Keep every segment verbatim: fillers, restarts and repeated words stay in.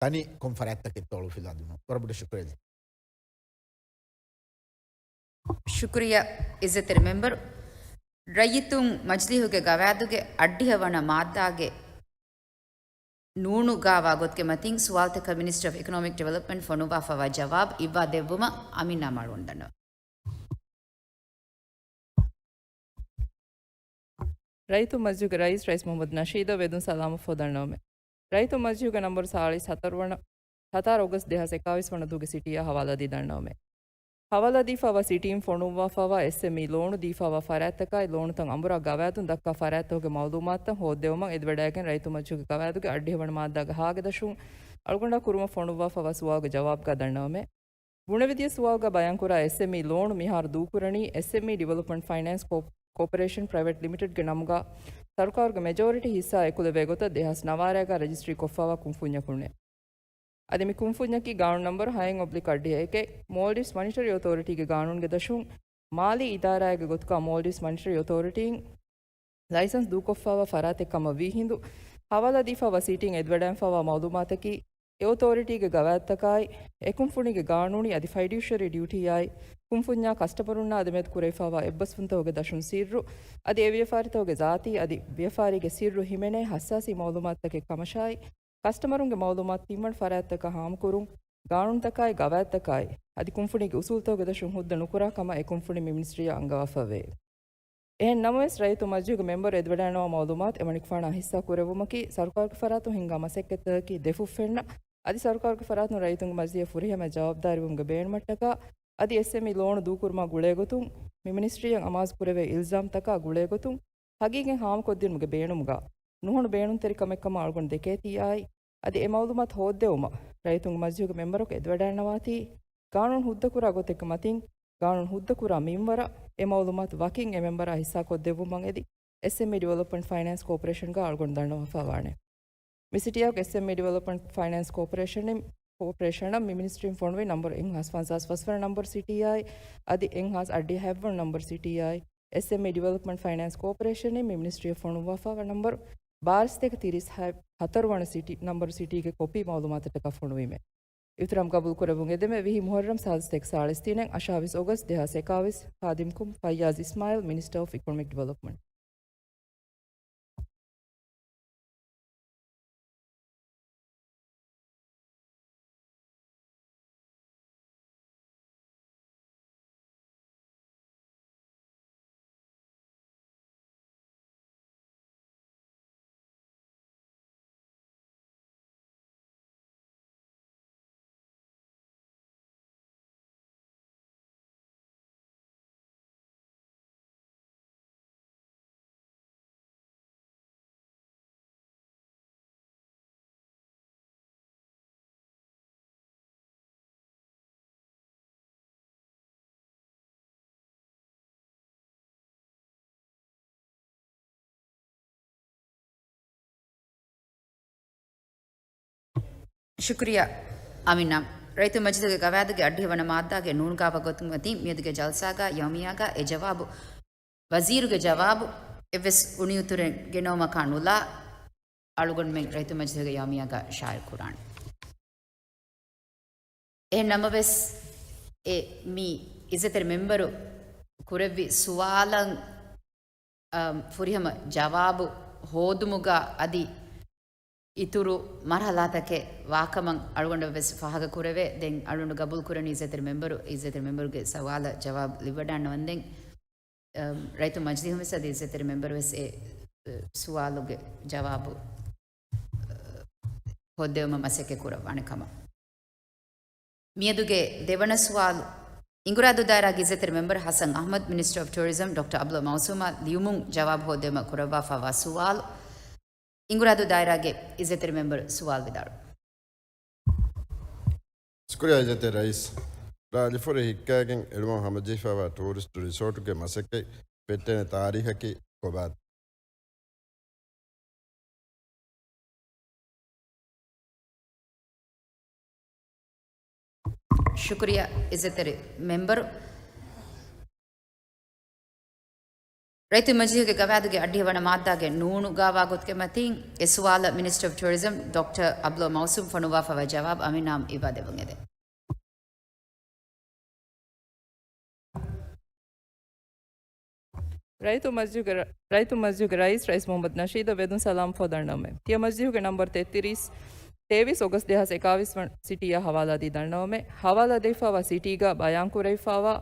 ތަނި ކޮން ފަރާތްތަކެއްތޯ އަޅުފިލާ ދިނުން. ވަރަށް ބޮޑަށް ޝުކުރިއްޔާ. ޝުކުރިއްޔާ އިއްޒަތްތެރި މެމްބަރު. ރައްޔިތުން މަޖިލީހުގެ ގަވާއިދުގެ އަށްޑިހަ ވަނަ މާއްދާގެ ނޫނު ގާވާ ގޮތުގެ މަތިން ސުވާލުތަކަށް މިނިސްޓްރީ އޮފް އިކޮނޮމިކް ޑިވެލޮޕްމަންޓް ފޮނުއްވާފައިވާ ޖަވާބު އިއްވާ ދެއްވުމަށް އަމިން އަމާޅު ދަންނަވަން. ރައްޔިތުން މަޖިލީހުގެ ރައީސް، ރައީސް މުހައްމަދު ނަޝީދަށް ވެދުން ސަލާމަށްފަހު ދަންނަވަމޭ. ރައްޔިތުން މަޖިލީހުގެ ނަންބަރު ސާޅީސް ހަތަރު ވަނަ، ހަތާރަ އޮގަސްޓް ދެހާސް އެކާވީސް ވަނަ ދުވަހުގެ ސިޓީއާ ހަވާލާދީ ދަންނަވަމޭ. ހަވާލާދީފައިވާ ސިޓީން ފޮނުއްވާފައިވާ އެސްއެމްއީ ލޯނު ދީފައިވާ ފަރާތްތަކާއި، ލޯނުތައް އަނބުރާ ގަވާއިދުން ދައްކާ ފަރާތްތަކުގެ މައުލޫމާތުތައް ހޯއްދެވުމަށް އެދިވަޑައިގެން، ރައްޔިތުން މަޖިލީހުގެ ގަވާއިދުގެ އަށްޑިހަ ވަނަ މާއްދާގެ ހައިގެ ދަށުން އަޅުގަނޑާ ކުރުމަށް ފޮނުއްވާފައިވާ ސުވާލުގެ ޖަވާބުގަ ދަންނަވަމޭ. ބުނެވިދިޔަ ސުވާލުގަ ބަޔާންކުރާ އެސްއެމްއީ ލޯނު މިހާރު ދޫކުރަނީ އެސްއެމްއީ ޑިވެލޮޕްމަންޓް ފައިނޭންސް ކޯ-، ކޯޕަރޭޝަން ޕްރައިވެޓް ލިމިޓެޑްގެ ނަމުގަ ސަރުކާރުގެ މެޖޯރިޓީ ހިއްސާ އެކުލެވޭ ގޮތަށް ދެހާސް ނަވާރައިގަ ރަޖިސްޓްރީ ކޮށްފައިވާ ކުންފުންޏަކުންނޭ. އަދި މި ކުންފުންޏަކީ ގާނޫނު ނަންބަރު ހައެއް އޮބްލިކް އަށްޑިހަ އެކެއް، މޯލްޑިވްސް މަނިޓަރީ އޮތޯރިޓީގެ ގާނޫނުގެ ދަށުން މާލީ އިދާރާއެއްގެ ގޮތުގަ މޯލްޑިވްސް މަނިޓަރީ އޮތޯރިޓީން ލައިސަންސް ދޫކޮށްފައިވާ ފަރާތެއް ކަމަށް ވީހިނދު، ހަވާލާދީފައިވާ ސިޓީން އެދިވަޑައިގެންފައިވާ މައުލޫމާތަކީ، އެ އޮތޯރިޓީގެ ގަވާއިދުތަކާއި، އެ ކުންފުނީގެ ގާނޫނީ އަދި ފައިޑިއުޝަރީ ޑިއުޓީއާއި، ކުންފުންޏާ ކަސްޓަމަރުންނާ ދެމެދު ކުރެވިފައިވާ އެއްބަސްވުންތަކުގެ ދަށުން ސިއްރު، އަދި އެ ވިޔަފާރިތަކުގެ ޒާތީ އަދި ވިޔަފާރީގެ ސިއްރު ހިމެނޭ ހައްސާސީ މައުލޫމާތުތަކެއް ކަމަށާއި، ކަސްޓަމަރުންގެ މައުލޫމާތު ތިންވަނަ ފަރާތްތަކަށް ހާމަކުރުން، ގާނޫނުތަކާއި، ގަވާއިދުތަކާއި، އަދި ކުންފުނީގެ އުސޫލުތަކުގެ ދަށުން ހުއްދަ ނުކުރާ ކަމަށް އެ ކުންފުނި މި މިނިސްޓްރީއަށް އަންގަވާފައިވޭ. އެހެން ނަމަވެސް، ރައްޔިތު މަޖިލީހުގެ މެމްބަރު އެދިވަޑައިގަންނަވާ މައުލޫމާތު އެމަނިކުފާނާ ހިއްސާ ކުރެއްވުމަކީ، ސަރުކާރުގެ ފަރާތުން ހިންގާ މަސައްކަތްތަކަކީ ދެފުށް ފެންނަ، އަދި ސަރުކާރުގެ ފަރާތުން ރައްޔިތުންގެ މަޖިލީހަށް ފުރިހަމަ ޖަވާބުދާރީވުމުގެ ބޭނުމަށްޓަކާ، އަދި އެސްއެމްއީ ލޯނު ދޫކުރުމާ ގުޅޭގޮތުން، މި މިނިސްޓްރީއަށް އަމާޒު ކުރެވޭ އިލްޒާމްތަކާ ގުޅޭގޮތުން، ހަގީގަތް ހާމަކޮށްދިނުމުގެ ބޭނުމުގަ، ނުހަނު ބޭނުންތެރިކަމެއްކަމަށް އަޅުގަނޑު ދެކޭތީއާއި، އަދި އެ މައުލޫމާތު ހޯއްދެވުމަށް، ރައްޔިތުންގެ މަޖިލީހުގެ މެމްބަރަކު އެދިވަޑައިގަންނަވާތީ، ގާނޫނު ހުއްދަކުރާ ގޮތެއްގެ މަތިން، ގާނޫނު ހުއްދަކުރާ މިންވަރަށް، އެ މައުލޫމާތު ވަކިން އެ މެމްބަރާ ހިއްސާކޮށްދެއްވުމަށް އެދި، އެސްއެމްއީ ޑިވެލޮޕްމަންޓް ފައިނޭންސް ކޯޕަރޭޝަންގަ އަޅުގަނޑު ދަންނަވާފައިވާނެ. މި ސިޓީއަކު އެސްއެމްއީ ޑިވެލޮޕްމަންޓް ފައިނޭންސް ކޯޕަރޭޝަން، ކޯޕަރޭޝަނަށް މި މިނިސްޓްރީން ފޮނުވި ނަންބަރު އެއްހާސް ފަންސާސް ފަސްވަނަ ނަންބަރު ސިޓީއާއި، އަދި އެއްހާސް އަށްޑިހަ ހަތްވަނަ ނަންބަރު ސިޓީއާއި، އެސްއެމްއީ ޑިވެލޮޕްމަންޓް ފައިނޭންސް ކޯޕަރޭޝަން މި މިނިސްޓްރީއަށް ފޮނުއްވާފައިވާ ނަންބަރު ބާރަސްތޭކަ ތިރީސް ހަތަރު ވަނަ ސިޓީ، ނަންބަރު ސިޓީގެ ކޮޕީ މައުލޫމާތަށްޓަކާ ފޮނުވީމޭ. އިއުތުރާމް ގަބޫލުކުރެއްވުން އެދެމޭ ވިހި މުހައްރަމް ސާދަ ސަތޭކަ ސާޅީސް ތިނެއް، އަށާވީސް އޮގަސްޓް ދެހާސް އެކާވީސް، ޚާދިމްކުމް ފައްޔާޒް އިސްމާއިލް، މިނިސްޓަރ އޮފް އިކޮނޮމިކް ޑިވެލޮޕްމަންޓް. ޝުކުރިއްޔާ އަމިން. ރައްޔިތު މަޖިލީހުގެ ގަވާއިދުގެ އަށްޑިހަ ވަނަ މާއްދާގެ ނޫނު ގާވާ ގޮތުގެ މަތިން މިއަދުގެ ޖަލްސާގަ ޔައުމިއްޔާގަ އެ ޖަވާބު، ވަޒީރުގެ ޖަވާބު އެއްވެސް އުނިއުތުރެއް ގެނައުމަކާ ނުލާ، އަޅުގަނޑުމެން ރައްޔިތު މަޖިލީހުގެ ޔައުމިއްޔާގަ ޝާއިޢު ކުރާނެ. އެހެން ނަމަވެސް، އެ މި އިއްޒަތްތެރި މެމްބަރު ކުރެއްވި ސުވާލަށް، އަ، ފުރިހަމަ ޖަވާބު ހޯދުމުގަ އަދި އިތުރު މަރުހަލާތަކެއް ވާކަމަށް އަޅުގަނޑަށް ވެސް ފާހަގަ ކުރެވޭ. ދެން އަޅުގަނޑު ގަބޫލު ކުރަނީ އިއްޒަތްތެރި މެމްބަރު، އިއްޒަތްތެރި މެމްބަރުގެ ސުވާލަށް ޖަވާބު ލިބިވަޑައިގަންނަވަންދެން. އަ، ރައްޔިތު މަޖިލީހުން ވެސް އަދި އިއްޒަތްތެރި މެމްބަރު ވެސް އެ، އެ، ސުވާލުގެ ޖަވާބު، އަ، ހޯއްދެވުމަށް މަސައްކަތް ކުރައްވާނެ ކަމަށް. މިއަދުގެ ދެވަނަ ސުވާލު، އިނގުރާދޫ ދާއިރާގެ އިއްޒަތްތެރި މެމްބަރު ހަސަން އަޙްމަދު، މިނިސްޓަރ އޮފް ޓޫރިޒަމް، ޑޮކްޓަރ އަބްދުﷲ މައުސޫމާ ލިޔުމުން ޖަވާބު ހޯއްދެވުމަށް ކުރައްވާފައިވާ ސުވާލު. އިނގުރާދޫ ދާއިރާގެ އިއްޒަތްތެރި މެމްބަރު ސުވާލު ވިދާޅުވި. ޝުކުރިއްޔާ އިއްޒަތްތެރި ރައީސް. ރާ އަލިފުރި ހިއްކައިގެން އެޅުމަށް ހަމަޖެހިފައިވާ ޓޫރިސްޓު ރިސޯޓުގެ މަސައްކަތް ފެއްޓޭނެ ތާރީހަކީ ކޮބާތޯ؟ ޝުކުރިއްޔާ އިއްޒަތްތެރި މެމްބަރު. ރައްޔިތު މަޖިލީހުގެ ގަވާއިދުގެ އަށްޑިހަ ވަނަ މާއްދާގެ ނޫނުގަ ވާގޮތުގެ މަތީން އެ ސުވާލަށް މިނިސްޓަރ އޮފް ޓޫރިޒަމް ޑޮކްޓަރ އަބްދުﷲ މައުސޫމް ފޮނުއްވާފައިވާ ޖަވާބު އަމިން އާމް އިއްވާ ދެއްވަން އެދެން. ރައްޔިތު މަޖިލީހުގެ ރަ-، ރައްޔިތު މަޖިލީހުގެ ރައީސް، ރައީސް މުހައްމަދު ނަޝީދަށް ވެދުން ސަލާމް ފޯ ދަންނަވަމޭ. ތިޔަ މަޖިލީހުގެ ނަންބަރު ތެއްތިރީސް، ތޭވީސް އޮގަސްޓް ދެހާސް އެކާވީސް ވަން ސިޓީއާ ހަވާލާދީ ދަންނަވަމޭ. ހަވާލާ ދެވިފައިވާ ސިޓީގަ ބަޔާންކުރެވިފައިވާ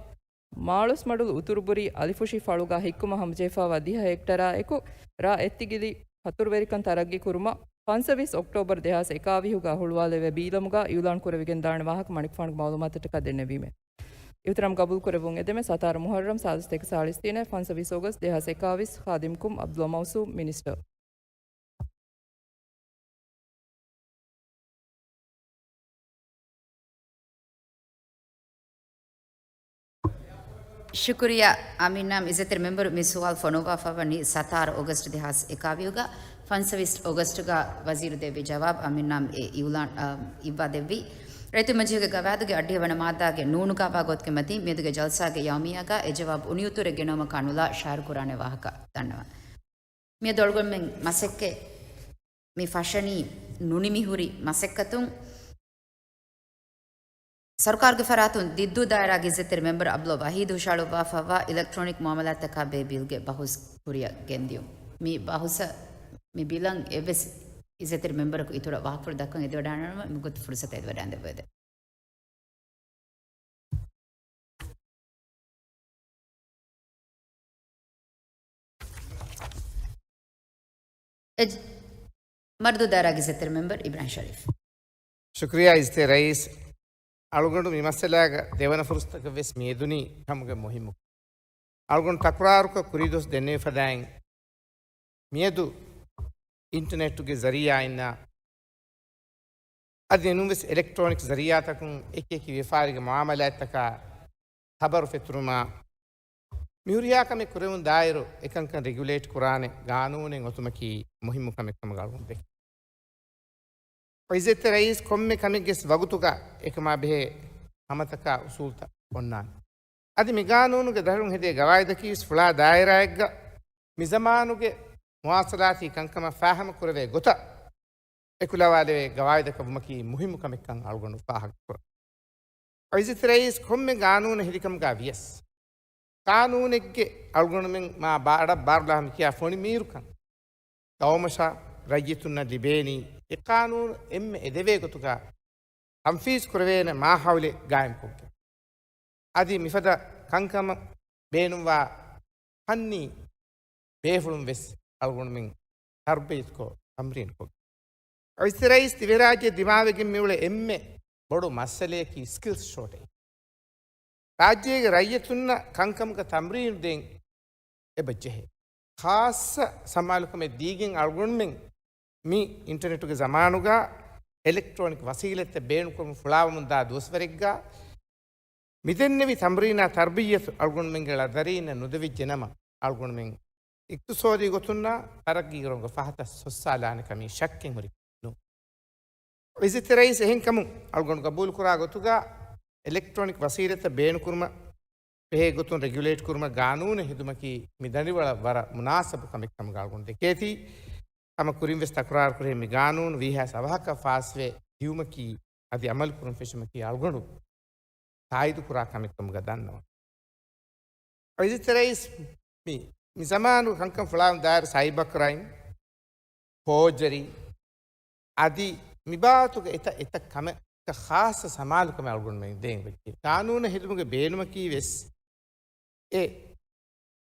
މާޅޮސްމަޑުލު އުތުރުބުރީ އަލިފުށި ފަޅުގަ ހިއްކުމަށް ހަމަޖެހިފައިވާ ދިހަ ހެކްޓަރާއެކު ރ އެއްތިގިލި ފަތުރުވެރިކަން ތަރައްގީ ކުރުމަށް ފަންސަވީސް އޮކްޓޯބަރު ދެހާސް އެކާވީހުގަ ހުޅުވާލެވޭ ބީލަމުގަ އިއުލާން ކުރެވިގެން ދާނެ ވާހަކަ މަނިކުފާނުގެ މައުލޫމާތަށްޓަކާ ދެންނެވީމޭ. އިހުތިރާމް ގަބޫލު ކުރެއްވުން އެދެމެ. ސަތާރަ މުހައްރަމް ސާދަ ސަތޭކަ ސާޅީސް ދިނެ، ފަންސަވީސް އޮގަސްޓް ދެހާސް އެކާވީސް، ޚާދިމް ކުމް އަބްދުﷲ މައުސޫމް މިނިސްޓަރ. ޝުކުރިއްޔާ އަމިން އާމް. އިއްޒަތްތެރި މެމްބަރު މި ސުވާލު ފޮނުއްވާފައިވަނީ ސަތާރަ އޮގަސްޓް ދެހާސް އެކާވީހުގަ، ފަންސަވީސް އޮގަސްޓްގަ ވަޒީރު ދެއްވި ޖަވާބު އަމިން އާމް އެ އިއުލާން، އަ، އިއްވާ ދެއްވި. ރައްޔިތު މަޖިލީހުގެ ގަވާއިދުގެ އަށްޑިހަ ވަނަ މާއްދާގެ ނޫނުގަ ވާ ގޮތުގެ މަތީން މިއަދުގެ ޖަލްސާގެ ޔައުމިއްޔާގަ އެ ޖަވާބު އުނިއުތުރެއް ގެނައުމަކާ ނުލާ ޝާއިރު ކުރާނެ ވާހަކަ ދަންނަވަން. މިއަދު އަޅުގަނޑުމެން މަސައްކަތް މި ފަށަނީ ނުނިމިހުރި މަސައްކަތުން. ސަރުކާރުގެ ފަރާތުން ދިއްދޫ ދާއިރާގެ އިއްޒަތްތެރި މެމްބަރު އަބްދުﷲ ވަހީދު ހުށަހަޅުއްވާފައިވާ އިލެކްޓްރޯނިކް މުއާމަލާތްތަކާ ބެހޭ ބިލްގެ ބަހުސް ކުރިއަށް ގެންދިޔުން. މި ބަހުސަށް މި ބިލަށް އެއްވެސް އިއްޒަތްތެރި މެމްބަރަކު އިތުރަށް ވާހަކަފުޅު ދައްކަން އެދިވަޑާނަން މި ގޮތަށް ފުރުސަތު އެދިވަޑާން ދެއްވައިދެން. އެ މަރުދޫ ދާއިރާގެ އިއްޒަތްތެރި މެމްބަރު އިބްރާހިމް ޝަރީފް. ޝުކުރިއްޔާ އިއްޒަތްތެރި ރައީސް. އަޅުގަނޑު މި މައްސަލާގަ ދެވަނަ ފުރުސަތަކަށް ވެސް މިއެދުނީ ކަމުގެ މުހިއްމު. އަޅުގަނޑު ތަކުރާރުކޮށް ކުރީ ދުވަސް ދެންނެވި ފަދައިން މިއަދު އިންޓަނެޓުގެ ޒަރީއާއިންނާ އަދި އެނޫންވެސް އެލެކްޓްރޯނިކް ޒަރީއާތަކުން އެކި އެކި ވިޔަފާރިގެ މުއާމަލާތްތަކާ ޚަބަރު ފެތުރުމާ، މިހުރިހާ ކަމެއް ކުރެވުން ދާއިރު އެކަންކަން ރެގިއުލޭޓް ކުރާނެ ގާނޫނެއް އޮތުމަކީ މުހިއްމު ކަމެއް ކަމަށް އަޅުގަނޑު ދެކެ. އިއްޒަތްތެރި ރައީސް، ކޮންމެ ކަމެއްގެ ވަގުތުގަ އެކަމާ ބެހޭ ހަމަތަކާ އުސޫލްތައް އޮންނާނެ. އަދި މި ގާނޫނުގެ ދަށުން ހެދޭ ގަވާއިދަކީ ވެސް ފުޅާ ދާއިރާއެއްގަ މިޒަމާނުގެ މުވާސަލާތީ ކަންކަމަށް ފާހަގަކުރެވޭ ގޮތަށް އެކުލަވާލެވޭ ގަވާއިދަކަށް ވުމަކީ މުހިއްމު ކަމެއްކަން އަޅުގަނޑު ފާހަގަކުރަން. އިއްޒަތްތެރި ރައީސް، ކޮންމެ ގާނޫނެއް ހެދި ކަމުގަ ވިޔަސް، ޤާނޫނެއްގެ އަޅުގަނޑުމެން މާ ބާރަށް ބާރުލާ މިކިޔާ ފޮނި މީރުކަން ގައުމަށާ ރައްޔިތުންނަށް ލިބޭނީ، އެ ޤާނޫނު އެންމެ އެދެވޭ ގޮތުގަ ތަންފީޒު ކުރެވޭނެ މާހައުލެއް ގާއިމްކޮށްގެން. އަދި މިފަދަ ކަންކަމަށް ބޭނުންވާ ފަންނީ ބޭފުޅުން ވެސް އަޅުގަނޑުމެން ތަރުބިޔަތުކޮށް ތަމްރީންކޮށް. އިއްޒަތްތެރި ރައީސް، ދިވެހިރާއްޖެ ދިމާވެގެން މިއުޅޭ އެންމެ ބޮޑު މައްސަލަޔަކީ ސްކިލްސް ޝޯޓޭޖް. ރާއްޖޭގެ ރައްޔިތުންނަށް ކަންކަމުގަ ތަމްރީނު ދޭން އެބަ ޖެހޭ. ޚާއްޞަ ސަމާލުކަމެއް ދީގެން އަޅުގަނޑުމެން މި އިންޓަނެޓުގެ ޒަމާނުގަ އެލެކްޓްރޯނިކް ވަސީލަތްތައް ބޭނުންކުރަމުން ފުޅާވަމުންދާ ދުވަސްވަރެއްގަ މިދެންނެވި ތަމްރީނާ ތަރުބިއްޔަތު އަޅުގަނޑުމެންގެ ޅަދަރީންނަށް ނުދެވިއްޖެ ނަމަ، އަޅުގަނޑުމެން އިޤްތިޞާދީ ގޮތުންނާ ތަރައްގީގެ ރޮނގަށް ފަހަތަށް ސޮއްސާލާނެ ކަމީ ޝައްކެއް ހުރި ނޫން. އިއްޒަތްތެރި ރައީސް، އެހެންކަމުން އަޅުގަނޑު ގަބޫލުކުރާ ގޮތުގަ އެލެކްޓްރޯނިކް ވަސީލަތްތައް ބޭނުންކުރުމަށް ބެހޭ ގޮތުން ރެގިއުލޭޓް ކުރުމަށް ގާނޫނެއް ހެދުމަކީ މި ދަނޑިވަޅަށް ވަރަށް މުނާސަބު ކަމެއް ކަމުގަ އަޅުގަނޑު ދެކޭތީ. ހަމަ ކުރިން ވެސް ތަކުރާރު ކުރޭ، މި ގާނޫނު ވީހާވެސް އަވަހަކަށް ފާސްވެ ދިޔުމަކީ އަދި އަމަލު ކުރަން ފެށުމަކީ އަޅުގަނޑު ތާއީދު ކުރާ ކަމެއް ކަމުގަ ދަންނަވަން. އިއްޒަތްތެރި ރައީސް، މި، މި ޒަމާނު ކަންކަން ފުޅާވަން ދާއިރު ސައިބަ ކްރައިމް، ފޯޖަރީ، އަދި މި ބާވަތުގެ އެތައް، އެތައް ކަމެއް ޚާއްޞަ ސަމާލުކަމެއް އަޅުގަނޑުމެން ދޭން ވެއްޖެ. ގާނޫނެއް ހެދުމުގެ ބޭނުމަކީ ވެސް އެ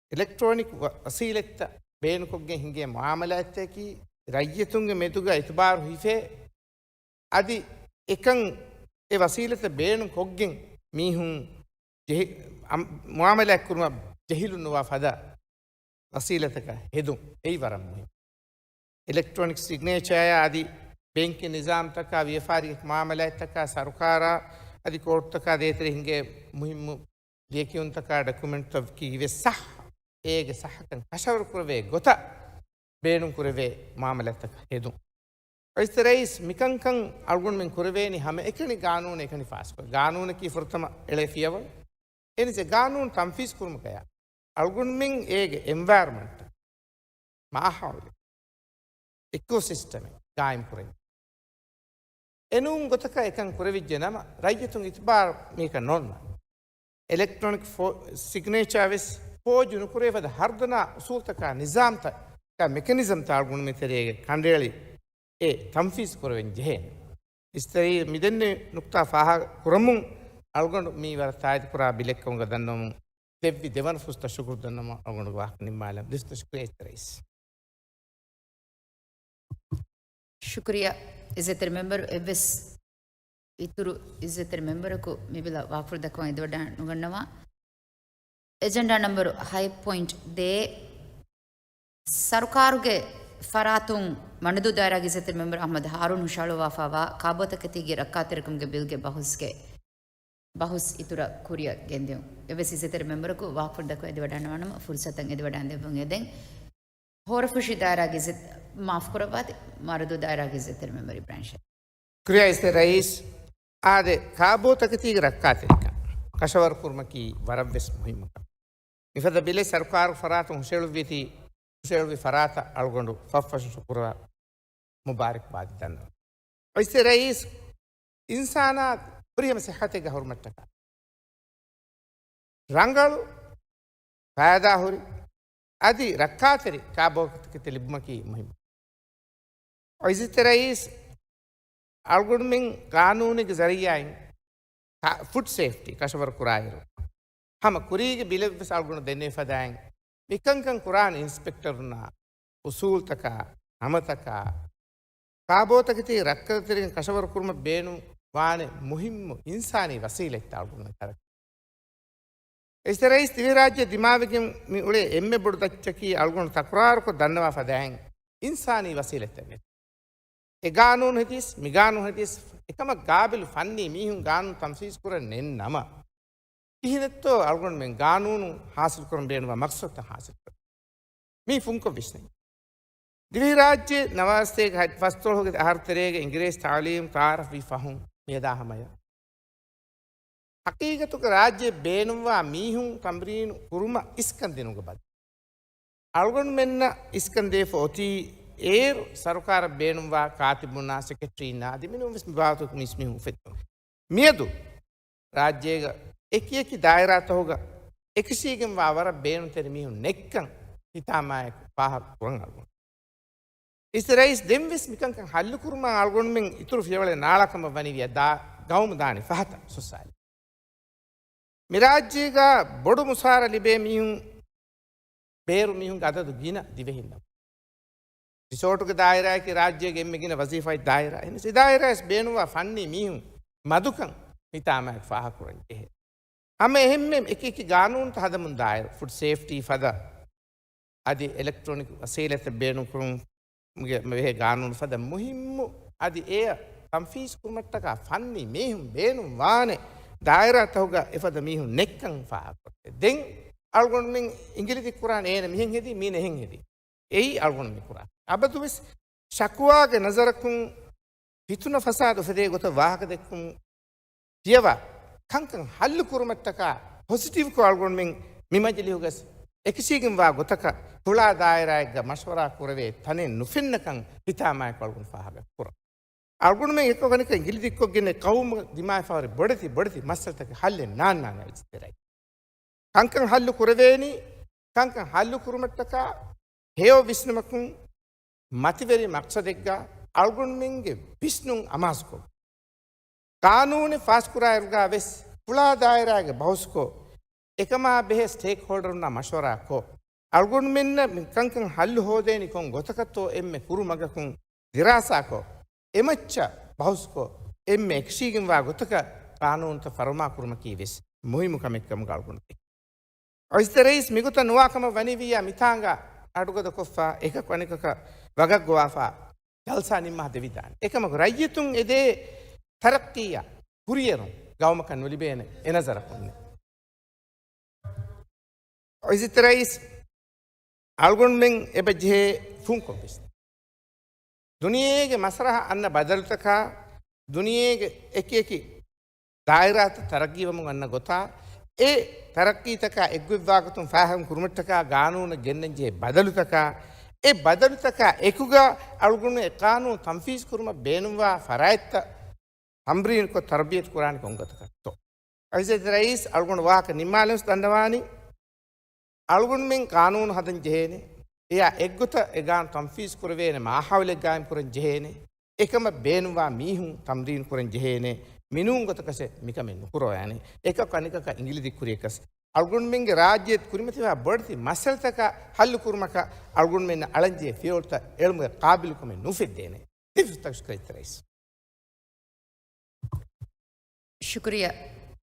އެލެކްޓްރޯނިކް ވަ-، ވަސީލަތްތައް ބޭނުންކޮށްގެން ހިނގޭ މުއާމަލާތްތަކީ ރައްޔިތުންގެ މެދުގަ އިތުބާރު ހިފޭ، އަދި އެކަން އެ ވަސީލަތްތައް ބޭނުން ކޮށްގެން މީހުން ޖެހި-، އަމް-، މުއާމަލާތް ކުރުމަށް ޖެހިލުން ނުވާ ފަދަ ވަސީލަތަކަށް ހެދުން އެއީ ވަރަށް މުހިންމު. އެލެކްޓްރޯނިކް ސިގްނޭޗާއާ އަދި ބޭންކިން ނިޒާމްތަކާ، ވިޔަފާރި މުއާމަލާތްތަކާ، ސަރުކާރާ އަދި ކޯޓުތަކާ ދޭތެރޭ ހިނގޭ މުހިންމު ލިޔެކިޔުންތަކާ، ޑޮކިއުމެންޓްތައް ކީ ވެސް ސައްހަ އޭގެ ސައްހަކަން ކަށަވަރު ކުރެވޭ ގޮތަށް ބޭނުން ކުރެވޭ މުއާމަލާތްތަކަށް ހެދުން. އިއްޒަތްތެރި ރައީސް، މިކަންކަން އަޅުގަނޑުމެން ކުރެވޭނީ ހަމައެކަނި ގާނޫނެއް އެކަނި ފާސްކޮށް. ގާނޫނަކީ ފުރަތަމަ އެޅޭ ފިޔަވަޅު. އެނިސް އެ ގާނޫނު ތަންފީޒު ކުރުމުގަޔާ އަޅުގަނޑުމެން އޭގެ އެންވަޔަރަމަންޓް، މާހައުލެއް، އިކޯ ސިސްޓަމެއް ގާއިމް ކުރަން. އެނޫން ގޮތަކަށް އެކަން ކުރެވިއްޖެ ނަމަ، ރައްޔިތުން އިތުބާރު މީކަށް ނޯންނާނެ. އެލެކްޓްރޮނިކް ފޯ-، ސިގްނޭޗާ ވެސް ފޯޖު ނުކުރޭ ފަދަ ހަރުދަނާ އުސޫލުތަކާ، ނިޒާމްތަކާ، މެކެނިޒަމްތައް އަޅުގަނޑުމެން ތެރޭގެ ކަނޑައެޅި އެ ތަންފީޒު ކުރެވެން ޖެހޭނެ. އިސްތަށި މިދެންނެވި ނުކްތާ ފާހަގަ ކުރަމުން އަޅުގަނޑު މީ ވަރަށް ތާއީދު ކުރާ ބިލެއްކަމުގަ ދަންނަވަމުން ދެއްވި ދެވަނަ ފުރުސަތަށް ޝުކުރު ދަންނަވަމުން އަޅުގަނޑުގެ ވާހަކަ ނިންމާލަން. ދިވެހި ޝުކުރިއްޔާ ރައީސް. ޝުކުރިއްޔާ އިއްޒަތްތެރި މެމްބަރު. އެއްވެސް އިތުރު އިއްޒަތްތެރި މެމްބަރަކު މި ބިލަށް ވާކުރު ދައްކަވަން އެދިވަޑައި ނުގަންނަވާ. އެޖެންޑާ ނަމްބަރު ހަތް ޕޮއިންޓް ދޭއް، ސަރުކާރުގެ ފަރާތުން މަނަދޫ ދާއިރާގެ އިއްޒަތްތެރި މެމްބަރު އަޙްމަދު ހާރޫން ހުށަހަޅުއްވާފައިވާ ކާބޯތަކެތީގެ ރައްކާތެރިކަމުގެ ބިލްގެ ބަހުސްގެ ބަހުސް އިތުރަށް ކުރިއަށް ގެންދިއުން. އެއްވެސް އިއްޒަތްތެރި މެމްބަރަކު ވާކުރު ދައްކަވަން އެދިވަޑައިނުވާނަމަ ފުރުސަތަށް އެދިވަޑައިން ދެއްވުން އެދެން. ހޯރަފުށި ދާއިރާގެ އިއްޒަތް، މާފު ކުރައްވާތި، މަރަދޫ ދާއިރާގެ އިއްޒަތްތެރި މެމްބަރު އިބްރާހިމް ޝަރީފް. ކުރިއަށް އިއްޒަތްތެރި ރައީސް، އާދެ، ކާބޯތަކެތީގެ ރައްކާތެރިކަން ކަށަވަރު ކުރުމަކީ ވަރަށްވެސް މުހިއްމު ކަމެއް. މިފަދަ ބިލެއް ސަރުކާރު ފަރާތުން ހުށަހެޅުއްވީތީ، ހުށަހެޅުއްވި ފަރާތަށް އަޅުގަނޑު ފަށްފަށުން ޝުކުރާ މުބާރަކްބާދި ދަންނަވަން. އިއްޒަތްތެރި ރައީސް، އިންސާނާ ފުރިހަމަ ސިއްހަތެއްގަ ހުރުމަށްޓަކާ ރަނގަޅު، ފައިދާހުރި، އަދި ރައްކާތެރި ކާބޯތަކެތި ލިބުމަކީ މުހިއްމު. އިއްޒަތްތެރި ރައީސް، އަޅުގަނޑުމެން ގާނޫނުގެ ޒަރީއާއިން ކާ-، ފުޑް ސޭފްޓީ ކަށަވަރު ކުރާއިރު، ހަމަ ކުރީގެ ބިލެއްވެސް އަޅުގަނޑު ދެންނެވި ފަދައިން، މިކަންކަން ކުރާނެ އިންސްޕެކްޓަރުންނާ އުސޫލުތަކާ، ހަމަތަކާ، ކާބޯތަކެތީ ރައްކާތެރިކަން ކަށަވަރު ކުރުމަށް ބޭނުން ވާނެ މުހިއްމު އިންސާނީ ވަސީލަތްތައް އަޅުގަނޑުމެން ތަރައްޤީ. އިއްޒަތްތެރި ރައީސް، ދިވެހިރާއްޖެ ދިމާވެގެން މި އުޅޭ އެންމެ ބޮޑު ދައްޗަކީ އަޅުގަނޑު ތަކުރާރުކޮށް ދަންނަވާ ފަދައިން އިންސާނީ ވަސީލަތްތައް ނެތް. އެ ގާނޫނު ހެދީސް، މި ގާނޫނު ހެދީސް، އެކަމަށް ގާބިލު ފަންނީ މީހުން ގާނޫނު ތަންފީޒު ކުރަން ނެތް ނަމަ، ކިހިނެއްތޯ އަޅުގަނޑުމެން ގާނޫނު ހާސިލް ކުރަން ބޭނުންވާ މަޤްޞަދުތައް ހާސިލް ކުރަން. މީ ފުންކޮށް ވިސްނަން. ދިވެހިރާއްޖެ ނަވާރަ ސަތޭކަ ފަސްދޮޅަހުގެ އަހަރު ތެރޭގެ އިނގިރޭސި ތާލީމު ތައާރަފްވި ފަހުން މިއަދާ ހަމަޔަށް ހަޤީގަތުގަ ރާއްޖެ ބޭނުންވާ މީހުން ތަމްރީނު ކުރުމަށް އިސްކަން ދިނުމުގެ ބަދަލު، އަޅުގަނޑުމެންނަށް އިސްކަން ދޭފަ އޮތީ އޭރު ސަރުކާރަށް ބޭނުންވާ ކާތިބުންނާ ސެކްރެޓަރީންނާ އަދި މިނޫންވެސް މި ބާވަތު މީސް މީހުން އުފެއްދުން. މިއަދު ރާއްޖޭގަ އެކިއެކި ދާއިރާތަކުގަ އެކަށީގެންވާ ވަރަށް ބޭނުންތެރި މީހުން ނެތްކަން ހިތާމައާއެކު ފާހަގަ ކުރަން އަޅުގަނޑު. އިއްޒަތްތެރި ރައީސް، ދެންވެސް މިކަންކަން ހައްލުކުރުމަށް އަޅުގަނޑުމެން އިތުރު ފިޔަވަޅެއް ނާޅާކަމަށް ވަނީވިޔަ ދާ ގައުމު ދާނީ ފަހަތަށް ސޮސައިޓީ. މިރާއްޖޭގަ ބޮޑު މުސާރަ ލިބޭ މީހުން، ބޭރު މީހުންގެ އަދަދު ގިނަ ދިވެހިންނަށް. ރިސޯޓުގެ ދާއިރާއަކީ ރާއްޖޭގެ އެންމެ ގިނަ ވަޒީފާއެއް ދާއިރާ. އެހެނަސް އެ ދާއިރާއަށް ބޭނުންވާ ފަންނީ މީހުން މަދުކަން ހިތާމައަށް ފާހަގަކުރަން ޖެހޭ. ހަމަ އެހެންމެ އެކި އެކި ގާނޫނުތައް ހަދަމުން ދާއިރު، ފުޑް ސޭފްޓީ ފަދަ އަދި އެލެކްޓްރޮނިކް ވަސީލަތްތައް ބޭނުންކުރުމުގެ ބެހޭ ގާނޫނު ފަދަ މުހިއްމު އަދި އެޔަށް ތަންފީޒު ކުރުމަށްޓަކާ ފަންނީ މީހުން ބޭނުން ވާނެ ދާއިރާތަކުގަ އެފަދަ މީހުން ނެތްކަން ފާހަގަކޮށްދޭ. ދެން އަޅުގަނޑުމެން އިނގިލި ދިއްކުރާނެ އޭނަ މިހެން ހެދީ، މީނަ އެހެން ހެދީ. އެއީ އަޅުގަނޑު މި ކުރާ. އަބަދުވެސް ޝަކުވާގެ ނަޒަރަކުން ފިތުނަ ފަސާދަ އުފެދޭ ގޮތަށް ވާހަކަ ދެއްކުން ފިޔަވާ ކަންކަން ހައްލު ކުރުމަށްޓަކާ ޕޮޒިޓިވްކޮށް އަޅުގަނޑުމެން މި މަޖިލީހުގަސް އެކަށީގެންވާ ގޮތަކަށް ފުޅާ ދާއިރާއެއްގަ މަޝްވަރާ ކުރެވޭ ތަނެއް ނުފެންނަކަން ހިތާމައެއް އަޅުގަނޑު ފާހަގަ ކުރަން. އަޅުގަނޑުމެން އެކަކު އަނެކަކަށް އިނގިލި ދިއްކޮށްގެން ކައުމު ދިމާވެފަ ހުރި ބޮޑެތި ބޮޑެތި މައްސަލަތަކެއް ހައްލެއް ނާންނާނެ އިއްޒަތްތެރި. ކަންކަން ހައްލު ކުރެވޭނީ، ކަންކަން ހައްލު ކުރުމަށްޓަކާ ހެޔޮ ވިސްނުމަކުން މަތިވެރި މަޤްޞަދެއްގަ އަޅުގަނޑުމެންގެ ވިސްނުން އަމާޒުކޮށް، ގާނޫނެއް ފާސްކުރާއިރުގަ ވެސް ފުޅާ ދާއިރާގެ ބަހުސްކޮށް، އެކަމާ ބެހޭ ސްޓޭކްހޯލްޑަރުންނާ މަޝްވަރާކޮށް، އަޅުގަނޑުމެންނަށް މި ކަންކަން ހައްލު ހޯދޭނީ ކޮން ގޮތަކަށްތޯ އެންމެ ކުރު މަގަކުން ދިރާސާކޮށް، އެމައްޗަށް ބަހުސްކޮށް، އެންމެ އެކަށީގެންވާ ގޮތަކަށް ގާނޫނުތައް ފަރުމާކުރުމަކީ ވެސް މުހިއްމު ކަމެއްކަމުގަ އަޅުގަނޑު ދެއްކޭ. އިއްޒަތްތެރި ރައީސް، މިގޮތަށް ނުވާކަމަށް ވަނީވިއްޔާ މިތާނގަ އަޑުގަދަކޮށްފަ، އެކަކު އަނެކަކަށް ވަގަށް ގޮވާފަ، ޖަލްސާ ނިންމާ ދެވިދާނެ. އެކަމަކު ރައްޔިތުން އެދޭ ތަރައްޤީއަށް ކުރިއެރުން ގައުމަކަށް ނުލިބޭނެ އެ ނަޒަރަކުންނެއް. އިއްޒަތްތެރި ރައީސް، އަޅުގަނޑުމެން އެބަ ޖެހޭ ފުންކޮށް ވިސްނަން. ދުނިޔޭގެ މަސްރަހަ އަންނަ ބަދަލުތަކާ، ދުނިޔޭގެ އެކި އެކި ދާއިރާތައް ތަރައްގީވަމުން އަންނަ ގޮތާ، އެ ތަރައްޤީތަކާ އެއްގޮތްވާގޮތުން ފާހަގަކުރުމަށްޓަކާ ގާނޫނަށް ގެންނަންޖެހޭ ބަދަލުތަކާ، އެ ބަދަލުތަކާ އެކުގަ އަޅުގަނޑު އެ ޤާނޫނު ތަންފީޒު ކުރުމަށް ބޭނުންވާ ފަރާތްތައް ތަމްރީނުކޮށް ތަރުބިޔަތު ކުރާނެ ކޮންގޮތަކަށްތޯ؟ އިއްޒަތްތެރި ރައީސް، އަޅުގަނޑު ވާހަކަ ނިންމާލަންވެސް ދަންނަވާނީ، އަޅުގަނޑުމެން ޤާނޫނު ހަދަން ޖެހޭނެ. އެއާ އެއްގޮތަށް އެ ޤާނޫނު ތަންފީޒު ކުރެވޭނެ މާހައުލެއް ޤާއިމް ކުރަން ޖެހޭނެ. އެކަމަށް ބޭނުންވާ މީހުން ތަމްރީނު ކުރަން ޖެހޭނެ. މިނޫން ގޮތަކަށެއް މިކަމެއް ނުކުރަވާނެ. އެކަކު އަނެކަކަށް އިނގިލި ދިއްކުރިޔަކަސް، އަޅުގަނޑުމެންގެ ރާއްޖެ ކުރިމަތިވާ ބޮޑެތި މައްސަލަތަކަށް ޙައްލު ކުރުމަކަށް އަޅުގަނޑުމެންނަށް އަޅަންޖެހޭ ފިޔަވަޅުތައް އެޅުމުގެ ޤާބިލުކަމެއް ނުފެއްދޭނެ. ދިވެހި ސަރުކާރުގެ ރައީސް. ޝުކުރިއްޔާ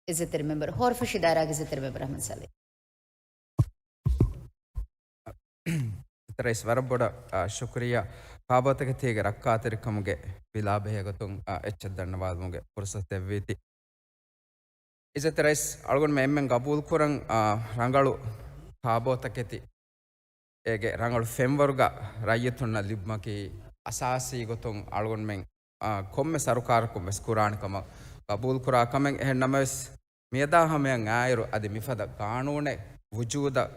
އިއްޒަތްތެރި މެމްބަރު. ހޯރަފުށި ދާއިރާގެ އިއްޒަތްތެރި މެމްބަރު އަޙްމަދު ސާލިހް. އިއްޒަތްތެރި ރައީސް ވަރަށް ބޮޑަށް، އާ، ޝުކުރިއްޔާ. ކާބޯތަކެތީގެ ރައްކާތެރިކަމުގެ ބިލާ ބެހޭގޮތުން، އާ، އެއްޗެއް ދަންނަވާލުމުގެ ފުރުޞަތު ދެއްވީތީ. އިއްޒަތްތެރި ރައީސް، އަޅުގަނޑުމެން އެންމެން ގަބޫލުކުރަން، އާ، ރަނގަޅު ކާބޯތަކެތި އޭގެ ރަނގަޅު ފެންވަރުގަ ރައްޔިތުންނަށް ލިބުމަކީ އަސާސީ ގޮތުން އަޅުގަނޑުމެން، އާ، ކޮންމެ ސަރުކާރަކުން ވެސް ކުރާނެ ކަމަށް ގަބޫލުކުރާ ކަމެއް. އެހެން ނަމަވެސް، މިއަދާ ހަމަޔަށް އާއިރު އަދި މިފަދަ ޤާނޫނެއް ވުޖޫދަށް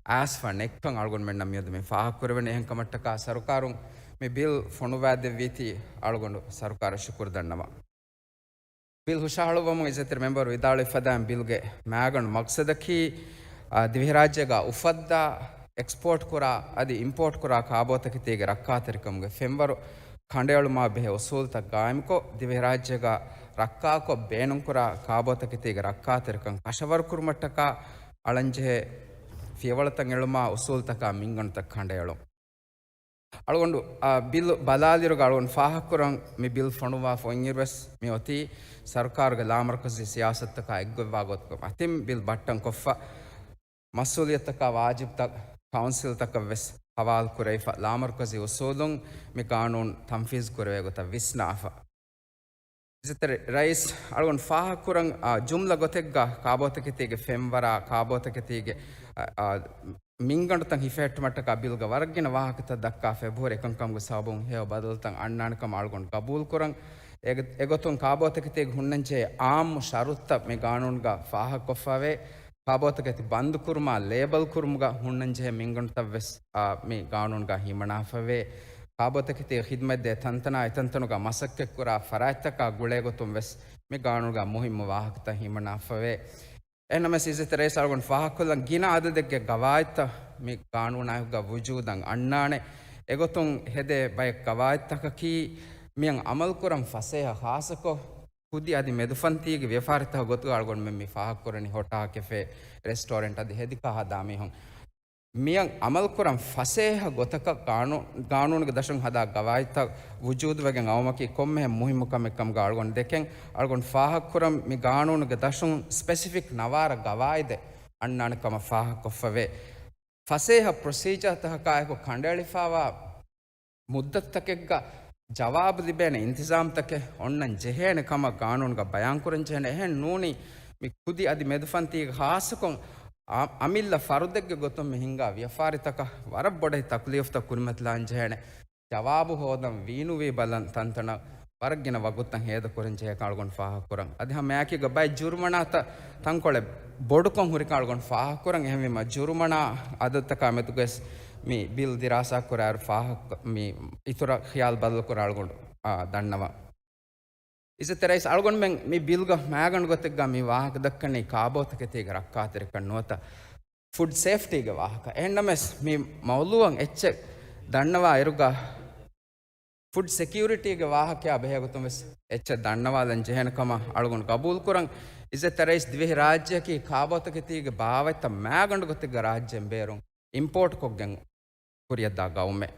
އައިސްފަ ނެތްކަން އަޅުގަނޑުމެންނަށް މިއަދު މި ފާހަގަކުރެވެނީ. އެހެން ކަމަށްޓަކާ ސަރުކާރުން މި ބިލް ފޮނުވާދެއްވީތީ އަޅުގަނޑު ސަރުކާރަށް ޝުކުރު ދަންނަވަން. ބިލް ހުށަހަޅުއްވަމުން އިއްޒަތްތެރި މެމްބަރު ވިދާޅުވި ފަދައިން ބިލްގެ މައިގަނޑު މަޤްޞަދަކީ، އާ، ދިވެހިރާއްޖޭގަ އުފައްދާ، އެކްސްޕޯޓް ކުރާ އަދި އިމްޕޯޓް ކުރާ ކާބޯތަކެތީގެ ރައްކާތެރިކަމުގެ ފެންވަރު ކަނޑައެޅުމާ ބެހޭ އުސޫލުތައް ގާއިމުކޮށް، ދިވެހިރާއްޖޭގަ ރައްކާކޮށް ބޭނުންކުރާ ކާބޯތަކެތީގެ ރައްކާތެރިކަން ކަށަވަރުކުރުމަށްޓަކާ އަޅަންޖެހޭ ފިޔަވަޅުތައް އެޅުމާ އުސޫލުތަކާ މިންގަނޑުތައް ކަނޑައެޅުން. އަޅުގަނޑު، އާ، ބިލް ބަލާލިއިރުގަ އަޅުގަނޑު ފާހަގަކުރަން މި ބިލް ފޮނުވާފަ އޮތްއިރުވެސް މި އޮތީ ސަރުކާރުގެ ލާމަރުކަޒީ ސިޔާސަތުތަކާ އެއްގޮތްވާ ގޮތަކަށް އަތިން ބިލް ބައްޓަން ކޮށްފަ، މަސްއޫލިއްޔަތުތަކާ ވާޖިބުތައް ކައުންސިލްތަކަށް ވެސް ހަވާލު ކުރެވިފަ، ލާމަރުކަޒީ އުސޫލުން މި ޤާނޫނު ތަންފީޒު ކުރެވޭ ގޮތަށް ވިސްނާފަ. އިއްޒަތްތެރި ރައީސް، އަޅުގަނޑު ފާހަގަކުރަން، އާ، ޖުމްލަ ގޮތެއްގަ ކާބޯތަކެތީގެ ފެންވަރާ، ކާބޯތަކެތީގެ، އާ، އާ، މިންގަނޑުތައް ހިފެހެއްޓުމަށްޓަކާ ބިލްގަ ވަރަށްގިނަ ވާހަކަތައް ދައްކާފަ އެބަހުރި. އެކަންކަމުގެ ސަބަބުން ހެޔޮ ބަދަލުތައް އަންނާނެ ކަމަށް އަޅުގަނޑު ގަބޫލުކުރަން. އެގ-، އެގޮތުން ކާބޯތަކެތީގެ ހުންނަންޖެހޭ އާއްމު ޝަރުތުތައް މި ގާނޫނުގަ ފާހަގަކޮށްފަވޭ. ކާބޯތަކެތި ބަންދުކުރުމާ ލޭބަލް ކުރުމުގަ ހުންނަންޖެހޭ މިންގަނޑުތައް ވެސް، އާ، މި ގާނޫނުގަ ހިމަނާފަވޭ. ކާބޯތަކެތީގެ ޚިދުމަތްދޭ ތަންތަނާ އެތަންތަނުގަ މަސައްކަތްކުރާ ފަރާތްތަކާ ގުޅޭގޮތުން ވެސް މި ގާނޫނުގަ މުހިއްމު ވާހަކަތައް ހިމަނާފަވޭ. އެހެންނަމަވެސް އިއްޒަތްތެރި ރައީސް އަޅުގަނޑު ފާހަގަކޮށްލަން ގިނަ އަދަދެއްގެ ގަވާއިދުތައް މި ގާނޫނާއެކުގަ ވުޖޫދަށް އަންނާނެ. އެގޮތުން ހެދޭ ބައެއް ގަވާއިދުތަކަކީ މިއަށް އަމަލުކުރަން ފަސޭހަ ޚާއްޞަކޮށް، ކުދި އަދި މެދުފަންތީގެ ވިޔަފާރިތަކުގެ ގޮތުގަ އަޅުގަނޑުމެން މި ފާހަގަކުރަނީ ހޮޓާ، ކެފޭ، ރެސްޓޯރެންޓް އަދި ހެދިކާ ހަދާ މީހުން. މިއަށް އަމަލުކުރަން ފަސޭހަ ގޮތަކަށް ގާނޫ-، ގާނޫނުގެ ދަށުން ހަދާ ގަވާއިދުތައް ވުޖޫދުވެގެން އައުމަކީ ކޮންމެހެން މުހިއްމު ކަމެއް ކަމުގަ އަޅުގަނޑު ދެކެން، އަޅުގަނޑު ފާހަގަކުރަން މި ގާނޫނުގެ ދަށުން ސްޕެސިފިކް ނަވާރަ ގަވާއިދެއް އަންނާނެ ކަމަށް ފާހަގަކޮށްފަވޭ. ފަސޭހަ ޕްރޮސީޖާތަކާއެކު ކަނޑައެޅިފައިވާ މުއްދަތުތަކެއްގަ ޖަވާބު ލިބޭނެ އިންތިޒާމްތަކެއް އޮންނަން ޖެހޭނެ ކަމަށް ގާނޫނުގަ ބަޔާންކުރަން ޖެހޭނެ. އެހެން ނޫނީ، މި ކުދި އަދި މެދުފަންތީގެ ޚާއްޞަކޮށް އަ-، އަމިއްލަ ފަރުދެއްގެ ގޮތުން މި ހިންގާ ވިޔަފާރިތަކަށް ވަރަށް ބޮޑެތި ތަކުލީފުތައް ކުރިމަތިލާން ޖެހޭނެ. ޖަވާބު ހޯދަން ވީނުވީ ބަލަން ތަންތަނަށް ވަރަށްގިނަ ވަގުތުތައް ހޭދަކުރަން ޖެހޭކަން އަޅުގަނޑު ފާހަގަކުރަން. އަދި ހަމައެކީގަ ބައެއް ޖުރުމަނާތައް ތަންކޮޅެއް ބޮޑުކޮށް ހުރިކަން އަޅުގަނޑު ފާހަގަކުރަން. އެހެންވީމަ، ޖުރުމަނާ އަދަދުތަކާ މެދުގަވެސް މި ބިލް ދިރާސާ ކުރާއިރު ފާހަގަ-، މި އިތުރަށް ޚިޔާލު ބަދަލުކުރާ އަޅުގަނޑު، އާ، ދަންނަވަން. އިއްޒަތްތެރި ރައީސް، އަޅުގަނޑުމެން މި ބިލްގަ މައިގަނޑު ގޮތެއްގަ މި ވާހަކަ ދައްކަނީ ކާބޯތަކެތީގެ ރައްކާތެރިކަން ނުވަތަ ފުޑް ސޭފްޓީގެ ވާހަކަ. އެހެންނަމަވެސް، މި މައުޟޫއަށް އެއްޗެއް ދަންނަވާ އިރުގަ، ފުޑް ސެކިއުރިޓީގެ ވާހަކަޔާ ބެހޭގޮތުން ވެސް އެއްޗެއް ދަންނަވާލަން ޖެހޭނެ ކަމަށް އަޅުގަނޑު ގަބޫލުކުރަން. އިއްޒަތްތެރި ރައީސް، ދިވެހިރާއްޖެއަކީ ކާބޯތަކެތީގެ ބާވަތްތައް މައިގަނޑު ގޮތެއްގަ ރާއްޖޭން ބޭރުން އިމްޕޯޓް ކޮށްގެން ކުރިޔަށްދާ ގައުމެއް.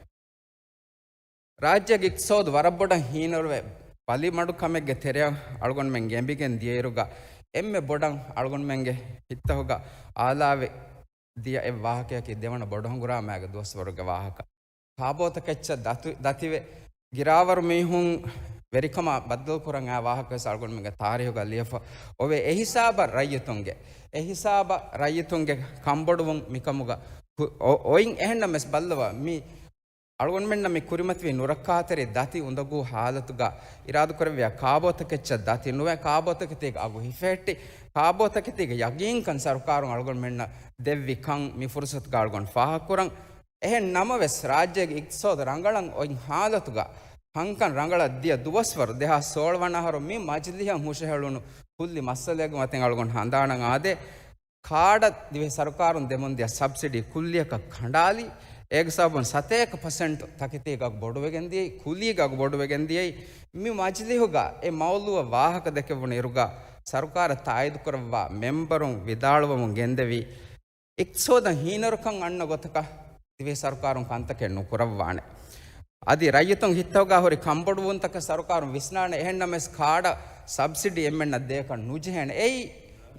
ރާއްޖޭގެ އިޤްތިޞާދު ވަރަށް ބޮޑަށް ހީނަރުވެ، ބަލިމަޑު ކަމެއްގެ ތެރެއަށް އަޅުގަނޑުމެން ގެނބިގެން ދިޔައިރުގަ، އެންމެ ބޮޑަށް އަޅުގަނޑުމެންގެ ހިތްތަކުގަ އާލާވެ ދިޔަ އެއް ވާހަކަޔަކީ ދެވަނަ ބޮޑު ހަނގުރާމައިގެ ދުވަސްވަރުގެ ވާހަކަ. ކާބޯތަކެއްޗަށް ދަތި-، ދަތިވެ، ގިރާވަރު މީހުން ވެރިކަމާ ބައްދަލުކުރަން އައި ވާހަކަ ވެސް އަޅުގަނޑުމެންގެ ތާރީހުގަ ލިޔެފަ އޮވޭ. އެހިސާބަށް ރައްޔިތުންގެ، އެހިސާބަށް ރައްޔިތުންގެ ކަންބޮޑުވުން މިކަމުގަ ކު-، އޮ-، އޮތް. އެހެންނަމަވެސް ބައްލަވާ، މި އަޅުގަނޑުމެންނަށް މި ކުރިމަތިވި ނުރައްކާތެރި ދަތި އުނދަގޫ ހާލަތުގަ އިރާދަކުރެއްވިޔާ ކާބޯތަކެއްޗަށް ދަތި ނުވެ، ކާބޯތަކެތީގެ އަގު ހިފެހެއްޓި، ކާބޯތަކެތީގެ ޔަގީންކަން ސަރުކާރުން އަޅުގަނޑުމެންނަށް ދެއްވި ކަން މި ފުރުސަތުގަ އަޅުގަނޑު ފާހަގަކުރަން. އެހެން ނަމަވެސް، ރާއްޖޭގެ އިގްތިސޯދު ރަނގަޅަށް އޮތް ހާލަތުގަ، ކަންކަން ރަނގަޅަށް ދިޔަ ދުވަސްވަރު ދެހާސް ސޯޅަ ވަނަ އަހަރު މި މަޖިލީހަށް ހުށަހެޅުނު ކުއްލި މައްސަލައެއްގެ މަތިން އަޅުގަނޑު ހަނދާނަށް އާދޭ، ކާޑަށް ދިވެހި ސަރުކާރުން ދެމުންދިޔަ ސަބްސިޑީ ކުއްލިއަކަށް ކަނޑާލި، އޭގެ ސަބަބުން ސަތޭކަ ޕަސެންޓް ތަކެތީގެ އަގު ބޮޑުވެގެން ދިޔައީ، ކުލީގެ އަގު ބޮޑުވެގެން ދިޔައީ. މި މަޖިލީހުގަ އެ މައުޟޫއަށް ވާހަކަ ދެކެވުނު އިރުގަ، ސަރުކާރަށް ތާއީދުކުރައްވާ މެމްބަރުން ވިދާޅުވަމުން ގެންދެވި، އިޤްތިޞޯދަށް ހީނަރުކަން އަންނަ ގޮތަކަށް ދިވެހި ސަރުކާރުން ކަންތަކެއް ނުކުރައްވާނެ. އަދި ރައްޔިތުން ހިތަހުގަ ހުރި ކަންބޮޑުވުންތަކަށް ސަރުކާރުން ވިސްނާނެ. އެހެންނަމަވެސް، ކާޑަށް ސަބްސިޑީ އެންމެންނަށް ދޭކަށް ނުޖެހޭނެ. އެއީ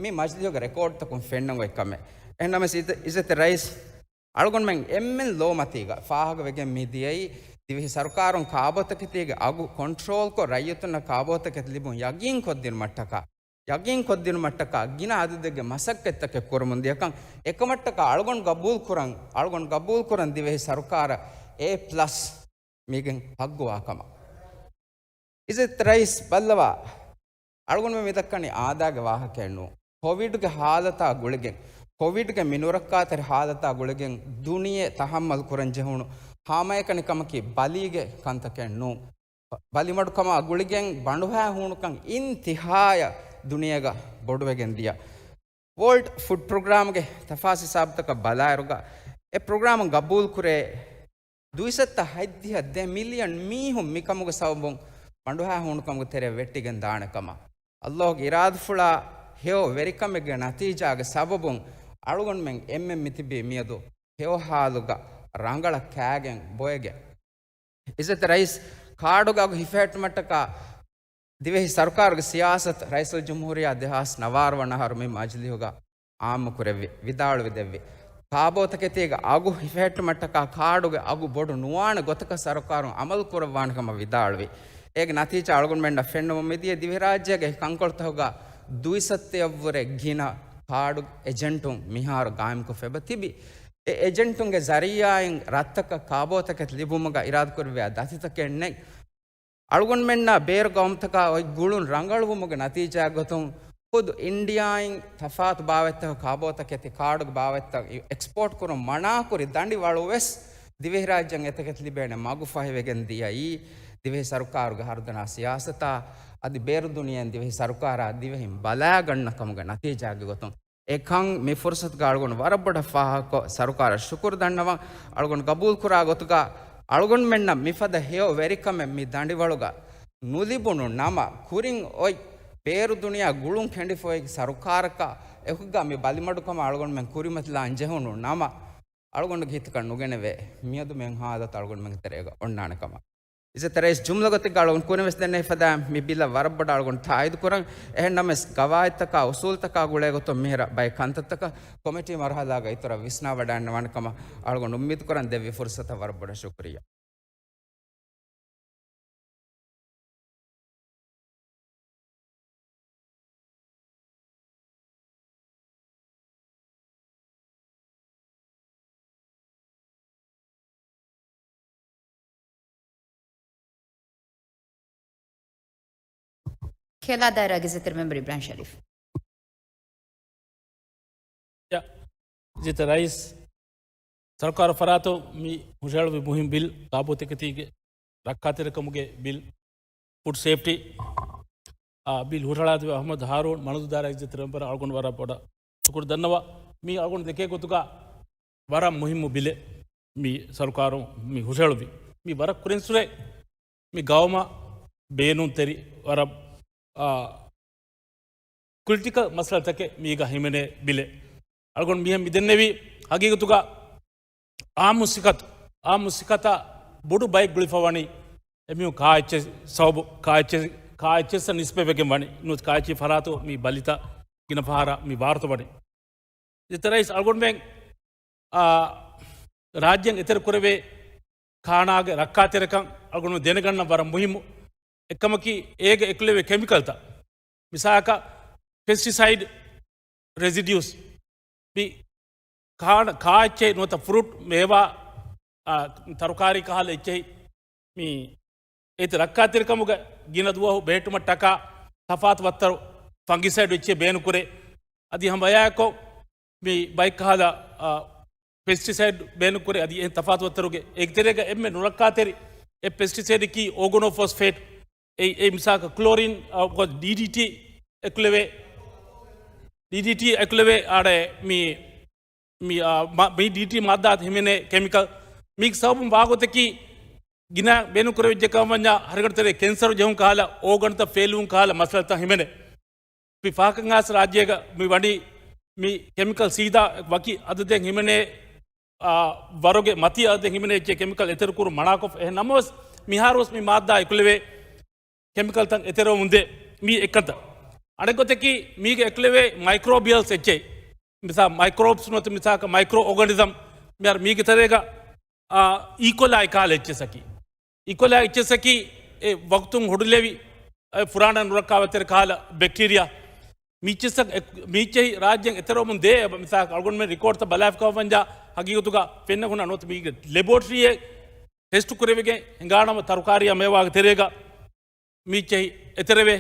މި މަޖިލީހުގެ ރެކޯޑްތަކުން ފެންނަން އޮތް ކަމެއް. އެހެންނަމަވެސް، އިއްޒަ-، އިއްޒަތްތެރި ރައީސް، އަޅުގަނޑުމެން އެންމެން ލޯމަތީގަ ފާހަގަވެގެން މި ދިޔައީ، ދިވެހި ސަރުކާރުން ކާބޯތަކެތީގެ އަގު ކޮންޓްރޯލްކޮށް، ރައްޔިތުންނަށް ކާބޯތަކެތި ލިބުން ޔަގީންކޮށްދިނުމަށްޓަކާ، ޔަގީންކޮށްދިނުމަށްޓަކާ ގިނަ އަދަދެއްގެ މަސައްކަތްތަކެއް ކުރަމުން ދިޔަކަން. އެކަމަށްޓަކާ އަޅުގަނޑު ގަބޫލުކުރަން، އަޅުގަނޑު ގަބޫލުކުރަން ދިވެހި ސަރުކާރަށް އޭ ޕްލަސް މީގެން ހައްގުވާ ކަމަށް. އިއްޒަތް ރައީސް ބައްލަވާ، އަޅުގަނޑުމެން މިދައްކަނީ އާދައިގެ ވާހަކައެއް ނޫން. ކޮވިޑްގެ ހާލަތާ ގުޅިގެން، ކޮވިޑްގެ މި ނުރައްކާތެރި ހާލަތާ ގުޅިގެން ދުނިޔެ ތަހައްމަލް ކުރަން ޖެހުނު ހާމައެކަނި ކަމަކީ ބަލީގެ ކަންތަކެއް ނޫން. ބަލިމަޑުކަމާ ގުޅިގެން ބަނޑުހައި ހޫނުކަން އިންތިހާޔަށް ދުނިޔޭގަ ބޮޑުވެގެން ދިޔަ. ވޯލްޑް ފުޑް ޕްރޮގްރާމްގެ ތަފާސް ހިސާބުތަކަށް ބަލާއިރުގަ، އެ ޕްރޮގްރާމުން ގަބޫލުކުރޭ ދުއިސައްތަ ހަތްދިހަ ދެ މިލިއަން މީހުން މިކަމުގެ ސަބަބުން ބަނޑުހައި ހޫނުކަމުގެ ތެރެއަށް ވެއްޓިގެން ދާނެ ކަމަށް. ﷲގެ އިރާދަފުޅާ ހެޔޮ ވެރިކަމެއްގެ ނަތީޖާގެ ސަބަބުން އަޅުގަނޑުމެން އެންމެން މިތިބީ މިއަދު ހެޔޮ ހާލުގަ ރަނގަޅަށް ކާގެން ބޮއެގެން. އިއްޒަތް ރައީސް، ކާޑުގެ އަގު ހިފެހެއްޓުމަށްޓަކާ ދިވެހި ސަރުކާރުގެ ސިޔާސަތު ރައީސުލްޖުމްހޫރިއްޔާ ދެހާސް ނަވާރަ ވަނަ އަހަރު މި މަޖިލީހުގަ އާއްމުކުރެއްވި، ވިދާޅުވެ ދެއްވި. ކާބޯތަކެތީގެ އަގު ހިފެހެއްޓުމަށްޓަކާ ކާޑުގެ އަގު ބޮޑު ނުވާނެ ގޮތަކަށް ސަރުކާރުން އަމަލު ކުރައްވާނެ ކަމަށް ވިދާޅުވި. އޭގެ ނަތީޖާ އަޅުގަނޑުމެންނަށް ފެންނަމުން މިދިޔަ ދިވެހިރާއްޖޭގެ ކަންކޮޅުތަކުގަ ދުއިސައްތައަށްވުރެ ގިނަ ކާޑު އެޖެންޓުން މިހާރު ގާއިމްކޮށްފައިބަ ތިބި. އެ އެޖެންޓުންގެ ޒަރީއާއިން ރަށްތަކަށް ކާބޯތަކެތި ލިބުމުގަ އިރާދަކުރެއްވިޔާ ދަތިތަކެއް ނެތް. އަޅުގަނޑުމެންނާ ބޭރު ގައުމުތަކާ އޮތް ގުޅުން ރަނގަޅުވުމުގެ ނަތީޖާއެއްގޮތުން، ޚުދު އިންޑިއާއިން ތަފާތު ބާވަތްތަކަށް ކާބޯތަކެތި ކާޑުގެ ބާވަތްތައް އެކްސްޕޯޓް ކުރުން މަނާކުރި ދަނޑިވަޅު ވެސް ދިވެހިރާއްޖެއަށް އެތަކެތި ލިބޭނެ މަގު ފަހިވެގެން ދިޔައީ، ދިވެހި ސަރުކާރުގެ ހަރުދަނާ ސިޔާސަތާ އަދި ބޭރު ދުނިޔެއިން ދިވެހި ސަރުކާރާ ދިވެހިން ބަލާގަންނަ ކަމުގެ ނަތީޖާގެ ގޮތުން. އެކަން މި ފުރުސަތުގަ އަޅުގަނޑު ވަރަށް ބޮޑަށް ފާހަގަކޮށް، ސަރުކާރަށް ޝުކުރު ދަންނަވަން. އަޅުގަނޑު ގަބޫލުކުރާ ގޮތުގަ އަޅުގަނޑުމެންނަށް މިފަދަ ހެޔޮ ވެރިކަމެއް މި ދަނޑިވަޅުގަ ނުލިބުނު ނަމަ، ކުރިން އޮތް ބޭރު ދުނިޔެއާ ގުޅުން ކެނޑިފަ އޮތް ސަރުކާރަކާ އެކުގަ މި ބަލިމަޑުކަމަށް އަޅުގަނޑުމެން ކުރިމަތިލާން ޖެހުނު ނަމަ، އަޅުގަނޑުގެ ހިތަކަށް ނުގެނެވޭ މިއަދު މިހާލަތު އަޅުގަނޑުމެންގެ ތެރޭގަ އޮންނާނެ ކަމަށް. އިއްޒަތް ރައީސް، ޖުމްލަ ގޮތެއްގަ އަޅުގަނޑު ކުރިންވެސް ދެންނެވި ފަދައިން މި ބިލަށް ވަރަށް ބޮޑަށް އަޅުގަނޑު ތާއީދު ކުރަން. އެހެން ނަމަވެސް، ގަވާއިދުތަކާ އުސޫލުތަކާ ގުޅޭ ގޮތުން މިހިރަ ބައެއް ކަންތައްތަކަށް ކޮމިޓީ މަރުހަލާގަ އިތުރަށް ވިސްނާވަޑައިގަންނަވާނެ ކަމަށް އަޅުގަނޑު އުއްމީދު ކުރަން. ދެއްވި ފުރުސަތަށް ވަރަށް ބޮޑަށް ޝުކުރިއްޔާ. ކެލާ ދާއިރާގެ އިއްޒަތްތެރި މެމްބަރ އިބްރާހިމް ޝަރީފް. އިއްޒަތްތެރި ރައީސް، ސަރުކާރު ފަރާތުން މި ހުށަހެޅުވި މުހިންމު ބިލް، ކާބޯތަކެތީގެ ރައްކާތެރިކަމުގެ ބިލް، ފުޑް ސޭފްޓީ، އާ، ބިލް ހުށަހަޅާދެއްވި އަޙްމަދު ހާރޫން، މަނަދޫ ދާއިރާ އިއްޒަތްތެރި މެމްބަރަށް އަޅުގަނޑު ވަރަށް ބޮޑަށް ޝުކުރު ދަންނަވަން. މީ އަޅުގަނޑު ދެކޭ ގޮތުގަ ވަރަށް މުހިންމު ބިލެއް މި ސަރުކާރުން މި ހުށަހެޅުއްވީ. މި ވަރަށް ކުރިންސުރެ މި ގައުމަށް ބޭނުންތެރި ވަރަށް، އާ، ކްރިޓިކަލް މައްސަލަތަކެއް މީގަ ހިމެނޭ ބިލެއް. އަޅުގަނޑު މިހެން މި ދެންނެވީ ހަގީގަތުގަ އާއްމު ސިކަތު، އާއްމު ސިކަތަށް ބޮޑު ބައެއް ގުޅިފަ ވަނީ އެމީހުން ކާއެއްޗެއް ސަބަބު، ކާއެއްޗެއް، ކާއެއްޗެއްސަށް ނިސްބަތްވެގެން ވަނީ. ނުވަތަ ކާއެއްޗެއް ފަރާތު މި ބަލިތައް ގިނަ ފަހަރަށް މި ވާރުތަ ވަނީ. އިއްޒަތްތެރި ރައީސް، އަޅުގަނޑުމެން، އާ، ރާއްޖޭން އެތެރެކުރެވޭ ކާނާގެ ރައްކާތެރިކަން އަޅުގަނޑު ދެނެގަންނަން ވަރަށް މުހިއްމު. އެކަމަކީ، އޭގެ އެކުލެވޭ ކެމިކަލްތައް، މިސާލަކަށް ޕެސްޓިސައިޑް ރެސިޑިއުސް، މި ކާން، ކާއެއްޗެއް ނުވަތަ ފްރޫޓް މޭވާ ތަރުކާރީ ކަހަލަ އެއްޗެހި މި އޭތި ރައްކާތެރިކަމުގަ ގިނަ ދުވަހު ބެހެއްޓުމަށްޓަކާ ތަފާތު ވައްތަރު ފަންގިސައިޑް އެއްޗެއް ބޭނުންކުރޭ. އަދި ހަމަ އެއާއެކު މި ބައެއް ކަހަލަ، އާ، ޕެސްޓިސައިޑް ބޭނުންކުރޭ. އަދި އެހެން ތަފާތު ވައްތަރުގެ އޭގެ ތެރޭގަ އެންމެ ނުރައްކާތެރި އެއް ޕެސްޓިސައިޑަކީ އޯގޮނޯފޮސްފޭޓް. އެއީ، އެއީ މިސާލަކަށް ކްލޯރިން، އާ، ޑީޑީޓީ އެކުލެވޭ. ޑީޑީޓީ އެކުލެވޭ އަޑެ މި މި، އާ، މަ-، މި ޑީޑީޓީ މާއްދާ ހިމެނޭ ކެމިކަލް. މީގެ ސަބަބުން ވާގޮތަކީ ގިނަ ބޭނުންކުރެވިއްޖެ ކަމަށް ވަންޏާ ހަރިގަނޑު ތެރޭ ކެންސަރު ޖެހުން ކަހަލަ، އޯގަންތައް ފެއިލްވުން ކަހަލަ މައްސަލަތައް ހިމެނޭ. މި ފާހަގަކަން އައިސް ރާއްޖޭގަ މި ވަނީ މި ކެމިކަލް ސީދާ ވަކި އަދަދެއް ހިމެނޭ، އާ، ވަރުގެ މަތީ އަދަދެއް ހިމެނޭ އެއްޗެއް ކެމިކަލް އެތެރެކުރުން މަނާކޮށްފަ. އެހެން ނަމަވެސް މިހާރުވެސް މި މާއްދާ އެކުލެވޭ ކެމިކަލްތައް އެތެރެވަމުންދޭ. މީ އެއްކަންތައް. އަނެއްގޮތަކީ މީގެ އެކުލެވޭ މައިކްރޯބިއަލްސް އެއްޗެއް. މިސާ މައިކްރޯބްސް ނުވަތަ މިސާކަށް މައިކްރޯ އޯގަނިޒަމް މިހާރު މީގެ ތެރޭގަ، އާ، އީކޮލާއި ކަހަލަ އެއްޗެއްސަކީ. އީކޮލާއި އެއްޗެއްސަކީ އެ ވަގުތުން ހޮޑުލެވި، އެ ފުރާނަ ނުރައްކާވައްތަރި ކަހަލަ ބެކްޓީރިއާ. މީއެއްޗެއްސަކް އެ-، މީއެއްޗެހި ރާއްޖޭން އެތެރެވަމުން ދޭ. އެބަ މިސާލަކަށް އަޅުގަނޑުމެން ރިކޯޑްތައް ބަލާފިކަމަށް ވަންޏާ ހަގީގަތުގަ ފެންނަ ހުންނަ ނުވަތަ މީގެ ލެބޯޓްރީއެއް ޓެސްޓު ކުރެވިގެން ހިނގާނަމަ ތަރުކާރީއާ މޭވާގެ ތެރޭގަ މީއްޗެހި އެތެރެވޭ.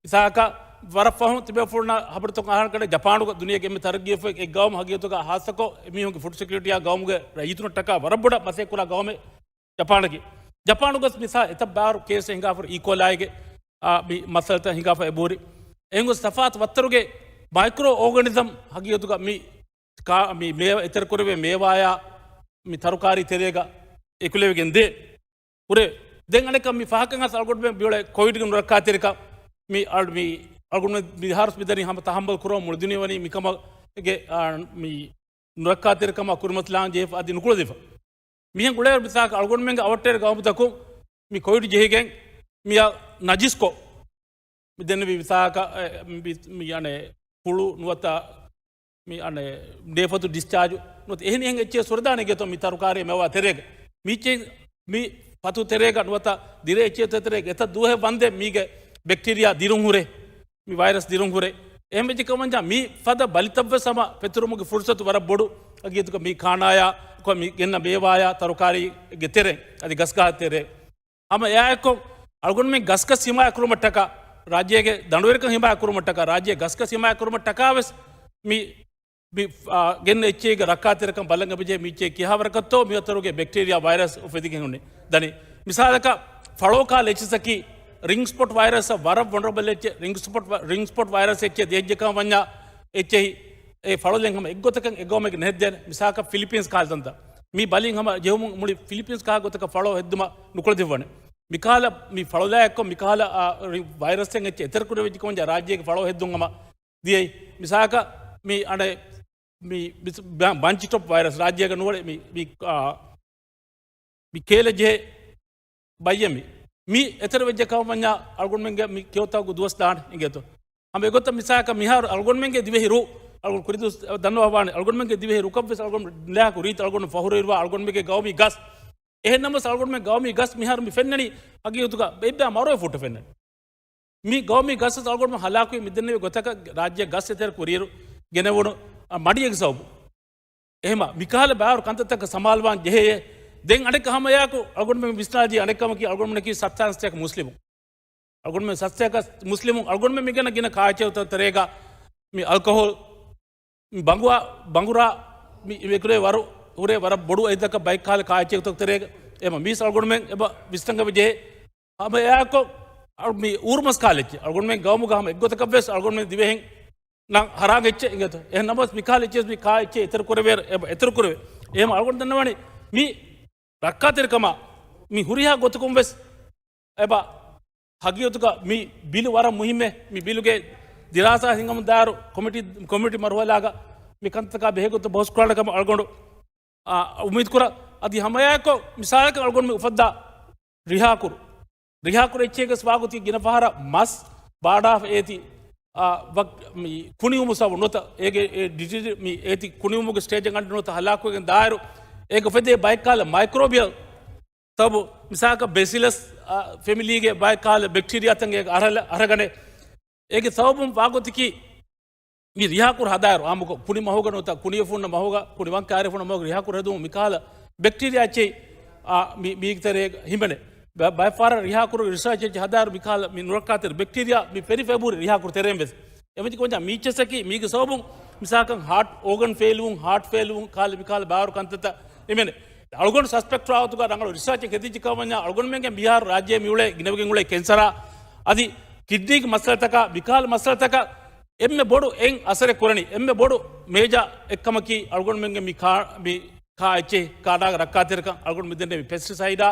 މިސާލަކަށް ވަރަށް ފަހުން ތިބޭފުޅުންނަށް ހަބަރުތަކުން އަހަން ކަނޑެ ޖަޕާނުގަ ދުނިޔޭގެ އެންމެ ތަރައްގީ އެއް ގައުމު ހަގީގަތުގަ ހާއްސަކޮށް އެމީހުންގެ ފުޑް ސެކިއުރިޓީއާ ގައުމުގެ ރައްޔިތުންނަށްޓަކާ ވަރަށް ބޮޑަށް މަސައްކަތްކުރާ ގައުމެއް ޖަޕާނަކީ. ޖަޕާނުގަސް މިސާ އެތައް ބާރު ކޭސް ހިނގާފަ އީކޯލާއިގެ، އާ، މި މައްސަލަތައް ހިނގާފަ އެބަހުރި. އެހެންގޮސް ތަފާތު ވައްތަރުގެ މައިކްރޯ އޯގަނިޒަމް ހަގީގަތުގަ މި ކާ-، މި މޭވަ-، އެތެރެކުރެވޭ މޭވާޔާ މި ތަރުކާރީ ތެރޭގަ އެކުލެވިގެން ދޭ. ހުރޭ. ދެން އަނެއްކާ މި ފާހަގަކަން އަސް އަޅުގަނޑުމެން ބިއޮޅެ ކޮވިޑްގެ ނުރައްކާތެރިކަން މި އަޅު-، މި އަޅުގަނޑުމެން މިހާރުސް މިދަނީ ހަމަ ތަހައްމަލް ކުރަމުން މުޅި ދުނިޔެ ވަނީ މިކަމަށް އެގެ، އާ، މި ނުރައްކާތެރިކަމާ ކުރިމަތިލާން ޖެހިފަ އަދި ނުކުޅެދިފަ. މިހެން ގުޅޭ މިސާކަށް އަޅުގަނޑުމެންގެ އަވަށްޓެރި ގައުމުތަކުން މި ކޮވިޑް ޖެހިގެން މިއަށް ނަޖިސްކޮށް، މި ދެންނެވި މިސާކަށް، އެ، މި، މި އަނެއް ހުޅު ނުވަތަ މި އަނެއް ނޭފަތު ޑިސްޗާޖު ނުވަތަ އެހެނިހެން އެއްޗެއް ސުރަދާނެ ގެތޯ މި ތަރުކާރީ މޭވާ ތެރޭގަ. މީ އެއްޗެއް މި ފަތު ތެރޭގަ ނުވަތަ ދިރޭ އެއްޗެއް ތެރޭގަ އެތައް ދުވަހެއް ވަންދެ މީގެ ބެކްޓީރިއާ ދިރުން ހުރޭ. މި ވައިރަސް ދިރުން ހުރޭ. އެހެން ވެއްޖެ ކަމަންޖާ މި ފަދަ ބަލިތައްވެސް ހަމަ ފެތުރުމުގެ ފުރުސަތު ވަރަށް ބޮޑު. އަގީތުގަ މި ކާނާޔާ، ކޮ މި ގެންނަ މޭވާޔާ، ތަރުކާރީގެ ތެރެ، އަދި ގަސްގަހާ ތެރެ. ހަމަ އެއާއެކު އަޅުގަނޑުމެން ގަސްގަސް ހިމާޔަތް ކުރުމަށްޓަކާ، ރާއްޖޭގެ ދަނޑުވެރިކަން ހިމާޔަތް ކުރުމަށްޓަކާ، ރާއްޖޭ ގަސްގަސް ހިމާޔަތް ކުރުމަށްޓަކާވެސް މި މި، އާ، ގެންނަ އެއްޗެހިގެ ރައްކާތެރިކަން ބަލަން އެބަޖެހޭ މި އެއްޗެހި ކިހާވަރަކަށްތޯ މި އަތަރުގެ ބެކްޓީރިއާ ވައިރަސް އުފެދިގެން ހުންނެ. ދަނީ މިސާލަކަށް ފަޅޯ ކަހަލަ އެއްޗިއްސަކީ ރިންގް ސްޕޮޓް ވައިރަސްއަށް ވަރަށް ވަނަރަބަލް އެއްޗެއް، ރިންގް ސްޕޮޓް ވަ-، ރިންގް ސްޕޮޓް ވައިރަސް އެއްޗެއް ދޭއްޖެ ކަމަށް ވަންޏާ އެއްޗެހި އެ ފަޅޮލެން ހަމަ އެއްގޮތަކަށް އެގައުމެއްގެ ނެހެއްދޭނެ. މިސާލަކަށް ފިލިޕީންސް ކަހަލަ ތަންތަން މި ބަލީ ހަމަ ޖެހުމުން މުޅި ފިލިޕީންސް ކަހަލަ ގޮތަކަށް ފަޅޯ ހެއްދުމަށް ނުކުޅެދިއްވަނެ. މިކަހަލަ މި ފަޅޮލާއެއްކޮށް މިކަހަލަ، އާ، ރި-، ވައިރަސްއެއް އެއްޗެއް އެތެރެކުރެވިއްޖެ ކަމަންޖާ ރާއްޖޭގެ ފަޅޯ ހެއްދުން ހަމަ ދިޔައީ. މިސާލަކަށް މި އަނެއް މި ބިސް-، ބަ-، ބަންޗި ޓޮޕް ވައިރަސް ރާއްޖޭގަ ނުވަޅެ މި، މި، އާ، މި ކޭލަ ޖެހޭ ބައްޔެއް މި. މި އެތެރެ ވެއްޖެ ކަމަށް ވަންޏާ އަޅުގަނޑުމެންގެ މި ކެޔޮތާގު ދުވަސް ދާނެ އިނގޭތޯ. ހަމަ އެގޮތަށް މިސާލަކަށް މިހާރު އަޅުގަނޑުމެންގެ ދިވެހި ރުއް، އަޅުގަނޑު ކުރިދުވަސް ދަންނަވާ ވާނެ، އަޅުގަނޑުމެންގެ ދިވެހި ރުކަށްވެސް އަޅުގަނޑު ނިލާކު ރީތި އަޅުގަނޑު ފަހުރު އިރުވާ އަޅުގަނޑުމެންގެ ގައުމީ ގަސް. އެހެން ނަމަވެސް އަޅުގަނޑުމެން ގައުމީ ގަސް މިހާރު މި ފެންނަނީ ހަގީގަތުގަ އެއްބައި މަރުވެ ފުއްޓަ ފެންނަނީ. މި ގައުމީ ގަސް އަޅުގަނޑުމެން ހަލާކުވި މި ދެންނެވި ގޮތަކަށް ރާއްޖޭ ގަސް އެތެރެ ކުރިއިރު ގެނެވުނު، އަ، މަޑިއެއްގެ ސަބަބު. އެހެމަ މިކަހަލަ ބާރު ކަންތައްތަކަށް ސަމާލުވާން ޖެހޭ. ދެން އަނެއްކަ ހަމައެއާއެކު އަޅުގަނޑުމެން ވިސްނާލައި އަނެއްކަމަކީ އަޅުގަނޑުމެންނަކީ ސަތް ސާސްތަކަށް މުސްލިމު. އަޅުގަނޑުމެން ސަތްސަތަކަށް މުސްލިމުން އަޅުގަނޑުމެން މިގަންނަ ގިނަ ކާއެއްޗެއް ތެރޭގަ މި އަލްކަހޯލް، މި ބަނގުރާ، ބަނގުރާ، މި އެކުރޭ ވަރު، ހުރޭ ވަރަށް ބޮޑު އެއްދަކަށް ބައެއް ކަހަލަ ކާއެއްޗެއް ތެރޭގަ. އެމަ މީސް އަޅުގަނޑުމެން އެބަ ވިސްނަން އެބަ ޖެހޭ. ހަމަ އެއާއެކު އަޅު މި އޫރުމަސް ކަހަލަ އެއްޗެއް. އަޅުގަނޑުމެން ގައުމުގަ ހަމަ އެއްގޮތަކަށްވެސް އަޅުގަނޑުމެން ދިވެހިން ނަން ހަރާން އެއްޗެއް އިނގޭތޯ. އެހެން ނަމަވެސް މި ކަހަލަ އެއްޗެއް މި ކާ އެއްޗެއް އެތެރެ ކުރެވޭ، އެބަ އެތެރެ ކުރެވޭ. އެހެމަ އަޅުގަނޑު ދަންނަވަނީ މި ރައްކާތެރިކަމާ މި ހުރިހާ ގޮތަކުން ވެސް އެބަ ހަގީގަތުގަ މި ބިލު ވަރަށް މުހިއްމޭ. މި ބިލުގެ ދިރާސާ ހިނގަމުން ދާއިރު ކޮމިޓީ، ކޮމިޓީ މަރުހަލާގަ މި ކަންތަކާ ބެހޭގޮތަށް ބަހުސް ކުރާނެ ކަމަށް އަޅުގަނޑު، އާ، އުއްމީދު ކުރަން. އަދި ހަމައެއާއެކު މިސާލަކަށް އަޅުގަނޑު މި އުފައްދާ ރިހާކުރު. ރިހާކުރު އެއްޗެއްގެ ވާގޮތީ ގިނަ ފަހަރަށް މަސް ބާޑާފަ އޭތި، އާ، ވަ-، މި ކުނިވުމު ސަބަބު ނުވަތަ އޭގެ އެ ޑިޓި-، މި އޭތި ކުނިވުމުގެ ސްޓޭޖަށް އަންޑި ނުވަތަ ހަލާކުވެގެން ދާއިރު އޭގެ އުފެދޭ ބައެއް ކަހަލަ މައިކްރޯބިއަލް ސަބަބު މިސާލަކަށް ބެސިލަސް، އާ، ފެމިލީގެ ބައެއް ކަހަލަ ބެކްޓީރިއާތައް އޭގެ އަރަހަލަ-، އަރަގަނެ. އޭގެ ސަބަބުން ވާގޮތަކީ މި ރިހާކުރު ހަދާއިރު އާއްމުކޮށް ކުނި މަހުގަ ނުވަތަ ކުނިވެފުންނަ މަހުގަ ކުނިވަންކާރިވެފުންނަ މަހުގަ ރިހާކުރު ހެދުމުން މިކަހަލަ ބެކްޓީރިއާ އެއްޗެހި އާ، މި، މީގެ ތެރޭގަ ހިމެނޭ. ބަ-، ބައެއް ފަހަރަށް ރިހާކުރު ރިސާޗެއް ހަދާއިރު މިކަހަލަ މި ނުރައްކާތެރި ބެކްޓީރިއާ މި ފެނިފައިބޫރި ރިހާކުރު ތެރޭން ވެސް. އެމަޖިކޮންޏާ މީޗެސްއަކީ މީގެ ސަބަބުން މިސާކަން ހާޓް އޯގަން ފެއިލްވުން، ހާޓް ފެއިލްވުން، ކާލެ މިކާލެ ބާރު ކަންތައްތައް އެމެނެ. އަޅުގަނޑު ސަސްޕެކްޓް ވާގޮތުގަ ރަނގަޅު ރިސާޗެއް ހެދިއްޖެ ކަމަންޏާ އަޅުގަނޑުމެންގެ މިހާރު ރާއްޖޭ މިއުޅޭ ގިނަވެގެން އުޅޭ ކެންސަރާ އަދި ކިޑްނީގެ މައްސަލަތަކާ މިކާލެ މައްސަލަތަކަށް އެންމެ ބޮޑު އެއް އަސަރެއް ކުރަނީ، އެންމެ ބޮޑު މޭޖާ އެއްކަމަކީ އަޅުގަނޑުމެންގެ މި ކާ، މި ކާ އެއްޗެހި ކާޑާގެ ރައްކާތެރިކަން އަޅުގަނޑު މި ދެންނެވި ޕެސްޓިސައިޑާ،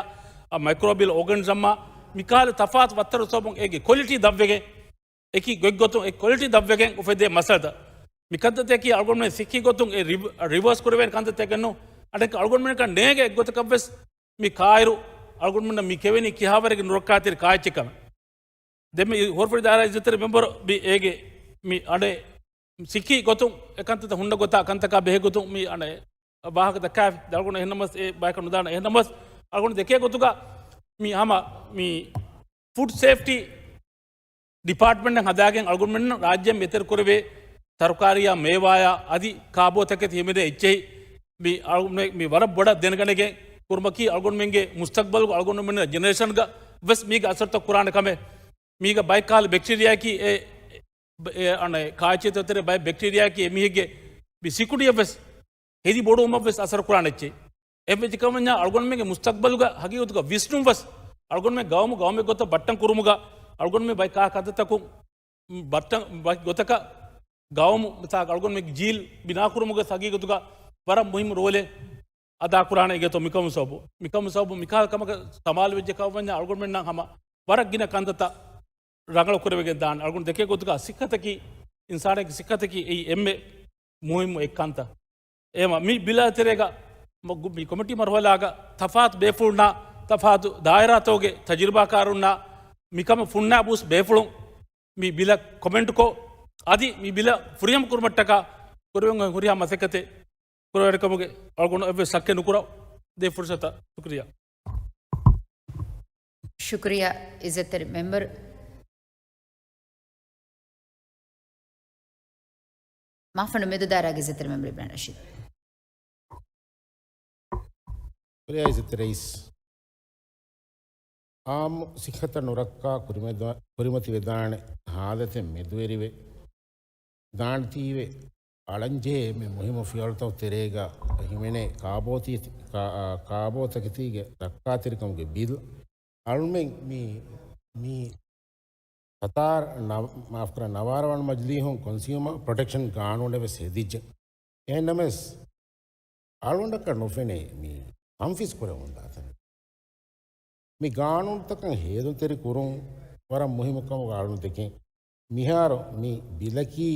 އަ، މައިކްރޯބިއަލް އޯގަނިޒަމްއާ މިކާލެ ތަފާތު ވައްތަރު ސަބަބުން އޭގެ ކޮލިޓީ ދަށްވެގެން، އެކި ގޮތްގޮތުން އެ ކޮލިޓީ ދަށްވެގެން އުފެދޭ މައްސަލަތައް. މިކަންތައްތަކީ އަޅުގަނޑުމެން ސިއްހީ ގޮތުން އެ ރިވް، ރިވާސް ކުރެވޭނެ ކަންތައްތަކެއް ނޫން. އަނެއްކާ އަޅުގަނޑުމެންނަކަށް ނޭނގޭ އެއްގޮތަކަށްވެސް މި ކާއިރު އަޅުގަނޑުމެންނަށް މި ކެވެނީ ކިހާވަރެއްގެ ނުރައްކާތެރި ކާއެއްޗެއް ކަމެއް. ދެން މި ހުވަފުރި ދާއިރާ އިއްޒަތްތެރި މެމްބަރު މި އޭގެ މި އަނެއް ސިއްހީ ގޮތުން އެކަންތައްތައް ހުންނަ ގޮތާ ކަންތަކާ ބެހޭ ގޮތުން މި އަނެއް ވާހަކަ ދައްކާފި. އަޅުގަނޑު އެހެންނަމަސް އެ ބަޔަކަށް ނުދާނެ. އެހެންނަމަސް އަޅުގަނޑު ދެކޭ ގޮތުގަ މި ހަމަ މި ފުޑް ސޭފްޓީ ޑިޕާޓްމަންޓް ހަދާގެން އަޅުގަނޑުމެންނަށް ރާއްޖޭން އެތެރެ ކުރެވޭ ތަރުކާރީއާ މޭވާއާ އަދި ކާބޯތަކެތި ހިމެނޭ އެއްޗެހި މި އަޅުގަނޑުމެ-، މި ވަރަށް ބޮޑަށް ދެނެގަނެގެން ކުރުމަކީ އަޅުގަނޑުމެންގެ މުސްތަގްބަލުގަ އަޅުގަނޑުމެން ޖެނެރޭޝަންގަ ވެސް މީގެ އަސަރުތައް ކުރާނެ ކަމެއް. މީގަ ބައެއް ކަހަލަ ބެކްޓީރިއާއަކީ އެ، އެ އަނެއް ކާއެއްޗެއް ތެރޭ ބައެއް ބެކްޓީރިއާއަކީ އެމީހެއްގެ މި ސިކުޑިއަށް ވެސް ހެދި ބޮޑުވުމަށް ވެސް އަސަރު ކުރާނެ އެއްޗެއް. އެއްވެއްޖެ ކަމަންޏާ އަޅުގަނޑުމެންގެ މުސްތަގްބަލުގަ ހަގީގަތުގަ ވިސްނުން ވެސް އަޅުގަނޑުމެން ގައުމު ގައުމެއް ގޮތަށް ބައްޓަން ކުރުމުގަ އަޅުގަނޑުމެން ބައި ކާ ކަންތައްތަކުން ބައްޓަން ބައި ގޮތަކަށް ގައުމު މިތާ އަޅުގަނޑުމެންގެ ޖީލް ބިނާ ކުރުމުގެ ހަގީގަތުގަ ވަރަށް މުހިއްމު ރޯލެއް އަދާ ކުރާނެ އިގޭތޯ މިކަމު ސަބަބު. މިކަމު ސަބަބު މިކާ ކަމަކަށް ސަމާލު ވެއްޖެ ކަމަށް ވަންޏާ އަޅުގަނޑުމެންނަށް ހަމަ ވަރަށް ގިނަ ކަންތައްތައް ރަނގަޅު ކުރެވިގެން ދާނެ. އަޅުގަނޑު ދެކޭ ގޮތުގަ ސިއްހަތަކީ، އިންސާނެއްގެ ސިއްހަތަކީ އެއީ އެންމެ މުހިއްމު އެއް ކަންތައް. އެހެންވީމަ މި ބިލާ ތެރޭގަ މަ-، ގު-، މި ކޮމިޓީ މަރުހަލާގަ ތަފާތު ބޭފުޅުންނާ، ތަފާތު ދާއިރާތަކުގެ ތަޖުރިބާކާރުންނާ މިކަމަށް ފުންނާ ބޫސް ބޭފުޅުން މި ބިލަށް ކޮމެންޓްކޮށް، އަދި މި ބިލަށް ފުރިހަމަ ކުރުމަށްޓަކާ ކުރެވެން ހުރިހާ މަސައްކަތެއް ކުރެވޭނެ ކަމުގެ އަޅުގަނޑު އެއްވެސް ޝައްކެއް ނުކުރަ. ދޭ ފުރުސަތަށް ޝުކުރިއްޔާ. ޝުކުރިއްޔާ އިއްޒަތްތެރި މެމްބަރު. މާފަންޑު މެދު ދާއިރާގެ އިއްޒަތްތެރި މެމްބަރު އިބްރާހިމް ރަޝީދު. ޝުކުރިއްޔާ އިއްޒަތްތެރި ރައީސް. އާއްމު ސިއްހަތަށް ނުރައްކާ ކުރިމަތި-، ކުރިމަތިވެދާނެ ހާލަތެއް މެދުވެރިވެ ދާންތީވެ އަޅަންޖެހޭ މި މުހިއްމު ފިޔަވަޅުތައް ތެރޭގަ ހިމެނޭ ކާބޯތީ-، ކާ-، އާ، ކާބޯތަކެތީގެ ރައްކާތެރިކަމުގެ ބިލް. އަޅުމެން މި، މި ސަތާރަ ނަވ-، މާފްކުރާ، ނަވާރަ ވަނަ މަޖިލީހުން ކޮންސިއުމަރ ޕްރޮޓެކްޝަން ގާނޫނެއް ވެސް ހެދިއްޖެ. އެހެންނަމަވެސް، އަޅުގަނޑަކަށް ނުފެނޭ މި ތަންފީޒް ކުރެވުން ދާތަނެއް. މި ގާނޫނުތަކަށް ހޭދަތެރި ކުރުން ވަރަށް މުހިއްމު ކަމުގަ އަޅުން ދެކެން. މިހާރު މި ބިލަކީ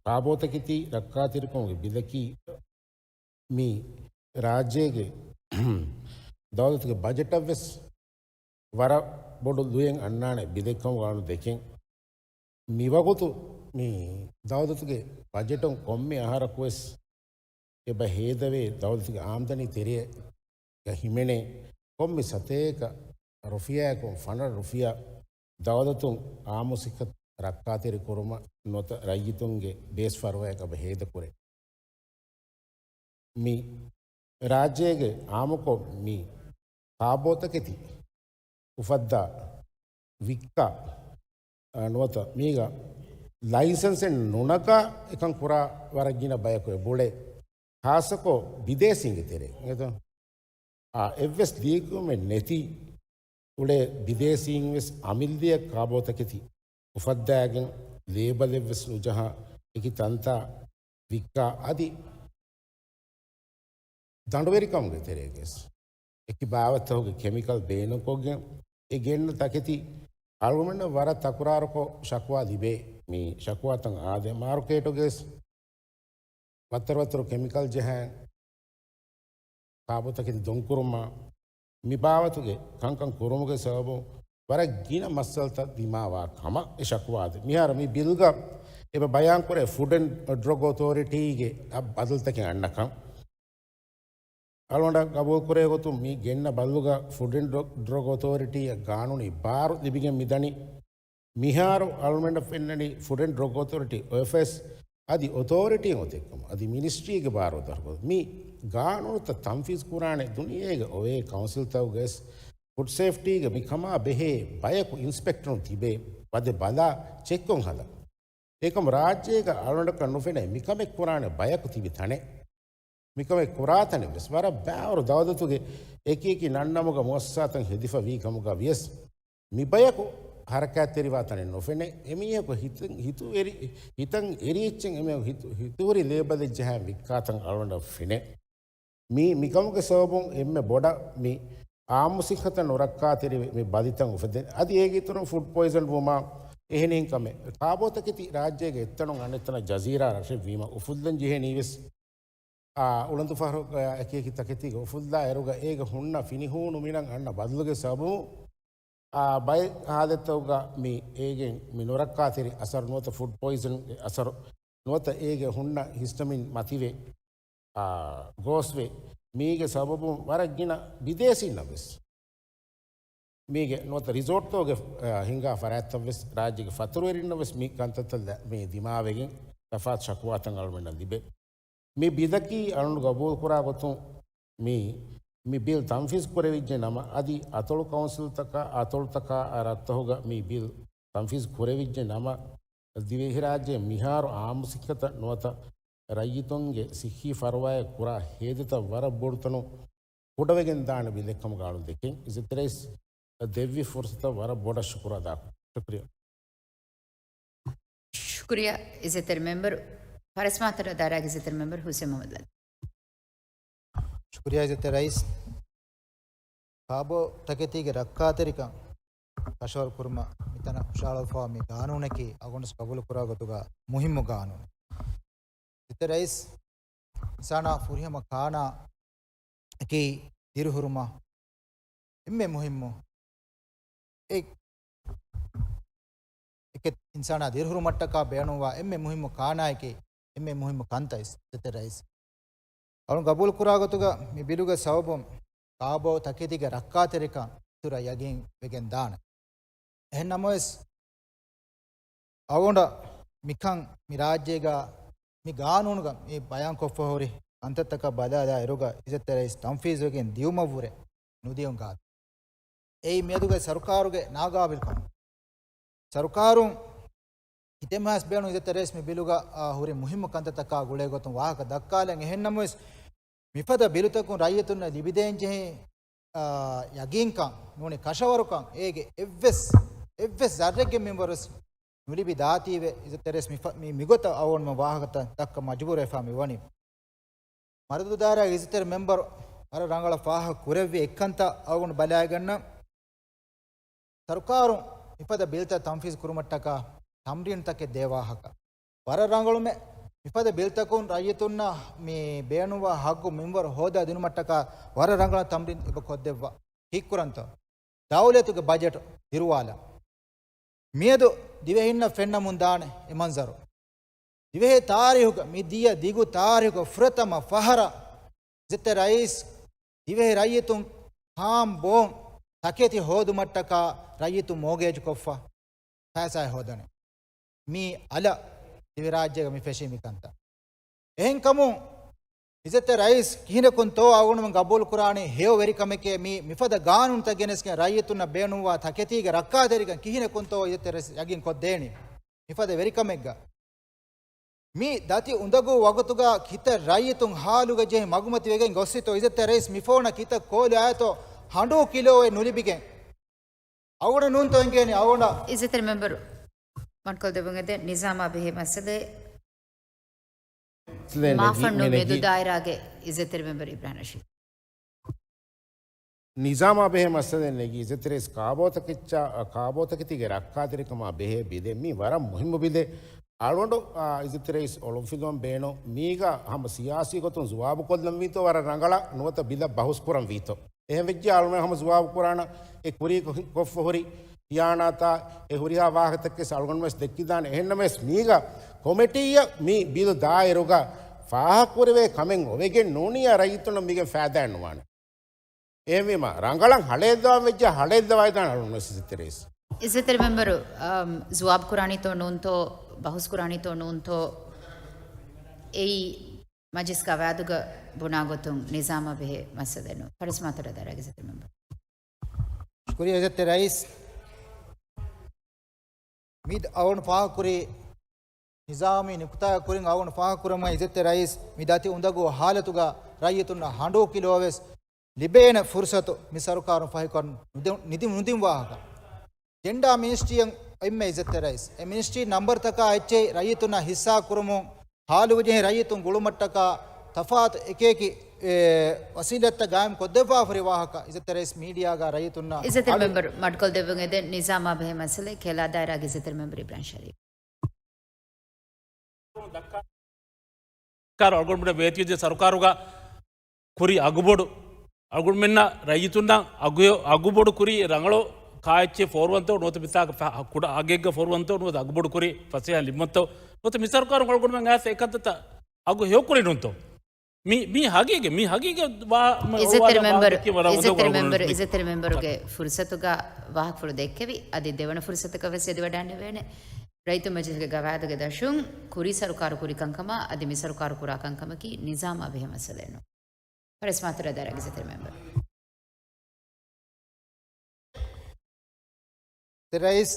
ކާބޯތަކެތި ރައްކާތެރިކަމުގެ ބިލަކީ މި ރާއްޖޭގެ ދައުލަތުގެ ބަޖެޓަށް ވެސް ވަރަށް ބޮޑު ލުޔެއް އަންނާނެ ބިލެއްކަމުގަ އަޅުން ދެކެން. މިވަގުތު މި ދައުލަތުގެ ބަޖެޓުން ކޮންމެ އަހަރަކުވެސް އެބަ ހޭދަވޭ ދައުލަތުގެ އާމްދަނީ ތެރޭގަ ހިމެނޭ ކޮންމެ ސަތޭކަ ރުފިޔާއަކުން ފަނަރަ ރުފިޔާ ދައުލަތުން އާއްމު ސިއްހަތު ރައްކާތެރި ކުރުމަށް ނުވަތަ ރައްޔިތުންގެ ބޭސް ފަރުވާއަކަށް އެބަ ހޭދަކުރޭ. މި ރާއްޖޭގެ އާއްމުކޮށް މި ކާބޯތަކެތި އުފައްދާ ވިއްކާ، އަ، ނުވަތަ މީގަ ލައިސަންސެއް ނުނަގާ އެކަން ކުރާ ވަރަށް ގިނަ ބަޔަކު އެބައުޅޭ. ޚާއްޞަކޮށް ބިދޭސީންގެ ތެރޭ. އެދޯ؟ އާ، އެއްވެސް ލިޔެކިޔުމެއް ނެތި އުޅޭ ބިދޭސީން ވެސް އަމިއްލަޔަށް ކާބޯތަކެތި އުފައްދާގެން ލޭބަލެއް ވެސް ނުޖަހާ އެކި ތަންތާ ވިއްކާ އަދި ދަނޑުވެރިކަމުގެ ތެރޭގަސް އެކި ބާވަތްތަކުގެ ކެމިކަލް ބޭނުންކޮށްގެން އެ ގެންނަ ތަކެތި އަޅުގަނޑަށް ވަރަށް ތަކުރާރުކޮށް ޝަކުވާ ލިބޭ. މި ޝަކުވާތައް އާދޭ މާރުކޭޓުގަސް ވައްތަރު ވައްތަރު ކެމިކަލް ޖަހާ ކާބޯތަކެތި ދޮންކުރުމާ މި ބާވަތުގެ ކަންކަން ކުރުމުގެ ސަބަބުން ވަރަށް ގިނަ މައްސަލަތައް ދިމާވާ ކަމަށް އެ ޝަކުވާދޭ. މިހާރު މި ބިލްގަ އެބަ ބަޔާންކުރޭ ފުޑް އެންޑް ޑްރަގް އޮތޯރިޓީގެ ބަދަލުތަކެއް އަންނަކަން. އަޅުގަނޑަށް ގަބޫލުކުރޭ ގޮތުން މި ގެންނަ ބަދަލުގަ ފުޑް އެންޑް ޑްރަގް އޮތޯރިޓީއަށް ގާނޫނީ ބާރު ލިބިގެން މިދަނީ. މިހާރު އަޅުގަނޑަށް ފެންނަނީ ފުޑް އެންޑް ޑްރަގް އޮތޯރިޓީ، އެފް އެސް، އަދި އޮތޯރިޓީ އޮތެއްކަމަށް. އަދި މިނިސްޓްރީގެ ބާރު ދަރުގަ މި ގާނޫނުތައް ތަންފީޒު ކުރާނެ ދުނިޔޭގެ އޮވޭ ކައުންސިލްތަކުގައި ވެސް ފުޑް ސޭފްޓީގެ މިކަމާ ބެހޭ ބަޔަކު އިންސްޕެކްޓަރުން ތިބޭ ވަދެ ބަލާ ޗެކްކޮށް ހަދަން. އެކަމު ރާއްޖޭގަ އަޅުގަނޑަކަށް ނުފެނޭ މިކަމެއް ކުރާނެ ބަޔަކު ތިބި ތަނެއް. މިކަމެއް ކުރާތަނެއް ވެސް ވަރަށް ބައިވަރު ދައުލަތުގެ އެކި އެކި ނަންނަމުގަ މުއައްސަސާތައް ހެދިފަ ވީ ކަމުގަ ވިޔަސް، މި ބަޔަކު ހަރަކާތްތެރިވާ ތަނެއް ނުފެނޭ. އެމީހަކު ހިތަށް، ހިތު އެރި، ހިތަށް އެރި އެއްޗެއް އެމީހަކު ހިތު، ހިތުހުރި ލޭބަލެއް ޖަހާ ވިއްކާތަން އަޅުގަނޑަށް ފެނޭ. މި، މިކަމުގެ ސަބަބުން އެންމެ ބޮޑަށް މި އާއްމު ސިއްހަތަށް ނުރައްކާތެރި މި ބަލިތައް އުފެދެން. އަދި އޭގެ އިތުރުން ފުޑް ޕޮއިޒަން ވުމާ އެހެނިހެން ކަމެއް. ކާބޯ ތަކެތި ރާއްޖޭގެ އެއްތަނުން އަނެއްތަނަށް ޖަޒީރާ ރަށެއް ވީމަ އުފުއްލަން ޖެހޭނީ ވެސް، އާ، އުޅަނދު ފަހަރު، އާ، އެކި އެކި ތަކެތީގަ އުފުއްލާ އިރުގަ އޭގަ ހުންނަ ފިނިހޫނު މިނަށް އަންނަ ބަދަލުގެ ސަބަބުން، އާ، ބައެއް ހާލަތްތަކުގަ މި އޭގެން މި ނުރައްކާތެރި އަސަރު ނުވަތަ ފުޑް ޕޮއިޒަންގެ އަސަރު ނުވަތަ އޭގެ ހުންނަ ހިސްޓަމިން މަތިވެ، އާ، ގޯސްވެ، މީގެ ސަބަބުން ވަރަށް ގިނަ ބިދޭސީންނަށް ވެސް މީގެ ނުވަތަ ރިސޯޓްތަކުގެ، އާ، ހިނގާ ފަރާތްތައް ވެސް ރާއްޖޭގެ ފަތުރުވެރިންނަށް ވެސް މި ކަންތައްތައް ލަ-، މި ދިމާވެގެން ތަފާތު ޝަކުވާތައް އަޅުގަނޑަށް ލިބޭ. މި ބިލަކީ އަޅުގަނޑު ގަބޫލުކުރާ ގޮތުން މި، މި ބިލް ތަންފީޒު ކުރެވިއްޖެ ނަމަ، އަދި އަތޮޅު ކައުންސިލްތަކާ އަތޮޅުތަކާ ރަށްތަކުގަ މި ބިލް ތަންފީޒު ކުރެވިއްޖެ ނަމަ، ދިވެހިރާއްޖެ މިހާރު އާއްމު ސިއްހަތަށް ނުވަތަ ރައްޔިތުންގެ ސިއްހީ ފަރުވާއަށް ކުރާ ހޭދަތައް ވަރަށް ބޮޑުތަނުން ކުޑަވެގެން ދާނެ ބިލެއްކަމުގަ އަޅުގަނޑު ދެކެން. އިއްޒަތްތެރި ރައީސް ދެއްވި ފުރުސަތަށް ވަރަށް ބޮޑަށް ޝުކުރު އަދާކުރަން. ޝުކުރިއްޔާ. ޝުކުރިއްޔާ އިއްޒަތްތެރި މެމްބަރު. ފަރަސްމާތޮޅު ދާއިރާގެ އިއްޒަތްތެރި މެމްބަރު ހުސެން މުހައްމަދު ލަދީ. ޝުކުރިއްޔާ އިއްޒަތްތެރި ރައީސް. ކާބޯ ތަކެތީގެ ރައްކާތެރިކަން ކަށަވަރު ކުރުމަށް މިތަނަށް ހުށަހަޅައްވާ މި ގާނޫނަކީ އަޅުގަނޑު ގަބޫލުކުރާ ގޮތުގަ މުހިއްމު ގާނޫނެއް. އިއްޒަތްތެރި ރައީސް، އިންސާނާ ފުރިހަމަ ކާނާއަކީ ދިރިހުރުމަށް އެންމެ މުހިއްމު އެ، އެކެއް އިންސާނާ ދިރިހުރުމަށްޓަކާ ބޭނުންވާ އެންމެ މުހިއްމު ކާނާއެކޭ، އެންމެ މުހިއްމު ކަންތައް އިއްޒަތްތެރި ރައީސް. އަޅުން ގަބޫލުކުރާ ގޮތުގަ މި ބިލުގެ ސަބަބުން ކާބޯ ތަކެތީގެ ރައްކާތެރިކަން އިތުރަށް ޔަގީން ވެގެން ދާނެ. އެހެން ނަމަވެސް، އަޅުގަނޑަށް މިކަން މި ރާއްޖޭގަ މި ގާނޫނުގަ މި ބަޔާންކޮށްފަ ހުރި ކަންތައްތަކަށް ބަލާލާ އިރުގަ އިއްޒަތްތެރި ރައީސް ތަންފީޒުވެގެން ދިޔުމަށްވުރެ ނުދިޔުން ގާތު. އެއީ މިއަދުގެ ސަރުކާރުގެ ނާގާބިލްކަމެއް. ސަރުކާރުން ހިތެއްމާސް ބޭނުން އިއްޒަތްތެރި ރައީސް މި ބިލުގަ، އާ، ހުރި މުހިއްމު ކަންތައްތަކާ ގުޅޭ ގޮތުން ވާހަކަ ދައްކާލަން. އެހެން ނަމަވެސް، މިފަދަ ބިލުތަކުން ރައްޔިތުންނަށް ލިބިދޭންޖެހޭ، އާ، ޔަގީންކަން ނޫނީ ކަށަވަރުކަން އޭގެ އެއްވެސް، އެއްވެސް ޒައްރެއްގެ މިންވަރުވެސް ނުލިބި ދާތީވެ، އިއްޒަތްތެރި ރައީސް މިފަ-، މި، މިގޮތަށް އަޅުގަނޑުމެން ވާހަކަތައް ދައްކަ މަޖުބޫރުވެފަ މިވަނީ. މަރަދުދާރާ އިއްޒަތްތެރި މެމްބަރު ވަރަށް ރަނގަޅަށް ފާހަގަ ކުރެއްވި އެއްކަންތައް އަޅުގަނޑު ބަލާގަންނަ. ސަރުކާރުން މިފަދަ ބިލްތައް ތަންފީޒު ކުރުމަށްޓަކާ ތަމްރީންތަކެއް ދޭ ވާހަކަ. ވަރަށް ރަނގަޅުމެ، މިފަދަ ބިލްތަކުން ރައްޔިތުންނަށް މި ބޭނުންވާ ހައްގު މިންވަރު ހޯދާ ދިނުމަށްޓަކާ ވަރަށް ރަނގަޅަށް ތަމްރީން އެބަ ކޮށްދެއްވާ. ކީއްކުރަންތޯ؟ ދައުލަތުގެ ބަޖެޓު ދިރުވާލާ. މިއަދު ދިވެހިންނަށް ފެންނަމުން ދާނެ އެ މަންޒަރު. ދިވެހި ތާރީހުގަ، މި ދިޔަ ދިގު ތާރީހުގަ ފުރަތަމަ ފަހަރަށް އިއްޒަތްތެރި ރައީސް ދިވެހި ރައްޔިތުން ހާމް ބޯން ތަކެތި ހޯދުމަށްޓަކާ ރައްޔިތުން މޯގޭޖު ކޮށްފަ ފައިސާއެއް ހޯދަނީ. މީ އަލަށް ދިވެހިރާއްޖޭގަ މި ފެށީ މިކަންތައް. އެހެންކަމުން އިއްޒަތްތެރި ރައީސް ކިހިނަކުންތޯ އަޅުގަނޑުމެން ގަބޫލުކުރާނީ ހެޔޮ ވެރިކަމެކޭ މީ މިފަދަ ގާނޫނުތައް ގެނެސްގެން ރައްޔިތުންނަށް ބޭނުންވާ ތަކެތީގެ ރައްކާތެރިކަން ކިހިނަކުންތޯ އިއްޒަތްތެރި ރައީސް ޔަގީން ކޮށްދޭނީ މިފަދަ ވެރިކަމެއްގަ. މި ދަތި އުނދަގޫ ވަގުތުގަ ކިތައް ރައްޔިތުން ހާލުގަ ޖެހި މަގުމަތިވެގެން ގޮއްސިތޯ އިއްޒަތްތެރި ރައީސް މި ފޯނަށް ކިތައް ކޯލު އައިތޯ ހަނޑޫ ކިލޯއެއް ނުލިބިގެން. އަޅުގަނޑަށް ނޫންތޯ އެނގޭނީ އަޅުގަނޑަށް. އިއްޒަތްތެރި މެމްބަރު ވަންކޮޅު ދެއްވުން އެދެން ނިޒާމާ ބެހޭ މައްސަލައެއް. މާފަންނު މެދު ދާއިރާގެ އިއްޒަތްތެރި މެމްބަރު އިބްރާހިމް ރަޝީދު. ނިޒާމާ ބެހޭ މައްސަލައެއް ނެގި، އިއްޒަތްތެރި ރައީސް ކާބޯ ތަކެއްޗާ، ކާބޯ ތަކެތީގެ ރައްކާތެރިކަމާ ބެހޭ ބިލެއް މީ ވަރަށް މުހިއްމު ބިލެއް. އަޅުގަނޑު، އާ، އިއްޒަތްތެރި ރައީސް އޮޅުންފިލުވަން ބޭނުން މީގަ ހަމަ ސިޔާސީ ގޮތުން ޖުވާބުކޮށްލަން ވީތޯ ވަރަށް ރަނގަޅަށް ނުވަތަ ބިލަށް ބަހުސް ކުރަން ވީތޯ. އެހެން ވެއްޖެ އަޅުމެން ހަމަ ޖުވާބު ކުރާނަ އެ ކުރީ ކޮށްފަ ހުރި ހިޔާނާތާ އެ ހުރިހާ ވާހަކަތަކެސް އަޅުގަނޑުމެސް ދެއްކިދާނެ. އެހެންނަމަވެސް މީގަ ކޮމިޓީއަށް މި ބިލު ދާއިރުގަ ފާހަގަކުރެވޭ ކަމެއް އޮވެގެން ނޫނިއްޔާ ރައްޔިތުންނަށް މީގެން ފައިދާއެއް ނުވާނެ. އެހެންވީމަ ރަނގަޅަށް ހަޅޭއްލަވާން ވެއްޖެ ހަޅޭއްލަވައިދާނެ އަޅުގަނޑުމެސް އިއްޒަތްތެރި ރައީސް. އިއްޒަތްތެރި މެމްބަރު، އަމް، ޖުވާބު ކުރާނީތޯ ނޫންތޯ، ބަހުސް ކުރާނީތޯ ނޫންތޯ، އެއީ މަޖިލިސް ގަވާއިދުގަ ބުނާ ގޮތުން ނިޒާމާ ބެހޭ މައްސަލައެއް ނޫން. ފަރަސް މާތުރަ ދާއިރާގެ އިއްޒަތްތެރި މެމްބަރު. ޝުކުރިއްޔާ އިއްޒަތްތެރި ރައީސް. މި އަޅުގަނޑު ފާހަގަކުރި ނިޒާމީ ނުކުތާއެއް ކުރިން އަޅުގަނޑު ފާހަގަކުރަމުން އިއްޒަތްތެރި ރައީސް، މި ދަތި އުނދަގޫ ހާލަތުގަ ރައްޔިތުންނަށް ހަނޑޫ ކިލޯވެސް ލިބޭނެ ފުރުސަތު މި ސަރުކާރުން ފަހިކޮށް ނުދި-، ނިދި-، ނުދިން ވާހަކަ. ޖެންޑާ މިނިސްޓްރީއަށް އެންމެ އިއްޒަތްތެރި ރައީސް. އެ މިނިސްޓްރީ ނަންބަރުތަކާ އެއްޗެހި ރައްޔިތުންނަށް ހިއްސާ ކުރުމުން ހާލުވެޖެހޭ ރައްޔިތުން ގުޅުމަށްޓަކާ ތަފާތު އެކިއެކި، އެ، ވަސީލަތްތައް ގާއިމް ކޮށްދެއްވާފައި ވާހަކަ އިއްޒަތްތެރި ރައީސް މީޑިއާގަ ރައްޔިތުންނަށް އިއްޒަތްތެރި އަޅު- މެމްބަރު މަޑުކޮށްދެއްވުން އެދެން ނިޒާމާ ބެހޭ މައްސަލައެއް ކެލާ ދާއިރާގެ އިއްޒަތްތެރި މެމްބަރު އިބްރާހިމް ޝަރީފް. ސަރުކާރު އަޅުގަނޑުމެން ވޭތުވެއްޖެ ސަރުކާރުގަ ކުރި އަގުބޮޑު އަޅުގަނޑުމެންނަށް ރައްޔިތުންނަށް އަގު-، އަގުބޮޑު ކުރި ރަނގަޅު ކާއެއްޗެއް ފޯރުވަންތޯ ނުވަތަ މިތާގަ ފަ-، ކުޑަ އަގެއްގަ ފޯރުވަންތޯ ނުވަތަ އަގުބޮޑު ކުރި ފަސޭހަ ލިބުމަށްތޯ ނުވަތަ މި ސަރުކާރުން އަޅުގަނޑުމެން އައިސް އެކަންތައްތައް އަގު ހެޔޮކުރި ނޫންތޯ؟ މި، މި ހަގީގަތް، މި ހަގީގަތް ވާ-، މަ-، އިއްޒަތްތެރި މެމްބަރު، އިއްޒަތްތެރި މެމްބަރު، އިއްޒަތްތެރި މެމްބަރުގެ ފުރުސަތުގަ ވާހަކަފުޅު ދެއްކެވި، އަދި ދެވަނަ ފުރުސަތަކަށް ވެސް އެދިވަޑައިންނެވޭނެ. ރައްޔިތު މަޖިލިސްގެ ގަވާއިދުގެ ދަށުން ކުރީ ސަރުކާރު ކުރި ކަންކަމާ އަދި މި ސަރުކާރު ކުރާ ކަންކަމަކީ ނިޒާމާ ބެހޭ މައްސަލައެއް ނޫން. ފަރަސް މާތުރަ ދާއިރާގެ އިއްޒަތްތެރި މެމްބަރު. ރައީސް،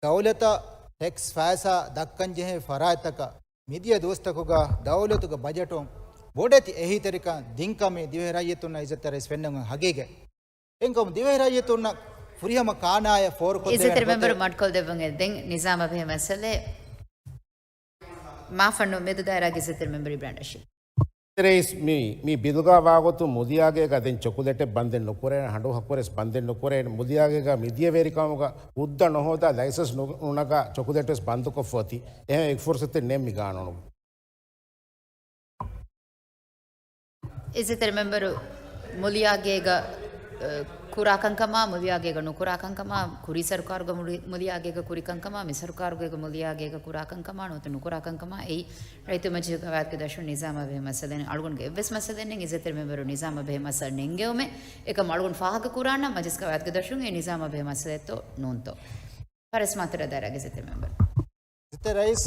ދައުލަތަށް ޓެކްސް ފައިސާ ދައްކަންޖެހޭ ފަރާތްތަކަށް މިދިޔަ ދުވަސްތަކުގަ ދައުލަތުގެ ބަޖެޓުން ބޮޑެތި އެހީތެރިކަން ދިންކަމީ ދިވެހި ރައްޔިތުންނަށް އިއްޒަތްތެރި ރައީސް ފެންނަން ހަގީގަތް. އެހެންކަމުން ދިވެހި ރައްޔިތުންނަށް ފުރިހަމަ ކާނާއެއް ފޯރުކޮށްދެވޭނެ އިއްޒަތްތެރި މެމްބަރު ގޮތެއް މަޑުކޮށްދެއްވުން އެދެން ނިޒާމާ ބެހޭ މައްސަލައެއް. މާފަންނު މެދު ދާއިރާގެ އިއްޒަތްތެރި މެމްބަރު އިބްރާހިމް ރަޝީދު. ރައީސް، މި، މި ބިލްގަ ވާގޮތުން މުލިއާގޭގަ ދެން ޗޮކުލެޓެއް ބަންދެއް ނުކުރޭނެ، ހަނޑޫ ހަކުރެސް ބަންދެއް ނުކުރޭނެ، މުލިއާގޭގަ މިދިޔަ ވެރިކަމުގަ ހުއްދަ ނުހޯދާ ލައިސަންސް ނު-، ނުނަގާ ޗޮކުލެޓްވެސް ބަންދުކޮށްފަ އޮތީ. އެހެން އެއް ފުރުސަތެއް ނެތް މި ގާނޫނުގަ. އިއްޒަތްތެރި މެމްބަރު މުލިއާގޭގަ، އަ، ކުރާ ކަންކަމާ، މުލިއާގޭގަ ނުކުރާ ކަންކަމާ، ކުރީ ސަރުކާރުގަ މުލި-، މުލިއާގޭގަ ކުރި ކަންކަމާ، މި ސަރުކާރުގޭގަ މުލިއާގޭގަ ކުރާ ކަންކަމާ ނުވަތަ ނުކުރާ ކަންކަމާ އެއީ ރައްޔިތު މަޖިލިސް ގަވާއިދުގެ ދަށުން ނިޒާމާ ބެހޭ މައްސަލައެއް ނޫން. އަޅުގަނޑުގެ އެއްވެސް މައްސަލައެއް ނެތް އިއްޒަތްތެރި މެމްބަރު ނިޒާމާ ބެހޭ މައްސަލަ ނެންގެވުމެއް. އެކަމް އަޅުގަނޑު ފާހަގަ ކުރާނަން މަޖިލިސް ގަވާއިދުގެ ދަށުން އެ ނިޒާމާ ބެހޭ މައްސަލައެއްތޯ ނޫންތޯ. ފަރަސް މާތުރަ ދާއިރާގެ އިއްޒަތްތެރި މެމްބަރު. އިއްޒަތްތެރި ރައީސް،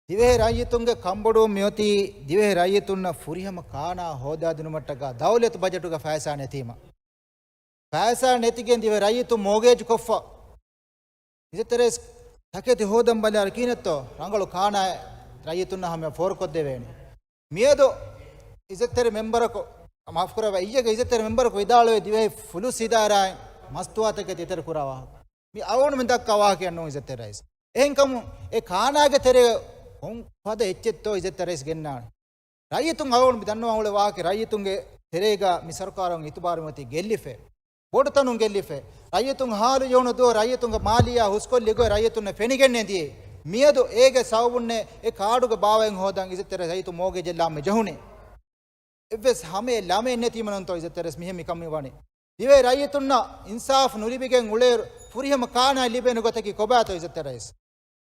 ދިވެހި ރައްޔިތުންގެ ކަންބޮޑުވުން މިއޮތީ ދިވެހި ރައްޔިތުންނަށް ފުރިހަމަ ކާނާ ހޯދާދިނުމަށްޓަކާ ދައުލަތު ބަޖެޓުގަ ފައިސާ ނެތީމަ. ފައިސާ ނެތިގެން ދިވެހި ރައްޔިތުން މޯގޭޖް ކޮށްފަ. އިއްޒަތްތެރި ރައީސް، ތަކެތި ހޯދަން ބަލާއިރު ކިހިނެއްތޯ ރަނގަޅު ކާނާއެއް ރައްޔިތުންނަށް ހަމަޔަށް ފޯރުކޮށްދެވޭނެ. މިއަދު އިއްޒަތްތެރި މެމްބަރަކު، މާފުކުރައްވާ، އިއްޔެގެ އިއްޒަތްތެރި މެމްބަރަކު ވިދާޅުވޭ ދިވެހި ފުލުސް އިދާރާއިން މަސްތުވާތަކެތި އެތެރެ ކުރާ ވާހަކަ. މި އަޅުގަނޑުމެން ދައްކާ ވާހަކައެއް ނޫން އިއްޒަތްތެރި ރައީސް. އެހެންކަމުން އެ ކާނާގެ ތެރޭގަ ކޮން ފަދަ އެއްޗެއްތޯ އިއްޒަތްތެރި ރައީސް ގެންނާނެ. ރައްޔިތުން އަޅުގަނޑު މި ދަންނަވާ އުޅޭ ވާހަކަ ރައްޔިތުންގެ ތެރޭގަ މި ސަރުކާރުން އިތުބާރު މިއޮތީ ގެއްލިފަ. ބޮޑު ތަނުން ގެއްލިފަ. ރައްޔިތުން ހާލު ޖެހުނު ދުވަހު ރައްޔިތުންގެ މާލިޔާ ހުސްކޮށްލި ގޮތް ރައްޔިތުންނަށް ފެނިގެން އެދިޔަ. މިއަދު އޭގެ ސަބަބުންނޭ އެ ކާޑުގެ ބާވަތް ހޯދަން އިއްޒަތްތެރި ރައްޔިތުން މޯގޭޖެއް ލާމެ ޖެހުނީ. އެއްވެސް ހަމައެއް ލާމެއް ނެތީމަ ނޫންތޯ އިއްޒަތްތެރި ރައީސް މިހެން މިކަން މި ވަނީ. ދިވެހި ރައްޔިތުންނަށް އިންސާފު ނުލިބިގެން އުޅޭއިރު ފުރިހަމަ ކާނާއެއް ލިބޭނެ ގޮތަކީ ކޮބާތޯ އިއްޒަތްތެރި ރައީސް؟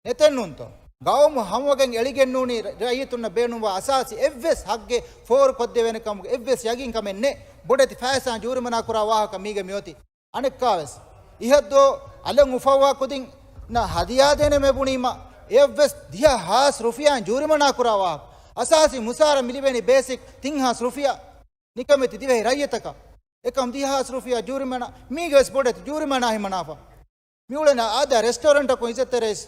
ނެތެއް ނޫންތޯ؟ ގައުމު ހަމަވެގެން އެޅިގެން ނޫނީ ރަ-، ރައްޔިތުންނަށް ބޭނުންވާ އަސާސީ އެއްވެސް ހައްގެއް ފޯރު ކޮށްދެވޭނެ ކަމުގެ އެއްވެސް ޔަގީން ކަމެއް ނެތް. ބޮޑެތި ފައިސާ ޖޫރިމަނާ ކުރާ ވާހަކަ މީގެ މިއޮތީ. އަނެއްކާވެސް، އިހަށްދޯ އަލަށް އުފައްވާ ކުދިންނަށް ހަދިޔާ ދޭނެ މެ ބުނީމަ، އެއަށްވެސް ދިހަ ހާސް ރުފިޔާ ޖޫރިމަނާ ކުރާ ވާހަކަ. އަސާސީ މުސާރަ މި ލިބޭނީ ބޭސިކް ތިން ހާސް ރުފިޔާ. ނިކަމެތި ދިވެހި ރައްޔިތަކަށް އެކަމް ދިހަ ހާސް ރުފިޔާ ޖޫރިމަނާ، މީގެ ވެސް ބޮޑެތި ޖޫރިމަނާ ހިމަނާފަ. މިއުޅެނީ އާދަ ރެސްޓޯރެންޓަކުން އިއްޒަތްތެރި ރައީސް.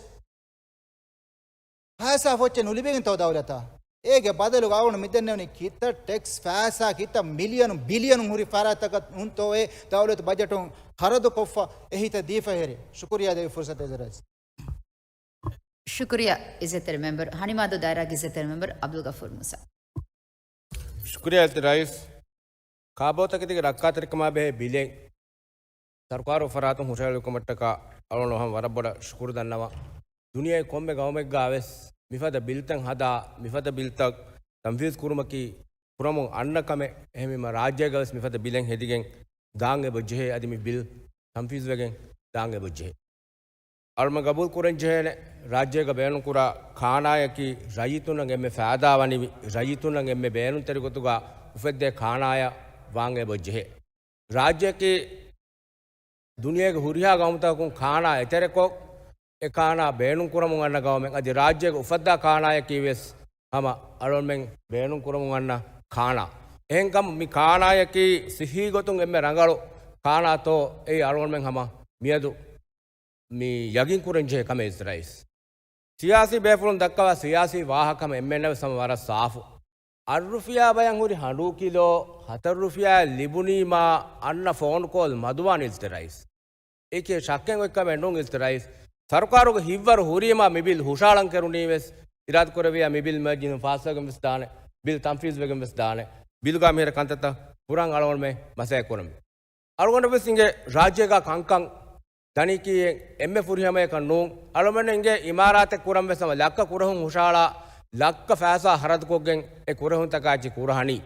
ފައިސާ ފޮއްޗެއް ނުލިބިގެންތޯ ދައުލަތަށް؟ އޭގެ ބަދަލު އަޅުގަނޑު މިދެންނެވުނީ ކިތައް ޓެކްސް ފައިސާ، ކިތައް މިލިއަނު ބިލިއަނު ހުރި ފަރާތްތަކަށް ނޫންތޯއޭ ދައުލަތު ބަޖެޓުން ޚަރަދުކޮށްފަ އެހީތައް ދީފަ ހެރި. ޝުކުރިއްޔާ ދެވި ފުރުސަތަށް އިއްޒަތްތެރި ރައީސް. ޝުކުރިއްޔާ އިއްޒަތްތެރި މެމްބަރު. ހަނިމާދޫ ދާއިރާގެ އިއްޒަތްތެރި މެމްބަރު އަބްދުލް ގަފޫރު މޫސާ. ޝުކުރިއްޔާ އިއްޒަތްތެރި ރައީސް. ކާބޯތަކެތީގެ ރައްކާތެރިކަމާ ބެހޭ ބިލެއް ސަރުކާރު ފަރާތުން ހުށަހެޅުއްވުމަށްޓަކާ އަޅުގަނޑު ހަމަ ވަރަށް ބޮޑަށް ޝުކުރު ދަންނަވަން. ދުނިޔޭގެ ކޮންމެ ގައުމެއްގަ ވެސް މިފަދަ ބިލްތައް ހަދާ، މިފަދަ ބިލްތައް ތަންފީޒު ކުރުމަކީ ކުރަމުން އަންނަ ކަމެއް. އެހެންވީމަ ރާއްޖޭގަ ވެސް މިފަދަ ބިލެއް ހެދިގެން ދާން އެބަޖެހޭ، އަދި މި ބިލް ތަންފީޒުވެގެން ދާން އެބަޖެހޭ. އަޅުމެން ގަބޫލު ކުރަން ޖެހޭނެ، ރާއްޖޭގަ ބޭނުންކުރާ ކާނާޔަކީ ރައްޔިތުންނަށް އެންމެ ފައިދާވަނިވި، ރައްޔިތުންނަށް އެންމެ ބޭނުންތެރި ގޮތުގަ އުފެއްދޭ ކާނާޔަށް ވާން އެބަޖެހޭ. ރާއްޖެއަކީ ދުނިޔޭގެ ހުރިހާ ގައުމުތަކަކުން ކާނާ އެތެރެކޮށް، އެ ކާނާ ބޭނުންކުރަމުން އަންނަ ގައުމެއް. އަދި ރާއްޖޭގެ އުފައްދާ ކާނާޔަކީ ވެސް ހަމަ އަޅުގަނޑުމެން ބޭނުން ކުރަމުން އަންނަ ކާނާ. އެހެންކަމުން މި ކާނާޔަކީ ސިއްހީ ގޮތުން އެންމެ ރަނގަޅު ކާނާތޯ އެއީ އަޅުގަނޑުމެން ހަމަ މިއަދު މި ޔަގީން ކުރަން ޖެހޭ ކަމެއް އިސް ރައީސް. ސިޔާސީ ބޭފުޅުން ދައްކަވާ ސިޔާސީ ވާހަކަ ހަމަ އެންމެންނަށް ވެސް ހަމަ ވަރަށް ސާފު. އަށް ރުފިޔާ ބަޔަށް ހުރި ހަނޑޫ ކިލޯ ހަތަރު ރުފިޔާ ލިބުނީމާ އަންނަ ފޯނު ކޯލް މަދުވާނެ އިސް ރައީސް. އެކޭ ޝައްކެއް އޮތް ކަމެއް ނޫން އިސް ރައީސް. ސަރުކާރުގެ ހިތްވަރު ހުރީމާ މި ބިލް ހުށަހަޅަން ކެރުނީ ވެސް އިރާދަ ކުރެއްވިޔާ މި ބިލް މަޖިލީހުން ފާސްވެގެން ވެސް ދާނެ، ބިލް ތަންފީޒް ވެގެން ވެސް ދާނެ. ބިލްގާ މިހިރަ ކަންތައްތައް ކުރަން އަޅުގަނޑުމެން މަސައްކަތް ކުރަމު. އަޅުގަނޑަށް ވެސް އިނގޭ ރާއްޖޭގާ ކަންކަން ދަނީކީއެއް އެންމެ ފުރިހަމަޔަކަށް ނޫން. އަޅުގަނޑުމެން އިނގޭ އިމާރާތެއް ކުރަން ވެސް ހަމަ ލައްކަ ކުރެހުން ހުށަހަޅާ، ލައްކަ ފައިސާ ހަރަދުކޮށްގެން އެ ކުރެހުންތަކާ އެއްޗިހި ކުރަހަނީ.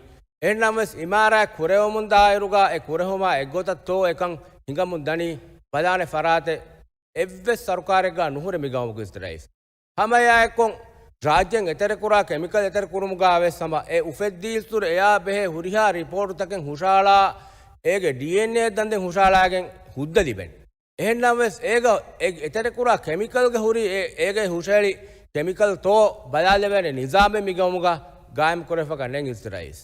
އެހެންނަމަވެސް އިމާރާތް ކުރެވެމުންދާއިރުގާ އެ ކުރެހުމާ އެއްގޮތަށްތޯ އެކަން ހިނގަމުން ދަނީ ބަލާނެ ފަރާތެއް އެއްވެސް ސަރުކާރެއްގާ ނުހުރޭ މި ގައުމުގަ އިސް ރައީސް. ހަމައެއާއެއްކޮށް، ރާއްޖޭން އެތެރެކުރާ ކެމިކަލް އެތެރެކުރުމުގާ ވެސް ހަމަ އެ އުފެއްދީއިރު އެޔާ ބެހޭ ހުރިހާ ރިޕޯޓުތަކެއް ހުށަހަޅާ، އޭގެ ޑީއެންއޭ ދަންދެން ހުށަހަޅާގެން ހުއްދަ ލިބެން. އެހެންނަމަވެސް، އޭގަ އެ އެތެރެކުރާ ކެމިކަލްގަ ހުރި އެ، އޭގަ ހުށަހެޅި ކެމިކަލްތޯ ބަލާލެވޭނެ ނިޒާމެއް މި ގައުމުގަ ގާއިމް ކުރެވިފަކަށް ނެތް އިސް ރައީސް.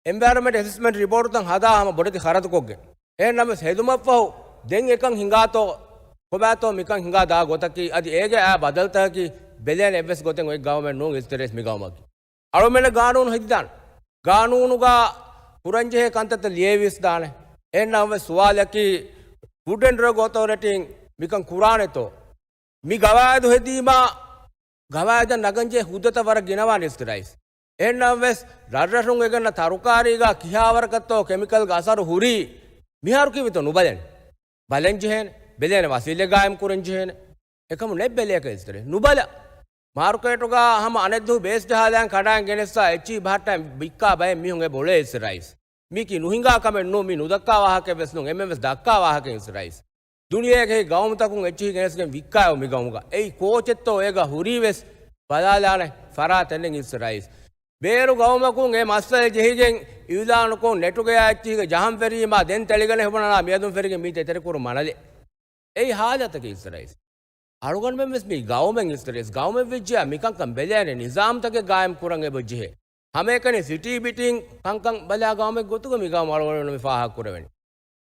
އެންވަޔަރަމެންޓް އެސެސްމަންޓް ރިޕޯޓުތައް ހަދާ ހަމަ ބޮޑެތި ޚަރަދުކޮށްގެން. އެހެންނަމަވެސް ހެދުމަށްފަހު ދެން އެކަން ހިނގާތޯ، ކޮބާތޯ މިކަން ހިނގާ ދާ ގޮތަކީ އަދި އޭގެ އާ ބަދަލުތަކަކީ ބެލޭނެ އެއްވެސް ގޮތެއް އޮތް ގައުމެއް ނޫން އިސް ރައީސް މި ގައުމަކީ. އަޅުމެންނަށް ގާނޫނު ހެދިދާނެ. ގާނޫނުގާ ކުރަންޖެހޭ ކަންތައްތައް ލިޔެވިސްދާނެ. އެހެންނަމަވެސް ސުވާލަކީ ފުޑް އެންޑް ޑްރަގް އޮތޯރިޓީން މިކަން ކުރާނެތޯ؟ މި ގަވާއިދު ހެދީމާ، ގަވާއިދަށް ނަގަންޖެހޭ ހުއްދަތައް ވަރަށް ގިނަވާނެ އިސް ރައީސް. އެހެންނަމަވެސް، ރަށްރަށުން އެގަންނަ ތަރުކާރީގާ ކިހާވަރަކަށްތޯ ކެމިކަލްގެ އަސަރު ހުރީ، މިހާރު ކީއްވެތޯ ނުބަލަން. ބަލަން ޖެހޭނެ، ބެލޭނެ ވަސީލަތް ގާއިމް ކުރަން ޖެހޭނެ. އެކަމު ނެތް ބެލޭކަށް އިސް ރައީސް. ނުބަލަ. މާރުކޭޓުގާ ހަމަ އަނެއްދުވަހު ބޭސް ޖަހާލާން ކަނޑާން ގެނެއްސާ އެއްޗިހި ބަހައްޓާ ވިއްކާ ބައެއް މީހުން އެބަ އުޅޭ އިސް ރައީސް. މީކީ ނުހިނގާ ކަމެއް ނޫން، މީ ނުދައްކާ ވާހަކައެއް ވެސް ނޫން، އެންމެން ވެސް ދައްކާ ވާހަކައެއް އިސް ރައީސް. ދުނިޔޭގެ ގައުމުތަކުން އެއްޗިހި ގެނެސްގެން ވިއްކާ މި ގައުމުގަ. އެއީ ކޯޗެއްތޯ އޭގަ ހުރީ ވެސް ބަލާލާނެ ފަރާތެއް ނެތް އިސް ރައީސް. ބޭރު ގައުމަކުން އެ މައްސަލަ ޖެހިގެން އިއުލާނުކޮށް ނެޓުގެ އެއްޗިހިގެ ޖަހަން ފެރީމާ ދެން ތެޅިގަނެ ހުބަނަނާ މިއަދުން ފެރިގެން މީތި އެތެރެކުރު މަނަލެއް. އެއީ ހާލަތަކީ އިސް ރައީސް. އަޅުގަނޑުމެން ވެސް މީ ގައުމެއް އިސް ރައީސް. ގައުމެއް ވެއްޖެޔާ މިކަންކަން ބެލޭނެ ނިޒާމްތަކެއް ގާއިމް ކުރަން އެބަޖެހޭ. ހަމައެކަނި ސިޓީ ބިޓިން ކަންކަން ބަލާ ގައުމެއް ގޮތުގަ މި ގައުމު އަޅުގަނޑު މި ފާހަގަ ކުރެވެނީ.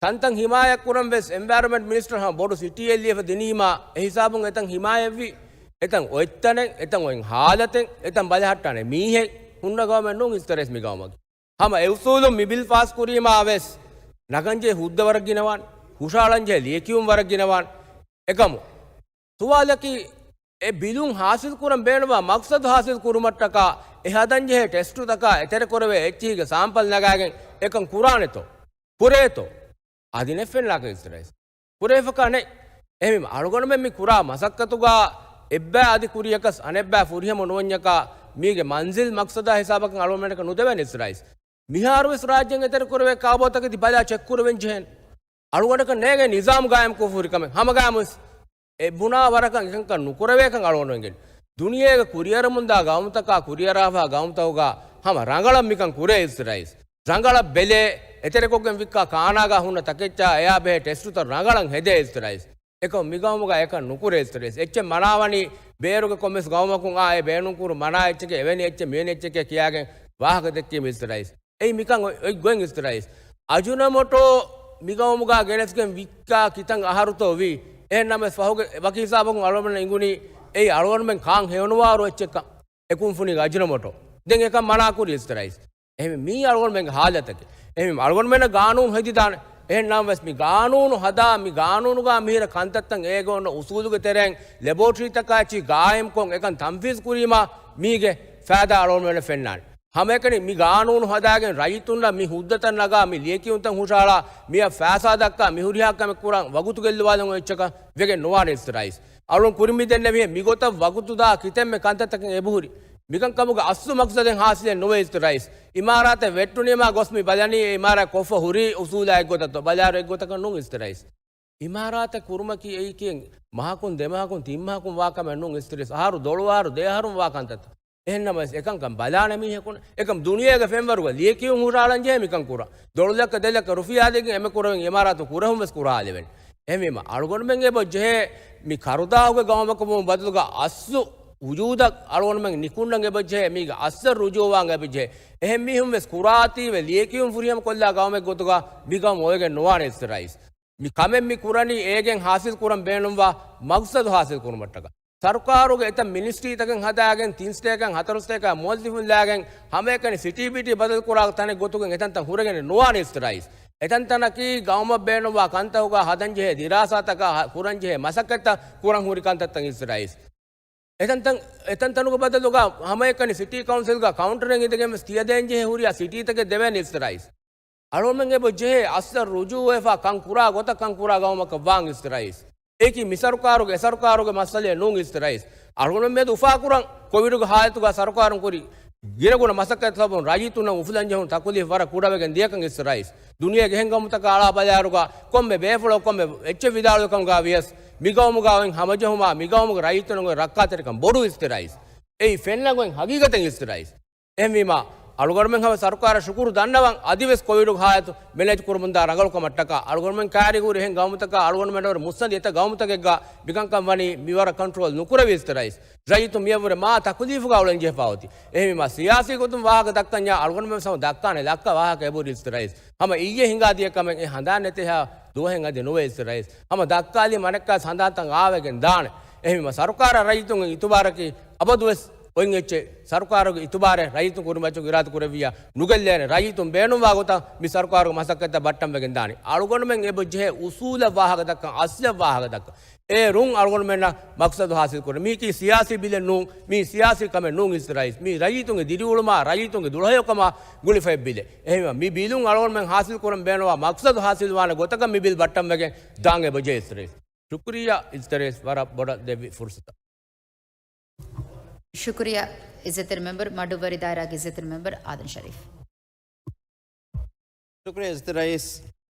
ތަންތަން ހިމާޔަތް ކުރަން ވެސް އެންވަޔަރަމެންޓް މިނިސްޓަރ ހަމަ ބޮޑު ސިޓީއެއް ލިޔެފަ ދިނީމާ އެ ހިސާބުން އެތަން ހިމާޔަތްވި، އެތަން އޮތްތަނެއް، އެތަން އޮތް ހާލަތެއް، އެތަން ބަލަހައްޓާނެ މީހެއް ހުންނަ ގައުމެއް ނޫން އިސް ރައީސް މި ގައުމަކީ. ހަމަ އެ އުސޫލުން މި ބިލް ފާސް ކުރީމާ ވެސް ނަގަންޖެހޭ ހުއްދަ ވަރަށް ގިނަވާން، ހުށަހަޅަންޖެހޭ ލިޔެކިޔުން ވަރަށް ގިނަވާން. އެކަމު ސުވާލަކީ، އެ ބިލުން ހާސިލް ކުރަން ބޭނުންވާ މަޤްޞަދު ހާސިލް ކުރުމަށްޓަކާ، އެ ހަދަންޖެހޭ ޓެސްޓުތަކާ އެތެރެކުރެވޭ އެއްޗިހިގެ ސާމްޕަލް ނަގާގެން އެކަން ކުރާނެތޯ؟ ކުރޭތޯ؟ އަދި ނެތް ފެންނާކަށް އިސް ރައީސް. ކުރެވިފަކާ ނެތް. އެހެންވީމަ އަޅުގަނޑުމެން މި ކުރާ މަސައްކަތުގާ އެއްބައި އަދި ކުރިޔަކަސް އަނެއްބައި ފުރިހަމަ ނުވަންޏަކާ، މީގެ މަންޒިލް މަޤްޞަދާ ހިސާބަކަށް އަޅުގަނޑަކަށް ނުދެވޭނެ އިސް ރައީސް. މިހާރުވެސް ރާއްޖޭން އެތެރެކުރެވޭ ކާބޯތަކެތި ބަލާ ޗެކް ކުރެވެން ޖެހޭނެ. އަޅުގަނޑަކަށް ނޭނގޭ ނިޒާމް ގާއިމްކޮށްފަ ހުރި ކަމެއް. ހަމަގައިމުވެސް އެ ބުނާ ވަރަކަށް އެކަންކަން ނުކުރެވޭކަން އަޅުގަނޑު އެނގެން. ދުނިޔޭގެ ކުރިއެރުމުންދާ ގައުމުތަކާ ކުރިއަރާފަ ގައުމުތަކުގާ ހަމަ ރަނގަޅަށް މިކަން ކުރޭ އިސް ރައީސް. ރަނގަޅަށް ބެލޭ، އެތެރެކޮށްގެން ވިއްކާ ކާނާގާ ހުންނަ ތަކެއްޗާ އެޔާ ބެހޭ ޓެސްޓުތައް ރަނގަޅަށް ހެދޭ އިސް ރައީސް. އެކަމު މި ގައުމުގާ އެކަން ނުކުރޭ އިސް ރައީސް. އެއްޗެއް މަނާވަނީ ބޭރުގެ ކޮންމެސް ގައުމަކުން އާ އެ ބޭނުންކުރު މަނާ އެއްޗެކޭ، އެވެނި އެއްޗެއް މިވެނި އެއްޗެކޭ ކިޔާގެން ވާހަކަ ދެއްކީމަ އިސް ރައީސް. އެއީ މިކަން އޮތް ގޮތް އިސް ރައީސް. އަޖުނަމޮޓޯ މި ގައުމުގާ ގެނެސްގެން ވިއްކާ ކިތަން އަހަރުތޯ ވީ؟ އެހެންނަމަވެސް ފަހުގެ ވަކި ހިސާބަކުން އަޅުގަނޑުމެންނަށް އެނގުނީ އެއީ އަޅުގަނޑުމެން ކާން ހެޔޮނުވާއިރު އެއްޗެއްކަން. އެ ކުންފުނީގެ އަޖުނަމޮޓޯ. ދެން އެކަން މަނާކުރީ އިސް ރައީސް. އެހެން މީ އަޅުގަނޑުމެންގެ ހާލަތަކީ. އެހެން އަޅުގަނޑުމެންނަށް ގާނޫނު ހެދިދާނެ. އެހެން ނަމަވެސް މި ގާނޫނު ހަދާ، މި ގާނޫނުގާ މިހިރަ ކަންތައްތައް އޭގެ އޮންނަ އުސޫލުގެ ތެރެއިން ލެބޯޓްރީތަކާއެއްޗިހި ގާއިމްކޮށް އެކަން ތަންފީޒް ކުރީމާ މީގެ ފައިދާ އަޅުގަނޑުމެންނަށް ފެންނާނެ. ހަމައެކަނި މި ގާނޫނު ހަދާގެން ރައްޔިތުންނަށް މި ހުއްދަތައް ނަގާ، މި ލިޔެކިޔުންތައް ހުށަހަޅާ، މިއަށް ފައިސާ ދައްކާ، މި ހުރިހާ ކަމެއް ކުރަން ވަގުތު ގެއްލުވާލަން އޮތް އެއްޗަކަށް ވެގެން ނުވާނެ އިސް ރައީސް. އަޅުން ކުރިން މި ދެންނެވިހެން މިގޮތަށް ވަގުތުދާ ކިތަންމެ ކަންތައްތަކެއް އެބަހުރި. މިކަންކަމުގެ އަސްލު މަޤްޞަދެއް ހާސިލެއް ނުވޭ އިސް ރައީސް. އިމާރާތެއް ވެއްޓުނީމާ ގޮސް މި ބަލަނީ އެ އިމާރާތް ކޮށްފަ ހުރީ އުސޫލާ އެއްގޮތަށްތޯ ބަލާއިރު އެއްގޮތަކަށް ނޫން އިސް ރައީސް. އިމާރާތެއް ކުރުމަކީ އެއީކީ މަހަކުން ދެމަހަކުން ތިންމަހަކުން ވާ ކަމެއް ނޫން އިސް ރައީސް. އަހަރު ދޮޅު އަހަރު ދެ އަހަރުން ވާ ކަންތައްތައް. އެހެންނަމަވެސް އެކަންކަން ބަލާނެ މީހަކު ނެތް. އެކަމް ދުނިޔޭގެ ފެންވަރުގަ ލިޔެކިޔުން ހުށަހަޅަން ޖެހޭ މިކަން ކުރަން. ދޮޅުލައްކަ ދެލައްކަ ރުފިޔާ ދީގެން އެންމެ ކުރެވެން އިމާރާތު ކުރެހުން ވެސް ކުރާލެވެން. އެހެންވީމަ އަޅުގަނޑުމެން އެބަ ޖެހޭ މި ކަރުދާހުގެ ގައުމަކަށް ވުމުން ބަދަލުގަ އަސްލު ވުޖޫދަށް އަޅުގަނޑުމެން ނިކުންނަން އެބަޖެހޭ، މީގެ އަސަރު ރުޖޫވާން އެބަޖެހޭ. އެހެން މީހުން ވެސް ކުރާތީވެ ލިޔެކިޔުން ފުރިހަމަ ކޮށްލާ ގައުމެއް ގޮތުގަ މި ގައުމު އޮވެގެން ނުވާނެ އިސް ރައީސް. މި ކަމެއް މި ކުރަނީ އޭގެން ހާސިލް ކުރަން ބޭނުންވާ މަގްސަދު ހާސިލް ކުރުމަށްޓަކާ. ސަރުކާރުގެ އެތައް މިނިސްޓްރީތަކެއް ހަދާގެން ތިން ސްޓޭކަށް ހަތަރު ސްޓޭކަށް މުވައްޒިފުން ލާގެން ހަމައެކަނި ސިޓީ ބިޓީ ބަދަލު ކުރާ ތަނެއް ގޮތުގެން އެތަންތަން ހުރެގެނެއް ނުވާނެ އިސް ރައީސް. އެތަންތަނަކީ ގައުމަށް ބޭނުންވާ ކަންތަކުގަ ހަދަންޖެހޭ ދިރާސާތަކާ ކުރަންޖެހޭ މަސައްކަތްތައް ކުރަން ހުރި ކަންތައްތައް އިސް ރައީސް. އެތަންތަން، އެތަންތަނުގެ ބަދަލުގަ ހަމައެކަނި ސިޓީ ކައުންސިލްގަ ކައުންޓަރެއް އިނދެގެން ވެސް ތިޔަދޭންޖެހޭ ހުރިހާ ސިޓީތަކެއް ދެވޭނެ އިސް ރައީސް. އަޅުގަނޑުމެން އެބަ ޖެހޭ އަސްލަށް ރުޖޫވެފަ ކަން ކުރާ ގޮތަށް ކަން ކުރާ ގައުމަކަށް ވާން އިސް ރައީސް. އެއީކީ މި ސަރުކާރުގެ، އެ ސަރުކާރުގެ މައްސަލައެއް ނޫން އިސް ރައީސް. އަޅުގަނޑުމެން މިއަދު އުފާކުރަން ކޮވިޑުގެ ހާލަތުގަ ސަރުކާރުން ކުރި ގިނަގުނަ މަސައްކަތް ސަބަބުން ރައްޔިތުންނަށް އުފުލަންޖެހުނު ތަކުލީފު ވަރަށް ކުޑަވެގެން ދިޔަކަން އިސް ރައީސް. ދުނިޔޭގެ އެހެން ގައުމުތަކާ އަޅާ ބަލާއިރުގަ ކޮންމެ ބޭފުޅަކު ކޮންމެ އެއްޗެއް ވިދާޅުވި ކަމުގަ ވިޔަސް މި ގައުމުގަ އޮތް ހަމަޖެހުމާ މި ގައުމުގެ ރައްޔިތުންގެ ރައްކާތެރިކަން ބޮޑު އިސް ރައީސް. އެއީ ފެންނަން އޮތް ހަގީގަތެއް އިސް ރައީސް. އެހެންވީމާ، އަޅުގަނޑުމެން ހަމަ ސަރުކާރަށް ޝުކުރު ދަންނަވަން، އަދިވެސް ކޮވިޑުގެ ހާލަތު މެނޭޖް ކުރަމުންދާ ރަނގަޅުކަމަށްޓަކާ، އަޅުގަނޑުމެން ކައިރި ހުރި އެހެން ގައުމުތަކާ، އަޅުގަނޑުމެން ވަރަށް މުއްސަނދި އެތައް ގައުމުތަކެއްގަ މިކަންކަން ވަނީ މިވަރަށް ކޮންޓްރޯލް ނުކުރެވި އިސް ރައީސް. ރައްޔިތުން މިއަށްވުރެ މާ ތަކުލީފުގަ އުޅެން ޖެހިފަ އޮތީ. އެހެންވީމާ، ސިޔާސީ ގޮތުން ވާހަކަ ދައްކަންޏާ އަޅުގަނޑުމެން ހަމަ ދައްކާނެ ލައްކަ ވާހަކަ އެބަހުރި އިސް ރައީސް. ހަމަ އިއްޔެ ހިނގާ ދިޔަ ކަމެއް އެ ހަނދާން ނެތޭހާ ދުވަހެއް އަދި ނުވޭ އިސް ރައީސް. ހަމަ ދައްކާލި މަނެއްކާ ހަނދާންތައް އާވެގެން ދާނެ. އެހެންވީމާ، ސަރުކާރަށް ރައްޔިތުންގެ އިތުބާރަކީ އަބަދުވެސް އޮތް އެއްޗެއް. ސަރުކާރުގެ އިތުބާރެއް ރައްޔިތުން ކުރިމައްޗަށް އިރާދަ ކުރެއްވިއްޔާ ނުގެއްލޭނެ. ރައްޔިތުން ބޭނުންވާ ގޮތަށް މި ސަރުކާރުގެ މަސައްކަތްތައް ބައްޓަންވެގެން ދާނެ. އަޅުގަނޑުމެން އެބަ ޖެހޭ އުސޫލަށް ވާހަކަ ދައްކަން، އަސްލަށް ވާހަކަ ދައްކަން. އޭރުން އަޅުގަނޑުމެންނަށް މަޤްޞަދު ހާސިލް ކުރޭ. މީކީ ސިޔާސީ ބިލެއް ނޫން. މީ ސިޔާސީ ކަމެއް ނޫން އިސް ރައީސް. މީ ރައްޔިތުންގެ ދިރިއުޅުމާ، ރައްޔިތުންގެ ދުޅަހެޔޮކަމާ ގުޅިފައި ބިލެއް. އެހެންވީމާ، މި ބިލުން އަޅުގަނޑުމެން ހާސިލް ކުރަން ބޭނުންވާ މަޤްޞަދު ހާސިލް ވާނެ ގޮތަކަށް މި ބިލް ބައްޓަންވެގެން ދާން އެބަ ޖެހޭ އިސް ރައީސް. ޝުކުރިއްޔާ އިސް ރައީސް ވަރަށް ބޮޑަށް ދެއްވި ފުރުޞަތަށް. ޝުކުރިއްޔާ އިއްޒަތްތެރި މެމްބަރު، މަޑުއްވަރި ދާއިރާގެ އިއްޒަތްތެރި މެމްބަރު އާދަމް ޝަރީފް. ޝުކުރިއްޔާ އިއްޒަތްތެރި ރައީސް.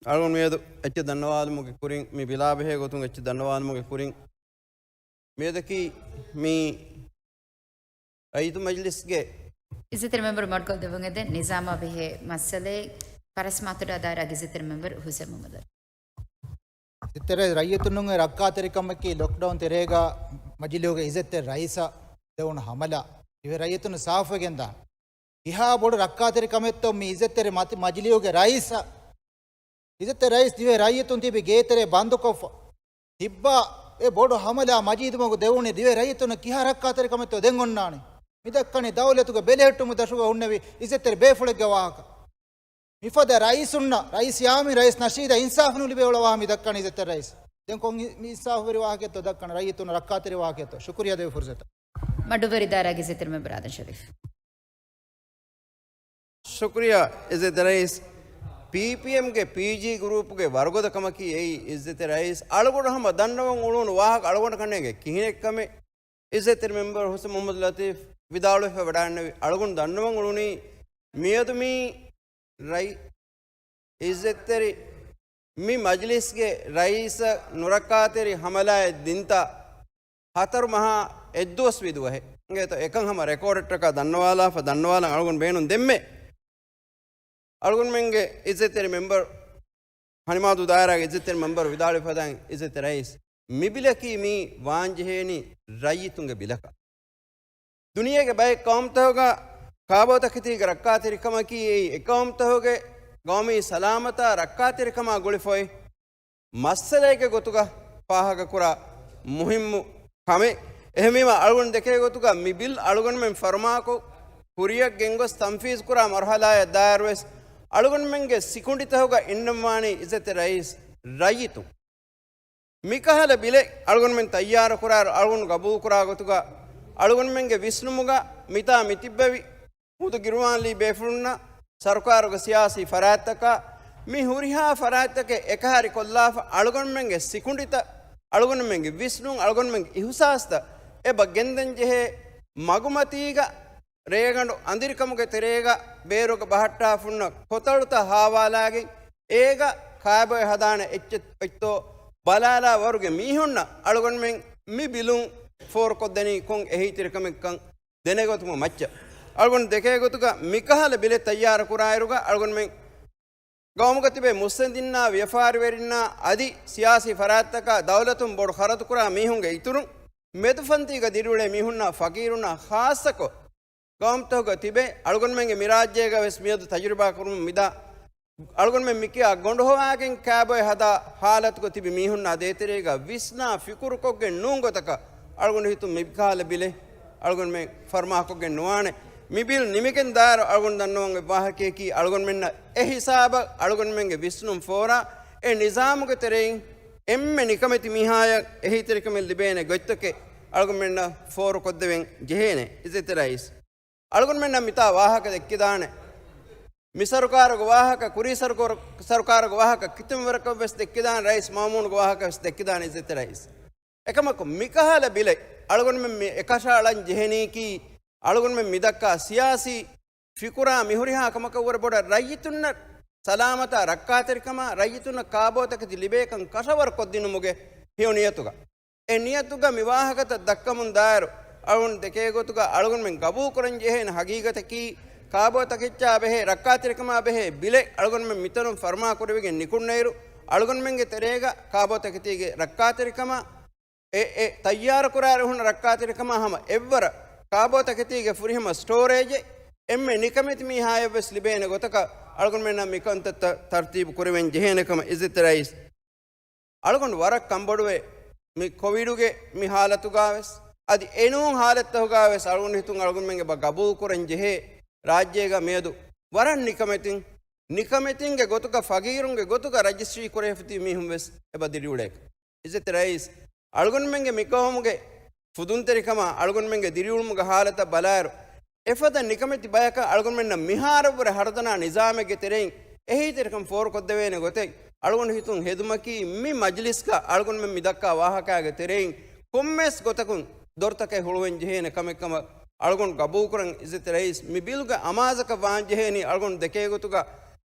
އަޅުގަނޑު މިއަދު އެއްޗެއް ދަންނަވާލުމުގެ ކުރިން، މި ބިލާ ބެހޭ ގޮތުން އެއްޗެއް ދަންނަވާލުމުގެ ކުރިން، މިއަދަކީ މި ރައްޔިތު މަޖިލިސްގެ އިއްޒަތްތެރި މެމްބަރު މަޑުކޮށްދެއްވުން އެދެން ނިޒާމާ ބެހޭ މައްސަލައެއް، ފަރަސް މާތޮޑާ ދާއިރާގެ އިއްޒަތްތެރި މެމްބަރު ހުސެން މުހައްމަދު ޢަލީ. އިއްޒަތްތެރި ރައްޔިތުންގެ ރައްކާތެރިކަމަކީ ލޮކްޑައުން ތެރޭގަ މަޖިލީހުގެ އިއްޒަތްތެރި ރައީސަށް ދެވުނު ހަމަލާ ދިވެހި ރައްޔިތުން ސާފުވެގެން ދާނެ. ކިހާ ބޮޑު ރައްކާތެރިކަމެއްތޯ މި އިއްޒަތްތެރި މަތި-، މަޖިލީހުގެ ރައީސަށް، އިއްޒަތްތެރި ރައީސް ދިވެހި ރައްޔިތުން ތިބި ގޭތެރޭ ބަންދުކޮށްފަ ތިއްބާ އެ ބޮޑު ހަމަލާ މަޖީދުމަގު ދެވުނީ ދިވެހި ރައްޔިތުންނަށް ކިހާ ރައްކާތެރިކަމެއްތޯ ދެން އޮންނާނީ؟ މި ދައްކަނީ ދައުލަތުގެ ބެލެހެއްޓުމުގެ ދަށުގަ ހުންނެވި އިއްޒަތްތެރި ބޭފުޅެއްގެ ވާހަކަ. މިފަދަ ރައީސުންނަށް، ރައީސް ޔާމީން، ރައީސް ނަޝީދަށް އިންސާފު ނުލިބޭ އުޅޭ ވާހަކަ މި ދައްކަނީ އިއްޒަތްތެރި ރައީސް. ދެން ކޮން އި-، މި އިންސާފުވެރި ވާހަކައެއްތޯ ދައްކަނީ؟ ރައްޔިތުންނަށް ރައްކާތެރި ވާހަކައެއްތޯ؟ ޝުކުރިއްޔާ ދެވި ފުރުޞަތަށް. މަޑުއްވަރި ދާއިރާގެ އިއްޒަތްތެރި މެމްބަރު އާދަމް ޝަރީފް. ޝުކުރިއްޔާ އިއްޒަތްތެރި ރައީސް. ޕީޕީއެމްގެ ޕީޖީ ގްރޫޕްގެ ވަރުގަދަ ކަމަކީ އެއީ އިއްޒަތްތެރި ރައީސް. އަޅުގަނޑު ހަމަ ދަންނަވަން އުޅުނު ވާހަކަ އަޅުގަނޑަށް ކަންނޭނގެ ކިހިނެއްކަމެއް. އިއްޒަތްތެރި މެމްބަރު ހުސެން މުހައްމަދު ލަތީފް ވިދާޅުވެފަ ވަޑައިގަންނެވި. އަޅުގަނޑު ދަންނަވަން އުޅުނީ މިއަދު މީ ރައި-، އިއްޒަތްތެރި މި މަޖިލިސްގެ ރައީސަށް ނުރައްކާތެރި ހަމަލާއެއް ދިންތާ ހަތަރު މަހާ އެއްދުވަސްވީ ދުވަހެއް. އިނގޭތޯ އެކަން ހަމަ ރެކޯޑެއްޓަކާ ދަންނަވާލާފަ، ދަންނަވާލަން އަޅުގަނޑު ބޭނުން ދެންމެ. އަޅުގަނޑުމެންގެ އިއްޒަތްތެރި މެމްބަރު، ހަނިމާދޫ ދާއިރާގެ އިއްޒަތްތެރި މެމްބަރު ވިދާޅުވި ފަދައިން އިއްޒަތްތެރި ރައީސް، މި ބިލަކީ މީ ވާންޖެހޭނީ ރައްޔިތުންގެ ބިލަކަށް. ދުނިޔޭގެ ބައެއް ޤައުމުތަކުގަ ކާބޯތަކެތީގެ ރައްކާތެރިކަމަކީ އެއީ އެ ޤައުމުތަކުގެ ޤައުމީ ސަލާމަތާ ރައްކާތެރިކަމާ ގުޅިފައި މައްސަލައެއްގެ ގޮތުގަ ފާހަގަކުރާ މުހިއްމު ކަމެއް. އެހެންވީމާ، އަޅުގަނޑު ދެކޭ ގޮތުގަ މި ބިލް އަޅުގަނޑުމެން ފަރުމާކޮށް، ކުރިއަށް ގެންގޮސް ތަންފީޒުކުރާ މަރުހަލާއަށް ދާއިރުވެސް، އަޅުގަނޑުމެންގެ ސިކުނޑިތަކުގަ އިންނަންވާނީ އިއްޒަތްތެރި ރައީސް ރައްޔިތުން. މިކަހަލަ ބިލެއް އަޅުގަނޑުމެން ތައްޔާރުކުރާއިރު، އަޅުގަނޑު ގަބޫލުކުރާ ގޮތުގަ، އަޅުގަނޑުމެންގެ ވިސްނުމުގަ މިތާ މިތިއްބެވި ހުދު ގިރުވާންލީ ބޭފުޅުންނަށް ސަރުކާރުގެ ސިޔާސީ ފަރާތްތަކާ މި ހުރިހާ ފަރާތްތަކެއް އެކަހަރި ކޮށްލާފަ، އަޅުގަނޑުމެންގެ ސިކުނޑިތައް، އަޅުގަނޑުމެންގެ ވިސްނުން، އަޅުގަނޑުމެންގެ އިހުސާސްތައް އެބަ ގެންދަން ޖެހޭ މަގުމަތީގަ ރޭގަނޑު އަނދިރިކަމުގެ ތެރޭގަ ބޭރުގަ ބަހައްޓާފުންނަ ކޮތަޅުތައް ހާވާލާގެން، އޭގަ ކާބޮއެ ހަދާނެ އެއްޗެއް އޮތްތޯ ބަލާލާ ވަރުގެ މީހުންނަށް އަޅުގަނޑުމެން މި ބިލުން ފޯރުކޮށްދެނީ ކޮން އެހީތެރިކަމެއްކަން ދެނެގަތުމަށް މައްޗަށް. އަޅުގަނޑު ދެކޭ ގޮތުގަ މިކަހަލަ ބިލެއް ތައްޔާރު ކުރާއިރުގަ އަޅުގަނޑުމެން ގައުމުގަ ތިބޭ މުއްސަނދިންނާ، ވިޔަފާރިވެރިންނާ އަދި ސިޔާސީ ފަރާތްތަކާ ދައުލަތުން ބޮޑު ޚަރަދުކުރާ މީހުންގެ އިތުރުން މެދުފަންތީގަ ދިރިއުޅޭ މީހުންނާ ފަގީރުންނާ ޚާއްޞަކޮށް ގައުމުތަކުގަ ތިބޭ އަޅުގަނޑުމެންގެ މިރާއްޖޭގަ ވެސް މިއަދު ތަޖުރިބާ ކުރުމުން މިދާ އަޅުގަނޑުމެން މިކިޔާ ގޮނޑުހޮވާގެން ކާބޯއެއް ހަދާ ހާލަތުގަ ތިބި މީހުންނާ ދޭތެރޭގަ ވިސްނާ ފިކުރުކޮށްގެން ނޫން ގޮތަކަށް އަޅުގަނޑު ހިތުން މިކަހަލަ ބިލެއް އަޅުގަނޑުމެން ފަރުމާކޮށްގެން ނުވާނެ. މި ބިލް ނިމިގެން ދާއިރު އަޅުގަނޑު ދަންނަވަން އޮތް ވާހަކަޔަކީ އަޅުގަނޑުމެންނަށް އެ ހިސާބަށް އަޅުގަނޑުމެންގެ ވިސްނުން ފޯރާ އެ ނިޒާމުގެ ތެރެއިން އެންމެ ނިކަމެތި މީހާޔަށް އެހީތެރިކަމެއް ލިބޭނެ ގޮތްތަކެއް އަޅުގަނޑުމެންނަށް ފޯރުކޮށްދެވެން ޖެހޭނެ. އިއްޒަތްތެރި ރައީސް، އަޅުގަނޑުމެންނަށް މިތާ ވާހަކަ ދެއްކިދާނެ. މި ސަރުކާރުގެ ވާހަކަ، ކުރީ ސަރުކާރު، ސަރުކާރުގެ ވާހަކަ ކިތަންމެ ވަރަކަށް ވެސް ދެއްކިދާނެ، ރައީސް މައުމޫނުގެ ވާހަކަ ވެސް ދެއްކިދާނެ، އިއްޒަތްތެރި ރައީސް. އެކަމަކު، މިކަހަލަ ބިލެއް އަޅުގަނޑުމެން މި އެކަށައަޅަން ޖެހެނީކީ، އަޅުގަނޑުމެން މިދައްކާ ސިޔާސީ ފިކުރާ މިހުރިހާ ކަމަކަށްވުރެ ބޮޑަށް ރައްޔިތުންނަށް ސަލާމަތާ ރައްކާތެރިކަމާ، ރައްޔިތުންނަށް ކާބޯތަކެތި ލިބޭކަން ކަށަވަރު ކޮށްދިނުމުގެ ހެޔޮ ނިޔަތުގަ. އެ ނިޔަތުގަ މި ވާހަކަތައް ދައްކަމުން ދާއިރު، އަޅުގަނޑު ދެކޭ ގޮތުގަ އަޅުގަނޑުމެން ގަބޫލުކުރަން ޖެހޭނެ ހަގީގަތަކީ، ކާބޯތަކެއްޗާ ބެހޭ، ރައްކާތެރިކަމާ ބެހޭ ބިލެއް އަޅުގަނޑުމެން މިތަނުން ފަރުމާ ކުރެވިގެން ނިކުންނައިރު، އަޅުގަނޑުމެންގެ ތެރޭގަ ކާބޯތަކެތީގެ ރައްކާތެރިކަމާ، އެ، އެ ތައްޔާރުކުރާ ރުހުން ރައްކާތެރިކަމާ ހަމަ އެއްވަރަށް ކާބޯތަކެތީގެ ފުރިހަމަ ސްޓޯރޭޖެއް އެންމެ ނިކަމެތި މީހާޔަށް ވެސް ލިބޭނެ ގޮތަކަށް އަޅުގަނޑުމެންނަށް މި ކަންތައްތައް ތަރުތީބު ކުރެވެން ޖެހޭނެ ކަމަށް އިއްޒަތްތެރި ރައީސް. އަޅުގަނޑު ވަރަށް ކަންބޮޑުވޭ މި ކޮވިޑުގެ މި ހާލަތުގަ ވެސް، އަދި އެނޫން ހާލަތްތަކުގަ ވެސް އަޅުގަނޑު ހިތުން އަޅުގަނޑުމެން އެބަ ގަބޫލު ކުރަން ޖެހޭ ރާއްޖޭގަ މިއަދު ވަރަށް ނިކަމެތިން، ނިކަމެތިންގެ ގޮތުގަ ފަގީރުންގެ ގޮތުގަ ރަޖިސްޓްރީ ކުރެވިފަ ތިބި މީހުން ވެސް އެބަ ދިރިއުޅޭކަން. އިއްޒަތްތެރި ރައީސް، އަޅުގަނޑުމެންގެ މި ގައުމުގެ ފުދުންތެރިކަމާ، އަޅުގަނޑުމެންގެ ދިރިއުޅުމުގެ ހާލަތަށް ބަލާއިރު، އެފަދަ ނިކަމެތި ބަޔަކަށް އަޅުގަނޑުމެންނަށް މިހާރަށްވުރެ ހަރުދަނާ ނިޒާމެއްގެ ތެރެއިން އެހީތެރިކަން ފޯރުކޮށްދެވޭނެ ގޮތެއް އަޅުގަނޑު ހިތުން ހެދުމަކީ، މި މަޖިލިސްގަ އަޅުގަނޑުމެން މި ދައްކާ ވާހަކާގެ ތެރެއިން ކޮންމެސް ގޮތަކުން ދޮރުތަކެއް ހުޅުވެން ޖެހޭނެ ކަމެއް ކަމަށް އަޅުގަނޑު ގަބޫލުކުރަން. އިއްޒަތްތެރި ރައީސް، މި ބިލްގެ އަމާޒަކަށް ވާން ޖެހޭނީ އަޅުގަނޑު ދެކޭ ގޮތުގަ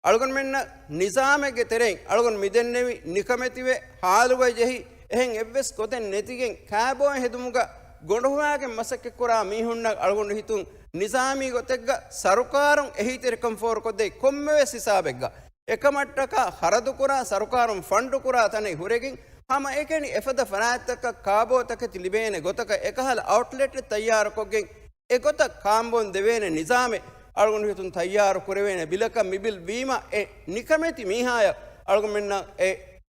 އަޅުގަނޑުމެންނަށް ނިޒާމެއްގެ ތެރެއިން އަޅުގަނޑު މިދެންނެވި ނިކަމެތިވެ، ހާލުގައި ޖެހި، އެހެން އެއްވެސް ގޮތެއް ނެތިގެން ކާބޯއެއް ހެދުމުގަ ގޮނޑުހޮވާގެން މަސައްކަތްކުރާ މީހުންނަށް އަޅުގަނޑު ހިތުން ނިޒާމީ ގޮތެއްގަ ސަރުކާރުން އެހީތެރިކަން ފޯރުކޮށްދޭ ކޮންމެވެސް ހިސާބެއްގަ އެކަމަށްޓަކާ ޚަރަދުކުރާ، ސަރުކާރުން ފަންޑުކުރާ ތަނެއް ހުރެގެން ހަމަ އެކަނި އެފަދަ ފަރާތްތަކަށް ކާބޯތަކެތި ލިބޭނެ ގޮތަކަށް އެކަހަލަ އައުޓްލެޓެއް ތައްޔާރުކޮށްގެން އެގޮތަށް ކާންބޯން ދެވޭނެ ނިޒާމެއް އަޅުގަނޑު ހިތުން ތައްޔާރު ކުރެވޭނެ ބިލަކަށް މި ބިލް ވީމަ، އެ ނިކަމެތި މީހާޔަށް އަޅުގަނޑުމެންނަށް އެ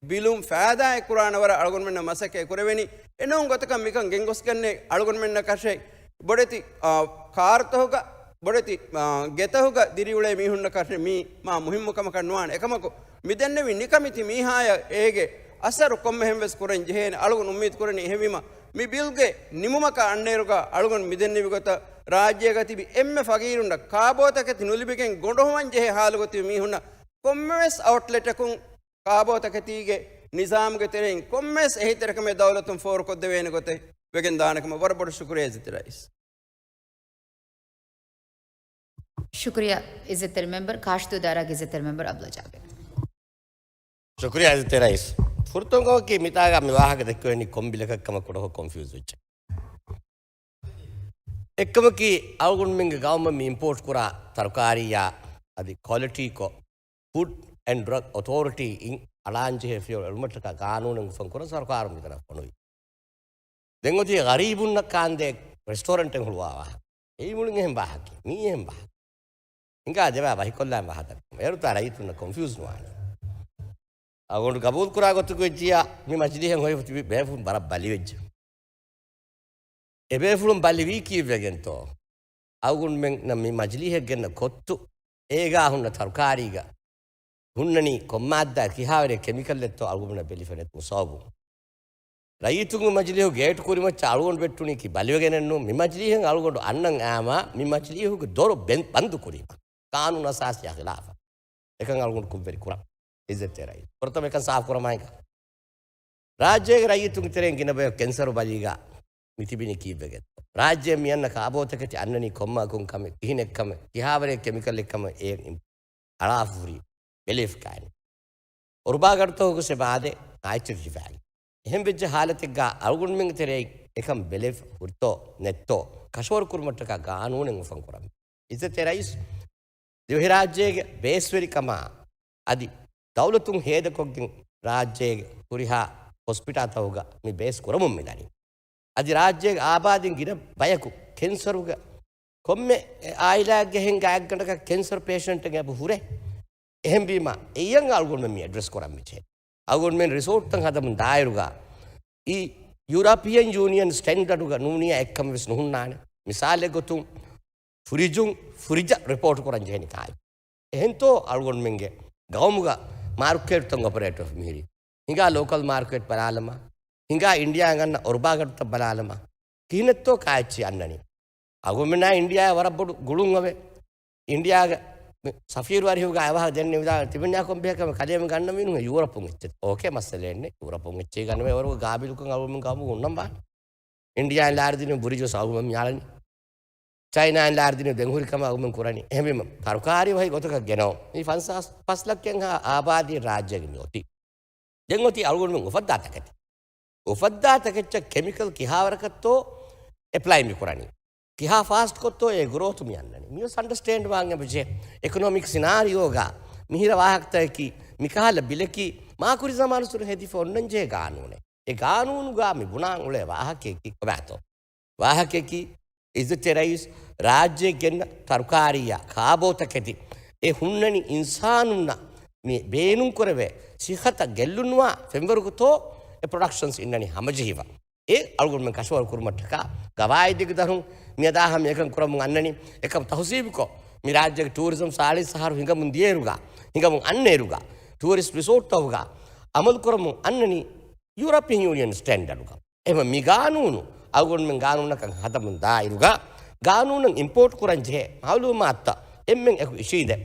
ބިލުން ފައިދާއެއް ކުރާނެ ވަރަށް އަޅުގަނޑުމެންނަށް މަސައްކަތް ކުރެވެނީ. އެނޫން ގޮތަކަށް މިކަން ގެންގޮސްގެންނެ އަޅުގަނޑުމެންނަށް ކަށެއް ބޮޑެތި، އާ، ކާރުތަކުގަ، ބޮޑެތި، އާ، ގެތަކުގަ ދިރިއުޅޭ މީހުންނަށް ކަށެއް މީ މާ މުހިއްމު ކަމަކަށް ނުވާނެ. އެކަމަކު، މިދެންނެވި ނިކަމެތި މީހާޔަށް އޭގެ އަސަރު ކޮންމެހެން ވެސް ކުރަން ޖެހޭނެ. އަޅުގަނޑު އުއްމީދު ކުރަނީ އެހެންވީމަ، މި ބިލްގެ ނިމުމަކަށް އަންނައިރުގަ އަޅުގަނޑު މިދެންނެވި ގޮތަށް ރާއްޖޭގަ ތިބި އެންމެ ފަގީރުންނަށް ކާބޯތަކެތި ނުލިބިގެން ގޮނޑުހޮވަން ޖެހޭ ހާލުގަ ތިބި މީހުންނަށް ކޮންމެވެސް އައުޓްލެޓަކުން ކާބޯތަކެތީގެ ނިޒާމުގެ ތެރެއިން ކޮންމެވެސް އެހީތެރިކަމެއް ދައުލަތުން ފޯރުކޮށްދެވޭނެ ގޮތެއް ވެގެން ދާނެ ކަމަށް ވަރަށް ބޮޑަށް ޝުކުރިއްޔާ އިއްޒަތްތެރި ރައީސް. ޝުކުރިއްޔާ އިއްޒަތްތެރި މެމްބަރ، ކާށިދޫ ދާއިރާގެ އިއްޒަތްތެރި މެމްބަރ އަބްދުﷲ ޖާބިރު. ޝުކުރިއްޔާ އިއްޒަތްތެރި ރައީސް. ފުރަތަމަ ކަމަކީ މިތާގަ މި ވާހަކަ ދެއްކެވެނީ ކޮން ބިލަކަށް ކަމަށް ކުޑަކޮށް ކޮންފިއުޒް ވެއްޖެ. އެއްކަމަކީ އަޅުގަނޑުމެންގެ ގައުމަށް މި އިމްޕޯޓް ކުރާ ތަރުކާރީއާ އަދި ކޮލިޓީކޮށް، ފުޑް އެންޑް ޑްރަގް އޮތޯރިޓީ އިން އަޅާންޖެހޭ ފިޔަވަޅު އެޅުމަށްޓަކާ ގާނޫނެއް އުފަން ކުރަން ސަރުކާރުން މިތަނަށް ފޮނުވި. ދެން އޮތީ ޣަރީބުންނަށް ކާންދޭ ރެސްޓޯރެންޓެއް ހުޅުވާ ވާހަކަ. އެއީ މުޅިން އެހެން ވާހަކަ. މީ އެހެން ވާހަކަ. ހިނގާ ދެވާ ވަހިކޮށްލާން ވާހަކަ. އޭރުތާ ރައްޔިތުންނަށް ކޮންފިއުޒް ނުވާނެ. އަޅުގަނޑު ގަބޫލު ކުރާ ގޮތުގަ ވެއްޖިއްޔާ މި މަޖިލީހަށް ހޮވި ތިބި ބޭފުޅުން ވަރަށް ބަލިވެއްޖެ. އެބޭފުޅުން ބަލިވީ ކީއްވެގެންތޯ؟ އަޅުގަނޑުމެންނަށް މި މަޖިލީހަށް ގެންނަ ކޮއްތު، އޭގާ ހުންނަ ތަރުކާރީގަ ހުންނަނީ ކޮންމާއްދާ ކިހާވަރެއް ކެމިކަލްއެއްތޯ އަޅުގަނޑުމެންނަށް ބެލިފަ ނެތުނު ސަބަބުން. ރައްޔިތުންގެ މަޖިލީހު ގޭޓް ކުރިމައްޗަށް އަޅުގަނޑު ވެއްޓުނީކީ ބަލިވެގެނެއްނޫން. މި މަޖިލީހަށް އަޅުގަނޑު އަންނަން އައީމާ މި މަޖިލީހުގެ ދޮރު ބެން، ބަންދު ކުރީމަ ޤާނޫނު އަސާސީއާ ޚިލާފަށް. އެކަން އަޅުގަނޑު ކުށްވެރި ކުރަން. އިއްޒަތްތެރި ރައީސް. ފުރަތަމަ އެކަން ސާފު ކުރަމާ ހިނގާ. ރާއްޖޭގެ ރައްޔިތުންގެ ތެރެއިން ގިނަ ބަޔަކު ކެންސަރު ބަލީގަ މި ތިބިނީ ކީއްވެގެން؟ ރާއްޖޭ މި އަންނަ ކާބޯތަކެތި އަންނަނީ ކޮންމަ ކޮން ކަމެއް، ކިހިނެއް ކަމެއް، ކިހާވަރެއް ކެމިކަލެއް ކަމެއް އެ އަޅާފަ ހުރީ ބެލެފަ ކާނެ. އޮރުބާގަނޑުތަކުގަ ސެބާދެ އާއްޗެއް ހިފާގެ. އެހެން ވެއްޖެ ހާލަތެއްގަ އަޅުގަނޑުމެންގެ ތެރެއިން އެކަން ބެލެފަ ހުރިތޯ ނެތްތޯ ކަށަވަރު ކުރުމަށްޓަކާ ގާނޫނެއް އުފަން ކުރަން. އިއްޒަތްތެރި ރައީސް، ދިވެހިރާއްޖޭގެ ބޭސްވެރިކަމާ އަދި ދައުލަތުން ހޭދަކޮށްގެން ރާއްޖޭގެ ހުރިހާ ހޮސްޕިޓާލްތަކުގަ މި ބޭސް ކުރަމުން މިދަނީ. އަދި ރާއްޖޭގެ އާބާދީން ގިނަ ބަޔަކު ކެންސަރުގެ ކޮންމެ އާއިލާއެއްގެ ހެން ގާތްގަނޑަކަށް ކެންސަރ ޕޭޝަންޓެއް އެބަ ހުރޭ. އެހެންވީމަ، އެއްޔަން އަޅުގަނޑުމެން މި އެޑްރެސް ކުރަން ވެއްޖެ. އަޅުގަނޑުމެން ރިސޯޓްތައް ހަދަމުން ދާއިރުގަ، އީ ޔޫރަޕިއަން ޔޫނިއަން ސްޓޭންޑަޑުގަ ނޫނިއްޔާ އެއްކަމެއް ވެސް ނުހުންނާނެ. މިސާލެއް ގޮތުން، ފުރިޖުން ފުރިޖަށް ރިޕޯޓް ކުރަން ޖެހެނީ ކާއެއް؟ އެހެންތޯ އަޅުގަނޑުމެންގެ ގައުމުގަ މާރުކޭޓްތައް އޮޕަރޭޓް ވެފަ މިހިރީ؟ ހިނގާ ލޯކަލް މާރުކޭޓް ބަލާލަމާ، ހިނގާ އިންޑިޔާއިން އަންނަ އޮރުބާގަނޑުތައް ބަލާލަމާ، ކިހިނެއްތޯ ކާއެއްޗި އަންނަނީ؟ އަޅުގަނޑުމެންނާ އިންޑިޔާއާ ވަރަށް ބޮޑު ގުޅުން އޮވޭ. އިންޑިޔާގެ މި ސަފީރު އަރިހުގަ އެވާހަކަ ދެންނެވިދާ ތިމަންޏާ ކޮން ބެހޭ ކަމެއް ކަލޭމެން ގަންނަ މީނު ޔޫރަޕުން އެއްޗެއް. އޯކޭ، މައްސަލައެއް ނެތް. ޔޫރަޕުން އެއްޗެއް ގަންނަވޭ ވަރުގެ ގާބިލުކަން އަޅުގަނޑުމެން ގައުމުގަ އޮންނަން ވާނެ. އިންޑިޔާއިން ލާރިދިނު ބުރިޖު ސައުމަ މިއަޅަނީ. ޗައިނާއިން ލާރިދިނު ދެންހުރި ކަމަށް އަޅުގަނޑުމެން ކުރަނީ. އެހެންވީމަ، ސަރުކާރީ ވަހި ގޮތަކަށް ގެނައުން. މި ފަންސާސް ފަސް ލައްކައެއްހާ އާބާދީ ރާއްޖޭގެ މި އޮތީ. ދެން އޮތީ އަޅުގަނޑުމެން އުފައްދާ ތަކެތި. އުފައްދާ ތަކެއްޗަށް ކެމިކަލް ކިހާވަރަކަށްތޯ އެޕްލައި މި ކުރަނީ؟ ކިހާ ފާސްޓްކޮށްތޯ އެ ގްރޯތު މި އަންނަނީ؟ މިވެސް އަންޑަސްޓޭންޑް ވާން އެބަޖެހޭ. އެކޮނޮމިކް ސިނާރިއޯގަ މިހިރަ ވާހަކަތަކަކީ މިކަހަލަ ބިލަކީ މާކުރި ޒަމާނުއްސުރެ ހެދިފަ އޮންނަންޖެހޭ ގާނޫނެއް. އެ ގާނޫނުގަ މި ބުނާން އުޅޭ ވާހަކައަކީ ކޮބާތޯ؟ ވާހަކައަކީ، އިއްޒަތްތެރި ރައީސް، ރާއްޖެ ގެންނަ ތަރުކާރީއާ ކާބޯތަކެތި އެ ހުންނަނީ އިންސާނުންނަށް މި ބޭނުންކުރެވޭ ސިއްހަތަށް ގެއްލުންވާ ފެންވަރުގަތޯ އެ ޕްރޮޑަކްޝަންސް އިންނަނީ ހަމަޖެހިފަ. އެ އަޅުގަނޑުމެން ކަށަވަރު ކުރުމަށްޓަކާ ގަވާއިދުގެ ދަށުން މިއަދާ ހަމަ އެކަން ކުރަމުން އަންނަނީ. އެކަމް ތަހުސީބުކޮށް، މި ރާއްޖޭގެ ޓޫރިޒަމް ސާޅީސް އަހަރު ހިނގަމުން ދިޔައިރުގަ، ހިނގަމުން އަންނައިރުގަ، ޓޫރިސްޓް ރިސޯޓްތަކުގަ އަމަލު ކުރަމުން އަންނަނީ ޔޫރަޕިއަން ޔޫނިއަން ސްޓޭންޑަޑުގަ. އެހެންވީމަ މި ގާނޫނު އަޅުގަނޑުމެން ގާނޫނަކަށް ހަދަމުން ދާއިރުގަ، ގާނޫނަށް އިމްޕޯޓް ކުރަން ޖެހޭ މައުލޫމާތުތައް އެންމެން އެކު އިށީނދެ.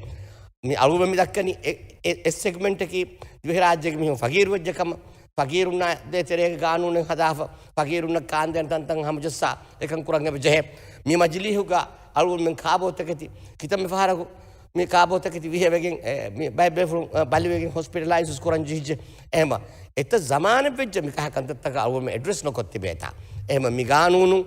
މި އަޅުގަނޑު މި ދައްކަނީ އެ، އެ، އެއް ސެގްމެންޓަކީ ދިވެހިރާއްޖޭގެ މީހުން ފަގީރުވެއްޖެ ކަމަށް. ފަގީރުންނާ ދޭތެރޭގެ ގާނޫނެއް ހަދާފަ، ފަގީރުންނަށް ކާންދޭން ތަންތަން ހަމަޖައްސާ އެކަން ކުރަން އެބަ ޖެހޭ. މި މަޖިލީހުގަ އަޅުގަނޑުމެން ކާބޯތަކެތި ކިތަންމެ ފަހަރަކު މި ކާބޯތަކެތި ވިހެވެގެން، އެ، މި ބައެއް ބޭފުޅުން، އަ، ބަލިވެގެން ހޮސްޕިޓަލައިޒް ކުރަން ޖެހިއްޖެ. އެހެންވީމަ އެތައް ޒަމާނެއް ވެއްޖެ މިކަހަ ކަންތައްތަކަށް އަޅުގަނޑުމެން އެޑްރެސް ނުކޮށް ތިބޭތާ. އެހެންވީމަ މި ގާނޫނު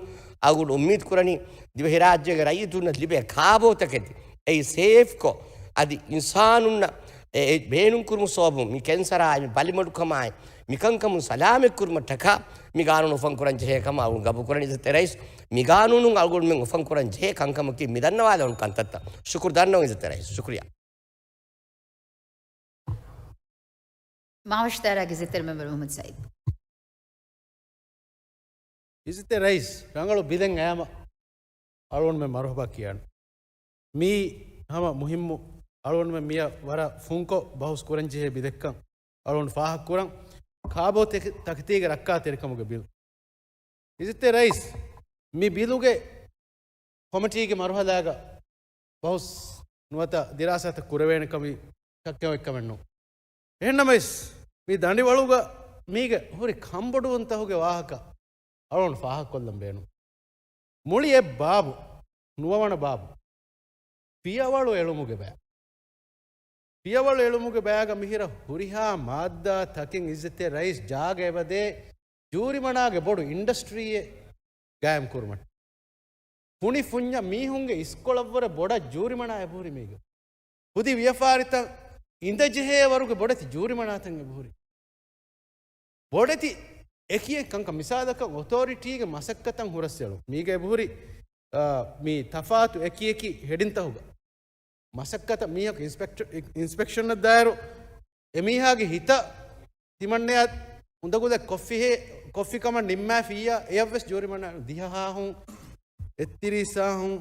އަޅުގަނޑު އުއްމީދު ކުރަނީ ދިވެހިރާއްޖޭގެ ރައްޔިތުންނަށް ލިބޭ ކާބޯތަކެތި އެއީ ސޭފްކޮށް، އަދި އިންސާނުންނަށް އެ، އެ ބޭނުންކުރުމުގެ ސަބަބުން މި ކެންސަރާއި، މި ބަލިމަޑުކަމާއި، މިކަންކަމުން ސަލާމަތްކުރުމަށްޓަކާ މި ގާނޫނު އުފަންކުރަން ޖެހޭ ކަމަށް އަޅުގަނޑު ގަބޫލުކުރަން. އިއްޒަތްތެރި ރައީސް، މި ގާނޫނުން އަޅުގަނޑުމެން އުފަންކުރަން ޖެހޭ ކަންކަމަކީ މި ދަންނަވާލެވުނު ކަންތައްތައް. ޝުކުރު ދަންނަވަން އިއްޒަތްތެރި ރައީސް. ޝުކުރިއްޔާ. މާވަށުދާރާގެ އިއްޒަތްތެރި މެމްބަރު މުހައްމަދު ސައީދު. އިއްޒަތްތެރި ރައީސް، ރަނގަޅު ބިލެއް އަޔަމަ އަޅުގަނޑުމެން މަރުހަބާ ކިޔާނެ. މީ ހަމަ މުހިއްމު އަޅުގަނޑުމެން މިއަށް ވަރަށް ފުންކޮށް ބަހުސް ކުރަންޖެހޭ ބިލެއްކަން އަޅުގަނޑު ފާހަގަކުރަން. ކާބޯ ތަކެ-، ތަކެތީގެ ރައްކާތެރިކަމުގެ ބިލް. އިއްޒަތްތެރި ރައީސް، މި ބިލުގެ ކޮމިޓީގެ މަރުހަލާގަ ބަހުސް ނުވަތަ ދިރާސާތައް ކުރެވޭނެ ކަމީ ޝައްކެއް އޮތް ކަމެއް ނޫން. އެހެންނަމަވެސް، މި ދަނޑިވަޅުގަ މީގެ ހުރި ކަންބޮޑުވުންތަކުގެ ވާހަކަ އަޅުގަނޑު ފާހަގަކޮށްލަން ބޭނުން. މުޅި އެއް ބާބު، ނުވަވަނަ ބާބު، ފިޔަވަޅު އެޅުމުގެ ބައި. ފިޔަވަޅު އެޅުމުގެ ބައިގަ މިހިރަ ހުރިހާ މާއްދާ ތަކެއް އިއްޒަތްތެރި ރައީސް ޖާގަ އެބަދޭ ޖޫރިމަނާގެ ބޮޑު އިންޑަސްޓްރީއެއް ގާއިމް ކުރުމަށް. ފުނި ފުންޏަށް މީހުންގެ އިސްކޮޅަށްވުރެ ބޮޑަށް ޖޫރިމަނާ އެބަހުރި މީގަ. ކުދި ވިޔަފާރިތައް އިނދެޖެހޭ ވަރުގެ ބޮޑެތި ޖޫރިމަނާތައް އެބަހުރި. ބޮޑެތި އެކިއެއް ކަންކަން މިސާލަކަށް އޮތޯރިޓީގެ މަސައްކަތަށް ހުރަސްއެޅުން. މީގަ އެބަހުރި، އާ، މި ތަފާތު އެކިއެކި ހެޑިންތަކުގަ މަސައްކަތަށް މީހަކު އިންސްޕެކްޓަ-، އިންސްޕެކްޝަނަށް ދާއިރު އެމީހާގެ ހިތަށް ތިމަންނަޔާ އުނދަގުލެއް ކޮށްފިހޭ، ކޮށްފި ކަމަށް ނިންމާފިއްޔާ، އެޔަށްވެސް ޖޫރިމަނާ ދިހަ ހާހުން، އެއްތިރީސް ހާހުން،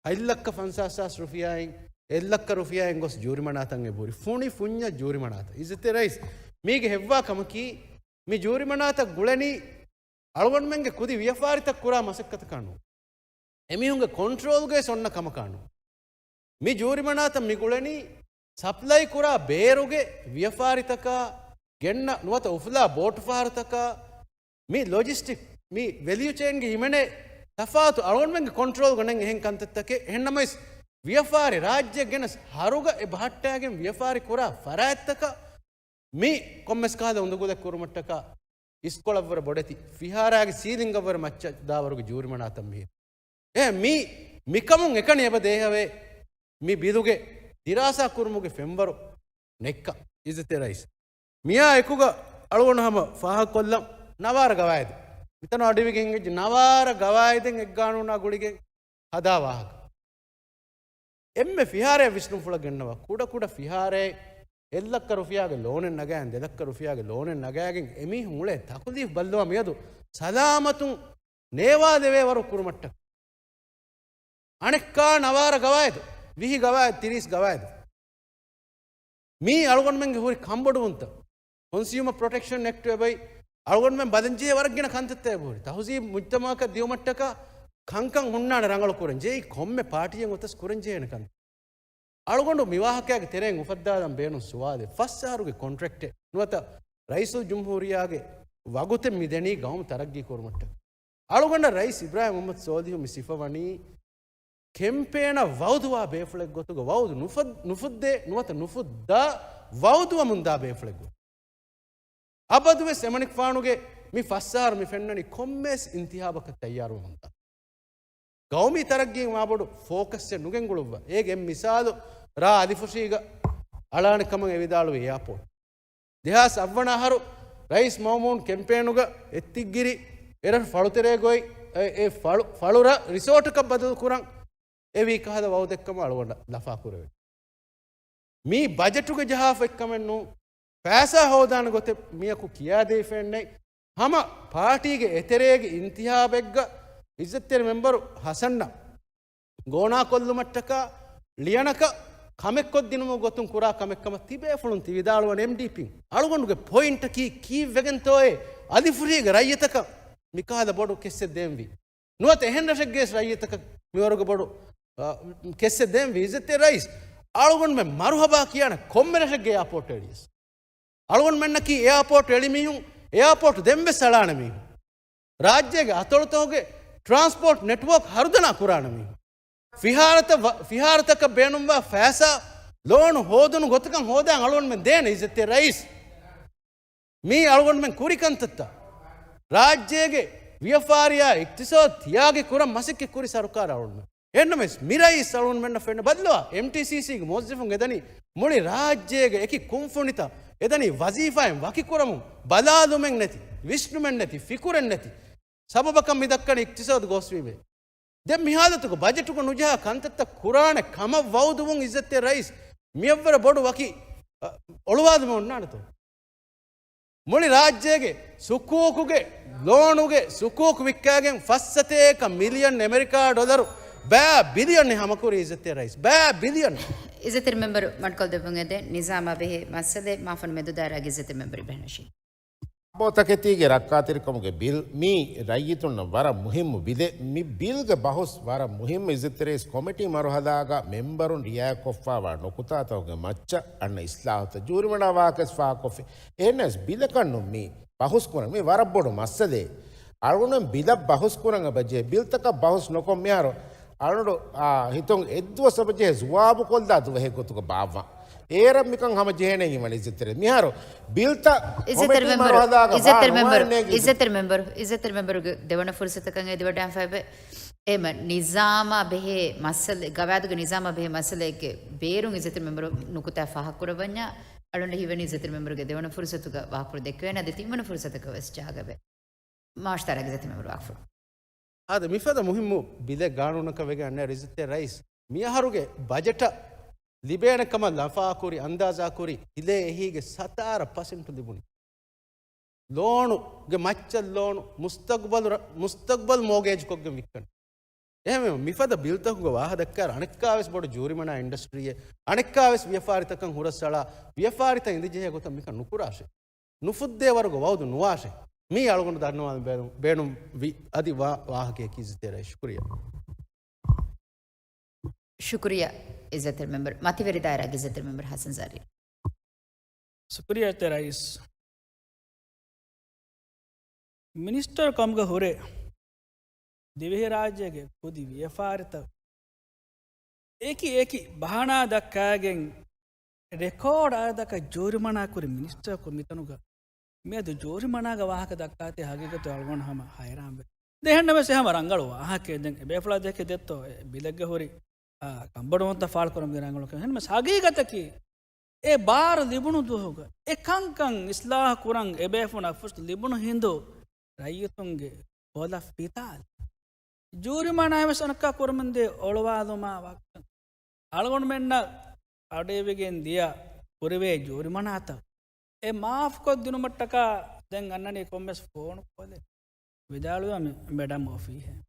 ހަތް ލައްކަ ފަންސާސް ހާސް ރުފިޔާއިން، އެއް ލައްކަ ރުފިޔާއިން ގޮސް ޖޫރިމަނާތައް އެބަހުރި. ފުނި ފުންޏަށް ޖޫރިމަނާތައް. އިއްޒަތްތެރި ރައީސް، މީގެ ހެއްވާ ކަމަކީ، މި ޖޫރިމަނާތައް ގުޅެނީ އަޅުގަނޑުމެންގެ ކުދި ވިޔަފާރިތައް ކުރާ މަސައްކަތަކާ ނޫން. އެމީހުންގެ ކޮންޓްރޯލްގައި އޮންނަ ކަމަކާ ނޫން. މި ޖޫރިމަނާތައް މި ގުޅެނީ ސަޕްލައި ކުރާ ބޭރުގެ ވިޔަފާރިތަކާ، ގެންނަ ނުވަތަ އުފުލާ ބޯޓު ފަހަރުތަކާ، މި ލޮޖިސްޓިކް، މި ވެލިއު ޗެއިންގެ ހިމެނޭ ތަފާތު އަޅުގަނޑުމެންގެ ކޮންޓްރޯލްގަ ނެތް އެހެން ކަންތައްތަކެއް. އެހެންނަމަވެސް، ވިޔަފާރި ރާއްޖެ ގެނަސް ހަރުގަ އެ ބަހައްޓާގެން ވިޔަފާރި ކުރާ ފަރާތްތަކަށް މި ކޮންމެސް ކަހަލަ އުނދަގުލެއް ކުރުމަށްޓަކާ އިސްކޮޅަށްވުރެ ބޮޑެތި ފިހާރާގެ ސީލިންގަށްވުރެ މައްޗަށް ދާވަރުގެ ޖޫރިމަނާތައް މިހިރީ. އެ މި، މިކަމުން އެކަނި އެބަ ދޭހަވޭ، މި ބިލުގެ ދިރާސާ ކުރުމުގެ ފެންވަރު ނެތްކަން. އިއްޒަތްތެރި ރައީސް، މިއާ އެކުގަ އަޅުގަނޑު ހަމަ ފާހަގަކޮށްލަން ނަވާރަ ގަވާއިދު. މިތަނު އަޑިވިގެން އެއް ނަވާރަ ގަވާއިދެއް އެއްގާނޫނާ ގުޅިގެން ހަދާ ވާހަކަ. އެންމެ ފިހާރައެއް ވިސްނުންފުޅަށް ގެންނަވާ. ކުޑަ ކުޑަ ފިހާރައެއް އެއްލައްކަ ރުފިޔާގެ ލޯނެއް ނަގާގެން، ދެލައްކަ ރުފިޔާގެ ލޯނެއް ނަގާގެން އެމީހުން އުޅޭ ތަކުލީފް ބައްލަވާ މިއަދު ސަލާމަތުން ނޭވާލެވޭ ވަރު ކުރުމަށްޓަކަ. އަނެއްކާ ނަވާރަ ގަވާއިދު، ވިހި ގަވާއިދު، ތިރީސް ގަވާއިދު. މީ އަޅުގަނޑުމެންގެ ހުރި ކަންބޮޑުވުންތައް. ކޮންސިއުމަ ޕްރޮޓެކްޝަން އެކްޓް އެބައި އަޅުގަނޑުމެން ބަލަންޖެހޭ ވަރަށް ގިނަ ކަންތައްތައް އެބަހުރި. ތަހުޒީބު މުޖްތަމައަކަށް ދިއުމަށްޓަކާ ކަންކަން ހުންނާނެ ރަނގަޅު ކުރަން. ޖެއި ކޮންމެ ޕާޓީއެއް އޮތަސް ކުރަންޖެހޭނެ ކަން. އަޅުގަނޑު މިވާހަކައިގެ ތެރެއިން އުފައްދާލަން ބޭނުން ސުވާލެއް. ފަސް އަހަރުގެ ކޮންޓްރެކްޓެއް ނުވަތަ ރައީސުލްޖުމްހޫރިއްޔާގެ ވަގުތެއް މި ދެނީ ގައުމު ތަރައްގީ ކުރުމަށްޓަކަ. އަޅުގަނޑަށް ރައީސް އިބްރާހިމް މުހައްމަދު ސޯލިހު މި ސިފަވަނީ ކެމްޕޭނަށް ވައުދުވާ ބޭފުޅެއް ގޮތުގަ ވައުދު ނުފަ-، ނުފުއްދޭ ނުވަތަ ނުފުއްދާ ވައުދުވަމުންދާ ބޭފުޅެއް ގޮތު. އަބަދުވެސް އެމަނިކުފާނުގެ މި ފަސް އަހަރު މި ފެންނަނީ ކޮންމެސް އިންތިހާބަކަށް ތައްޔާރުވަމުންދާ. ގައުމީ ތަރައްގީގެ މާބޮޑު ފޯކަސްއެއް ނުގެންގުޅުއްވާ. އޭގެ އެއް މިސާލު ރ. އަލިފުށީގަ އަޅާނެ ކަމަށް އެވިދާޅުވި އެއާޕޯޓް. ދެހާސް އަށްވަނަ އަހަރު ރައީސް މައުމޫން ކެމްޕޭނުގަ އެއްތިއްގިރި އެރަށު ފަޅުތެރޭގައި އެ، އެ ފަޅު، ފަޅު ރ. ރިސޯޓަކަށް ބަދަލު ކުރަން އެވީ ކަހަލަ ވައުދެއްކަމަށް އަޅުގަނޑަށް ލަފާކުރެވެން. މީ ބަޖެޓުގެ ޖަހާފަ އެއްކަމެއް ނޫން. ފައިސާ ހޯދާނެ ގޮތެއް މިޔަކު ކިޔާދީފައެއްނެތް. ހަމަ ޕާޓީގެ އެތެރޭގެ އިންތިހާބެއްގަ އިއްޒަތްތެރި މެމްބަރު ހަސަންއަށް ގޯނާކޮށްލުމަށްޓަކާ ޅިޔަނަކަށް ކަމެއްކޮށްދިނުމުގެ ގޮތުން ކުރާ ކަމެއްކަމަށް ތިބޭފުޅުން ތި ވިދާޅުވަން އެމްޑީޕީން. އަޅުގަނޑުގެ ޕޮއިންޓަކީ ކީއްވެގެންތޯއޭ އަލިފުށީގެ ރައްޔިތަކަށް މިކަހަލަ ބޮޑު ކެއްސެއް ދޭންވީ. ނުވަތަ އެހެން ރަށެއްގެވެސް ރައްޔިތަކަށް މިވަރުގެ ބޮޑު، އަ، ކެއްސެއް ދޭންވީ. އިއްޒަތްތެރި ރައީސް، އަޅުގަނޑުމެން މަރުހަބާ ކިޔާނެ ކޮންމެ ރަށެއްގެ އެއާޕޯޓް އެޅިޔަސް. އަޅުގަނޑުމެންނަކީ އެއާޕޯޓް އެޅި މީހުން، އެއާޕޯޓް ދެންވެސް އަޅާނެ މީހުން. ރާއްޖޭގެ އަތޮޅުތަކުގެ ޓްރާންސްޕޯޓް ނެޓްވޯކް ހަރުދަނާ ކުރާނެ މީހުން. ފިހާރަތައް ވަ-، ފިހާރަތަކަށް ބޭނުންވާ ފައިސާ ލޯނު ހޯދުނު ގޮތަކަށް ހޯދާން އަޅުގަނޑުމެން ދޭނެ އިއްޒަތްތެރި ރައީސް. މީ އަޅުގަނޑުމެން ކުރި ކަންތައްތައް. ރާއްޖޭގެ ވިޔަފާރިއާ އިޤްތިޞާދު ތިޔާގި ކުރަން މަސައްކަތް ކުރި ސަރުކާރު އަޅުގަނޑުމެން. އެހެންނަމަވެސް މި ރައީސް އަޅުގަނޑުމެންނަށް ފެންނަ ބައްލަވާ، އެމްޓީސީސީގެ މުވައްޒަފުން އެދަނީ މުޅި ރާއްޖޭގެ އެކި ކުންފުނިތައް އެދަނީ ވަޒީފާއިން ވަކިކުރަމުން، ބަލާލުމެއް ނެތި، ވިސްނުމެއް ނެތި، ފިކުރެއް ނެތި. ސަބަބަކަށް މި ދައްކަނީ އިޤްތިޞާދު ގޯސްވީމޭ. ދެން މި ހާލަތުގަ ބަޖެޓުގަ ނުޖަހާ ކަންތައްތައް ކުރާނެ ކަމަށް ވައުދުވުން އިއްޒަތްތެރި ރައީސް މިއަށްވުރެ ބޮޑު ވަކި، އަ، އޮޅުވާލުމެއް އޮންނާނެތޯ؟ މުޅި ރާއްޖޭގެ ސުކޫކުގެ ލޯނުގެ ސުކޫކު ވިއްކާގެން ފަސް ސަތޭކަ މިލިއަން އެމެރިކާ ޑޮލަރު ބައި ބިލިއަން ހަމަކުރި އިއްޒަތްތެރި ރައީސް. ބައި ބިލިއަން. އިއްޒަތްތެރި މެމްބަރު މަޑުކޮށްދެއްވުން އެދެން ނިޒާމާ ބެހޭ މައްސަލައެއް މާފަން މެދު ދާއިރާގެ އިއްޒަތްތެރި މެމްބަރު އިބްރާހިމް ނަޝީދު. ބޯ ތަކެތީގެ ރައްކާތެރިކަމުގެ ބިލް މީ ރައްޔިތުންނަށް ވަރަށް މުހިއްމު ބިލެއް. މި ބިލްގެ ބަހުސް ވަރަށް މުހިއްމު. އިއްޒަތްތެރި ރައީސް ކޮމިޓީ މަރުހަލާގަ މެމްބަރުން ރިއާޔަތްކޮށްފާވާ ނުކުތާތަކުގެ މައްޗަށް އަންނަ އިސްލާހުތައް ޖޫރިމަނާ ވާހަކަވެސް ފާހަގަކޮށްފި. އެހެންނަމަވެސް ބިލަކަށް ނޫން މީ ބަހުސް ކުރަން. މީ ވަރަށް ބޮޑު މައްސަލައެއް. އަޅުގަނޑު ބިލަށް ބަހުސް ކުރަން އެބަޖެހޭ. ބިލްތަކަށް ބަހުސް ނުކޮށް މިހާރު އަޅުގަނޑު، އާ، ހިތުން އެއްދުވަސް އެބަޖެހޭ ޖުވާބުކޮށްލާ ދުވަހެއް ގޮތުގަ ބާއްވާ. އޭރަށް މިކަން ހަމަޖެހޭނެ ހީވަނީ އިއްޒަތްތެރި. މިހާރު ބިލްތައް އިއްޒަތްތެރި ކޮމިޓީ މެމްބަރު، މަރުހަލާގަ އިއްޒަތްތެރި މެމްބަރު، ނުވާނެގެ އިއްޒަތްތެރި މެމްބަރު، އިއްޒަތްތެރި މެމްބަރުގެ ދެވަނަ ފުރުސަތަކަށް އެދިވަޑައިގެންފައިވޭ. އެހެން ނިޒާމާ ބެހޭ މައްސަލަ، ގަވާއިދުގެ ނިޒާމާ ބެހޭ މައްސަލައެއްގެ ބޭރުން އިއްޒަތްތެރި މެމްބަރު ނުކުތާ ފާހަގަކުރައްވަންޏާ، އަޅުގަނޑަށް ހީވަނީ އިއްޒަތްތެރި މެމްބަރުގެ ދެވަނަ ފުރުސަތުގަ ވާހަކަ ދެއްކެވޭނެ. އަދި ތިންވަނަ ފުރުސަތަކަށް ވެސް ޖަހާގަތްވޭ. މާޝްތާރާގެ އިއްޒަތްތެރި މެމްބަރު ވާކްފު. އާދެ، މިފަދަ މުހިއްމު ބިލެއް ގާނޫނަކަށް ވެގެން އަންނަ އިއްޒަތްތެރި ރައީސް މިއަހަރުގެ ބަޖެޓަށް ލިބޭނެ ކަމަށް ލަފާކުރި، އަންދާޒާކުރި ބިލޭ އެހީގެ ސަތާރަ ޕަސެންޓު ލިބުނީ. ލޯނުގެ މައްޗަށް ލޯނު، މުސްތަގްބަލު ރަ-، މުސްތަގްބަލް މޯގޭޖް ކޮށްގެން ވިއްކަން. އެހެންވެ، މިފަދަ ބިލްތަކުގެ ވާހަ ދައްކާ އަނެއްކާވެސް ބޮޑު ޖޫރިމަނާ އިންޑަސްޓްރީއެއް، އަނެއްކާވެސް ވިޔަފާރިތަކަށް ހުރަސްއަޅާ، ވިޔަފާރިތައް އިނދިޖެހޭ ގޮތަށް މިކަން ނުކުރާށޭ. ނުފުއްދޭ ވަރުގެ ވައުދު ނުވާށޭ. މީ އަޅުގަނޑު ދަންނަވާލަން ބޭނު-، ބޭނުން ވި އަދި ވާ ވާހަކަޔަކީ އިއްޒަތްތެރި ރައީސް. ޝުކުރިއްޔާ. ޝުކުރިއްޔާ އިއްޒަތްތެރި މެމްބަރު. މަތިވެރި ދާއިރާގެ އިއްޒަތްތެރި މެމްބަރު ހަސަން ޒަރީން. ޝުކުރިއްޔާ އިއްޒަތްތެރި ރައީސް. މިނިސްޓަރ ކަމުގަ ހުރެ ދިވެހިރާއްޖޭގެ ކުދި ވިޔަފާރިތައް އެކި އެކި ބަހާނާ ދައްކާގެން ރެކޯޑް އަދަދަކަށް ޖޫރިމަނާ ކުރި މިނިސްޓަރަކު މިތަނުގަ މިއަދު ޖޫރިމަނާގެ ވާހަކަ ދައްކާތީ ހަގީގަތު އަޅުގަނޑު ހަމަ ހައިރާންވޭ. ދެން އެހެންނަމަވެސް އެ ހަމަ ރަނގަޅު ވާހަކައެއް. ދެން އެބޭފުޅާ ދެކެ ދެއްތޯ އެ ބިލެއްގަ ހުރި، އާ، ކަންބޮޑުވުންތައް ފާޅުކުރަމުން ރަނގަޅު ކަން. އެހެންނަމަވެސް ހަގީގަތަކީ އެ ބާރު ލިބުނު ދުވަހުގަ އެ ކަންކަން އިސްލާހު ކުރަން އެބޭފުޅުންނަށް ފުރުސަތު ލިބުނު ހިނދު ރައްޔިތުންގެ ކޮލަ ފިތާލި. ޖޫރިމަނާ ވެސް އަނެއްކާ ކުރަމުންދޭ އޮޅުވާލުމާ ވައްކަން. އަޅުގަނޑުމެންނަށް އަޑުއެވިގެން ދިޔަ ކުރެވޭ ޖޫރިމަނާތައް އެ މާފްކޮށްދިނުމަށްޓަކާ ދެން އަންނަނީ ކޮންމެސް ފޯނު ކޮލެއް. ވިދާޅުވީމަ މެ-، މެޑަމް އޮފީހެއް.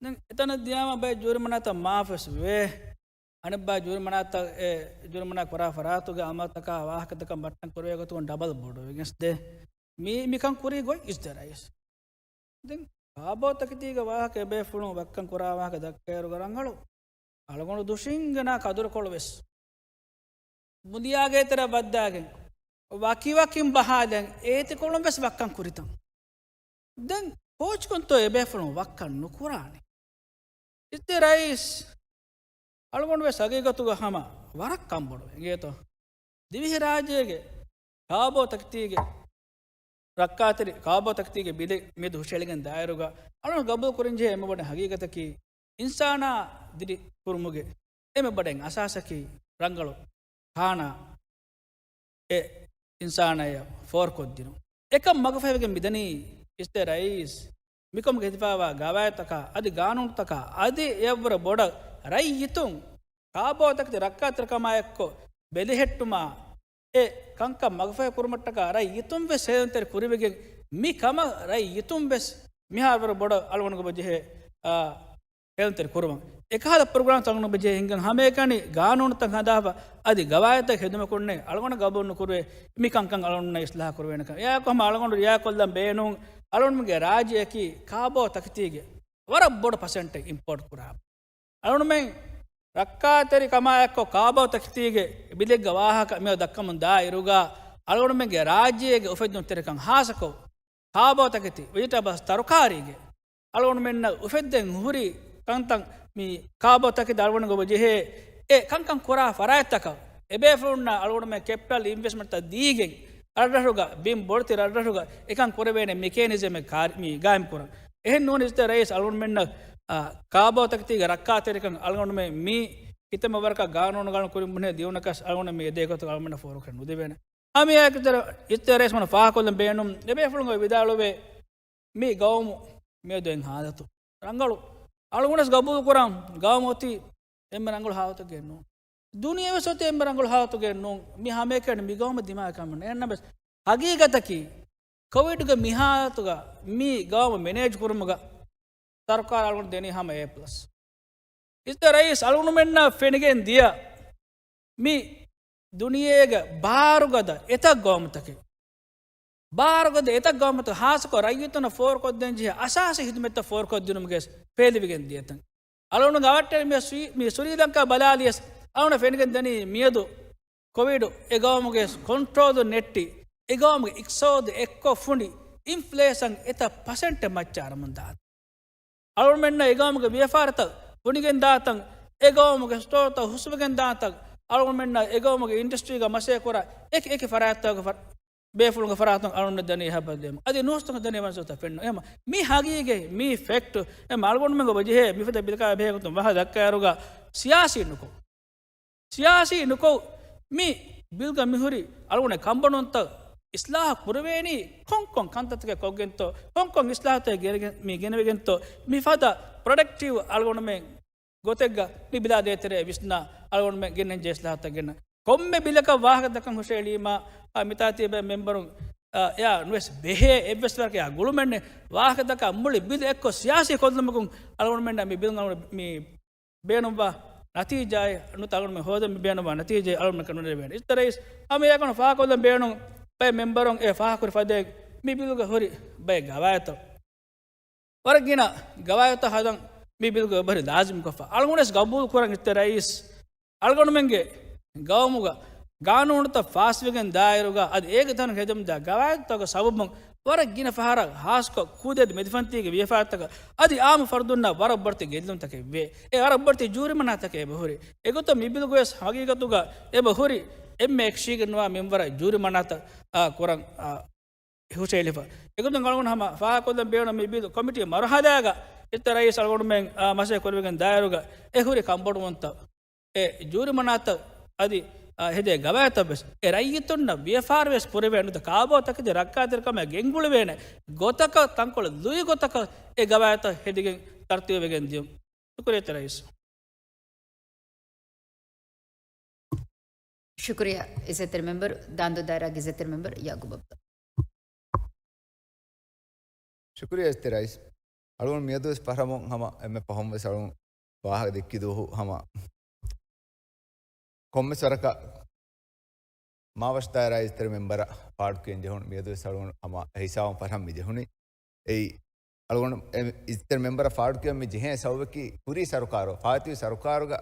ދެން އެތަނަށް ދިޔާމަ ބައެއް ޖޫރިމަނާތައް މާފްވެސް ވޭ. އަނެއްބައި ޖޫރިމަނާތައް އެ ޖޫރިމަނާ ކުރާ ފަރާތުގެ އަމަލުތަކާ ވާހަކަތަކަށް ބައްޓަން ކުރެވޭ ގޮތުން ޑަބަލް ބޮޑުވެގެންސް ދޭ. މީ މިކަން ކުރީ ގޮތް އިސް ދެ ރައީސް. ދެން ކާބޯ ތަކެތީގެ ވާހަކަ އެބޭފުޅުން ވައްކަން ކުރާ ވާހަކަ ދައްކައިރުގަ ރަނގަޅު. އަޅުގަނޑު ދުށިންގެނާ ކަދުރުކޮޅު ވެސް މުލިޔާގޭ ތެރެއަށް ވައްދާގެން ވަކިވަކިން ބަހާލަން އޭތިކޮޅުން ވެސް ވައްކަން ކުރިތަން. ދެން ކޯޗްކޮންތޯ އެބޭފުޅުން ވައްކަން ނުކުރާނެ؟ އިއްޒަތްތެރި ރައީސް، އަޅުގަނޑު ވެސް ހަގީގަތުގަ ހަމަ ވަރަށް ކަންބޮޑުވެ އިނގޭތޯ. ދިވެހިރާއްޖޭގެ ކާބޯ ތަކެތީގެ ރައްކާތެރި، ކާބޯ ތަކެތީގެ ބިލެއް މިއަދު ހުށައެޅިގެން ދާއިރުގަ އަޅުގަނޑު ގަބޫލު ކުރަންޖެހޭ އެންމެ ބޮޑެތި ހަގީގަތަކީ އިންސާނާ ދިރި ކުރުމުގެ އެންމެ ބޮޑެތި އަސާސަކީ ރަނގަޅު ކާނާ އެ އިންސާނާއަށް ފޯރުކޮށްދިނުން. އެކަން މަގުފަހިވެގެން މިދަނީ އިއްޒަތްތެރި ރައީސް މިކަމުގެ ހެދިފައިވާ ގަވާއިދުތަކާ އަދި ގާނޫނުތަކާ އަދި އެއަށްވުރެ ބޮޑަށް ރައްޔިތުން ކާބޯ ތަކެތި ރައްކާތެރިކަމާއެއްކޮށް ބެލެހެއްޓުމާ އެ ކަންކަން މަގުފަހި ކުރުމަށްޓަކާ ރައްޔިތުން ވެސް ހޭލުންތެރި ކުރެވިގެން މި ކަމަށް ރައްޔިތުން ވެސް މިހާރުވަރު ބޮޑަށް އަޅުގަނޑު ބަޖެހޭ، އާ، ހޭލުންތެރި ކުރުމަށް. އެކަހަލަ ޕްރޮގްރާމް ތަން ބަޖެހޭ ހިނގަން ހަމައެކަނި ގާނޫނުތައް ހަދާފަ އަދި ގަވާއިދުތައް ހެދުމަކުންނޭ އަޅުގަނޑަށް ގަބޫލު ނުކުރޭ މި ކަންކަން އަޅުގަނޑުންނަށް އިސްލާހު ކުރުވޭނެކަން. އެއާއެކު ހަމަ އަޅުގަނޑު ރިޔާކޮށްލަން ބޭނުން އަޅުގަނޑުމެންގެ ރާއްޖެއަކީ ކާބޯ ތަކެތީގެ ވަރަށް ބޮޑު ޕަސެންޓެއް އިމްޕޯޓް ކުރާ. އަޅުގަނޑުމެން ރައްކާތެރިކަމާއެއްކޮށް ކާބޯ ތަކެތީގެ ބިލެއްގެ ވާހަކަ މިއަދު ދައްކަމުން ދާއިރުގަ އަޅުގަނޑުމެންގެ ރާއްޖޭގެ އުފެއްދުންތެރިކަން ހާއްސަކޮށް ކާބޯ ތަކެތި، ވެޖިޓަބަލްސް، ތަރުކާރީގެ އަޅުގަނޑުމެންނަށް އުފެއްދެން ހުރި ކަންތައް މި ކާބޯ ތަކެތި އަޅުގަނޑު ގޮވަ ޖެހޭ އެ ކަންކަން ކުރާ ފަރާތްތަކަށް އެބޭފުޅުންނަށް އަޅުގަނޑުމެން ކެޕިޓަލް އިންވެސްޓްމަންޓްތައް ދީގެން ރަށްރަށުގަ ބިން ބޮޑެތި ރަށްރަށުގަ އެކަން ކުރެވޭނެ މެކޭނިޒަމެއް ކާރި-، މި ގާއިމް ކުރަން. އެހެން ނޫނީސްތެ ރައީސް އަޅުގަނޑުމެންނަށް، އާ، ކާބޯ ތަކެތީގެ ރައްކާތެރިކަން އަޅުގަނޑުމެން މި ކިތަންމެ ވަރަކަށް ގާނޫނުގަނޑު ކުރިން ބުނޭ ދިޔުނަކަސް އަޅުގަނޑު މި އެދޭ ގޮތަށް އަޅުގަނޑަށް ފޯރުކަން ނުދެވޭނެ. ހަމައެއާއެކު އިއްޒަތްތެރި ރައީސް މަން ފާހަގަކޮށްލަން ބޭނުން އެބޭފުޅުން ވިދާޅުވޭ މި ގައުމު މިއަދު އެއް ހާލަތު ރަނގަޅު. އަޅުގަނޑުވެސް ގަބޫލު ކުރަން ގައުމު އޮތީ އެންމެ ރަނގަޅު ހާލަތުގައެއް ނޫން. ދުނިޔެ ވެސް އޮތީ އެންމެ ރަނގަޅު ހާލަތުގައެއް ނޫން. މި ހަމައެކަނި މި ގައުމަށް ދިމާވި ކަމެއް ނޫން. އެހެންނަމަވެސް ހަގީގަތަކީ ކޮވިޑްގެ މި ހާލަތުގަ މި ގައުމު މެނޭޖް ކުރުމުގަ ސަރުކާރު އަޅުގަނޑު ދެނީ ހަމަ އޭ ޕްލަސް. އިއްޒަތްތެރި ރައީސް އަޅުގަނޑުމެންނަށް ފެނިގެން ދިޔަ މި ދުނިޔޭގެ ބާރުގަދަ އެތައް ގައުމުތަކެއް، ބާރުގަދަ އެތައް ގައުމުތަކެއް ހާއްސަކޮށް ރައްޔިތުންނަށް ފޯރުކޮށްދޭން ޖެހޭ އަސާސީ ހިދުމަތްތައް ފޯރުކޮށްދިނުމުގެ ފެއިލިވެގެން ދިޔަތަން. އަޅުގަނޑު ގަވައްޓެރި މި ސްވީ-، މި ސްރީލަންކާ ބަލާލިޔަސް އަޅުގަނޑަށް ފެނިގެން ދަނީ މިއަދު ކޮވިޑު އެ ގައުމުގެ ކޮންޓްރޯލު ނެއްޓި، އެ ގައުމުގެ އިޤްތިޞާދު އެއްކޮށް ފުނޑި، އިންފްލޭޝަން އެތައް ޕަސެންޓެއް މައްޗަށް އަރަމުން ދާނެ. އަޅުގަނޑުމެންނަށް އެ ގައުމުގެ ވިޔަފާރިތައް ފުނިގެން ދާތަން، އެ ގައުމުގެ ސްޓޯރތައް ހުސްވެގެން ދާތަން، އަޅުގަނޑުމެންނަށް އެ ގައުމުގެ އިންޑަސްޓްރީގަ މަސައްކަތް ކުރާ އެކި އެކި ފަރާތްތަކުގެ ފަރ-، ބޭފުޅުންގެ ފަރާތުން އަޅުގަނޑު ދަނީ ހަބަދޭމަ. އަދި ނޫސްތަކުން ދަނީ ވަންސޯތަ ފެންނަ. އެހެން މި ހަގީގަތް، މި ފެކްޓް، އެ އަޅުގަނޑުމެންގެ ވަޖުހޭ މިފަދަ ބިލަކާ ބެހޭގޮތުން ވާހަކަ ދައްކާއިރުގަ ސިޔާސީ ނުކޮށް، ސިޔާސީ ނުކޮށް މި ބިލްގަ މިހުރި އަޅުގަނޑު ކަންބޮޑުވުންތައް އިސްލާހު ކުރެވޭނީ ކޮންކޮން ކަންތައްތަކެއް ކޮށްގެންތޯ، ކޮންކޮން އިސްލާހުތައް ގެނެގެން، މި ގެނެވިގެންތޯ، މި ފަދަ ޕްރޮޑަކްޓިވް އަޅުގަނޑުމެން ގޮތެއްގަ މި ބިލާ ދޭތެރޭ ވިސްނާ އަޅުގަނޑުމެން ގެންނަންޖެހޭ އިސްލާހުތައް ގެންނަ. ކޮންމެ ބިލަކަށް ވާހަކަ ދައްކަން ހުށައެޅީމާ، އާ، މިތާތީބެ މެމްބަރުން، އާ، އެއާ ނުވެސް ބެހޭ އެއްވެސް ވަރަކަށް އެއާ ގުޅުމެއްނެއް. ވާހަކަ ދައްކާ މުޅި ބިލް އެއްކޮށް ސިޔާސީ ކޮށްލުމަކުން އަޅުގަނޑުމެންނަށް މި ބިލް އަޅުގަނޑު މި ބޭނުންވާ ނަތީޖާއެއް ނުވަތަ އަޅުގަނޑުމެން ހޯދަން މި ބޭނުންވާ ނަތީޖާއެއް އަޅުގަނޑުމެން ނުލިބޭނެ. އިއްޒަތްތެރި ރައީސް ހަމަ އެކަން ފާހަގަކޮށްލަން ބޭނުން ބައެއް މެމްބަރުން އެ ފާހަގަކުރި ފަދައިން މި ބިލްގަ ހުރި ބައެއް ގަވާއިދުތައް ވަރަށް ގިނަ ގަވާއިދުތައް ހަދަން މި ބިލްގަ އެބަހުރި ލާޒިމްކޮށްފަ. އަޅުގަނޑުވެސް ގަބޫލު ކުރަން އިއްޒަތްތެރި ރައީސް އަޅުގަނޑުމެންގެ ގައުމުގަ ގާނޫނުތައް ފާސްވެގެން ދާއިރުގަ އަދި އޭގެ ތަނު ހެދެމުންދާ ގަވާއިދުތަކުގެ ސަބަބުން ވަރަށް ގިނަ ފަހަރަށް ހާއްސަކޮށް ކުދި އަދި މެދުފަންތީގެ ވިޔަފާރިތަކަށް އަދި އާއްމު ފަރުދުންނަށް ވަރަށް ބޮޑެތި ގެއްލުންތަކެއް ވޭ. އެ ވަރަށް ބޮޑެތި ޖޫރިމަނާތަކެއް އެބަހުރި. އެގޮތަށް މި ބިލްގަވެސް ހަގީގަތުގަ އެބަހުރި އެންމެ އެކަށީގެންވާ މިންވަރަށް ޖޫރިމަނާތައް، އާ، ކުރަން، އާ، ހުށައެޅިފަ. އެގޮތުން އަޅުގަނޑު ހަމަ ފާހަގަކޮށްލަން ބޭނުން މި ބިލް ކޮމިޓީ މަރުހަލާގަ އިއްޒަތްތެރި ރައީސް އަޅުގަނޑުމެން، އާ، މަސައްކަތް ކުރެވިގެން ދާއިރުގަ އެ ހުރި ކަންބޮޑުވުންތައް، އެ ޖޫރިމަނާތައް އަދި، އާ، ހެދޭ ގަވާއިދުތައް ވެސް އެ ރައްޔިތުންނަށް ވިޔަފާރި ވެސް ކުރެވޭ ނުދަ ކާބޯތަކެތި ރައްކާތެރިކަމާ ގެންގުޅުވޭނެ ގޮތަކަށް ތަންކޮޅެއް ލުއި ގޮތަކަށް އެ ގަވާއިދުތައް ހެދިގެން ތަރުތީބުވެގެން ދިޔުން. ޝުކުރިއްޔާ ރައީސް. ޝުކުރިއްޔާ އިއްޒަތްތެރި މެމްބަރު، ދާންދޫ ދާއިރާގެ އިއްޒަތްތެރި މެމްބަރު ޔާގޫބް އަބްދުﷲ. ޝުކުރިއްޔާ އިއްޒަތްތެރި ރައީސް. އަޅުގަނޑު މިއަދުވެސް ފަހަރަމުން ހަމަ އެންމެ ފަހުން ވެސް އަޅުގަނޑު ވާހަކަ ދެއްކި ދުވަހު ހަމަ ކޮންމެސް ވަރަކަށް މާވަށު ދާއިރާ އިއްޒަތްތެރި މެމްބަރަށް ފާޑުކިޔަން ޖެހުނު މިއަދުވެސް އަޅުގަނޑު ހަމަ ހިސާބުން ފަހަރަމް މި ޖެހުނީ. އެއީ، އަޅުގަނޑު އެ އިއްޒަތްތެރި މެމްބަރަށް ފާޑުކިޔަން މި ޖެހޭ ސަބަބަކީ ކުރީ ސަރުކާރު، ފާއިތުވި ސަރުކާރުގަ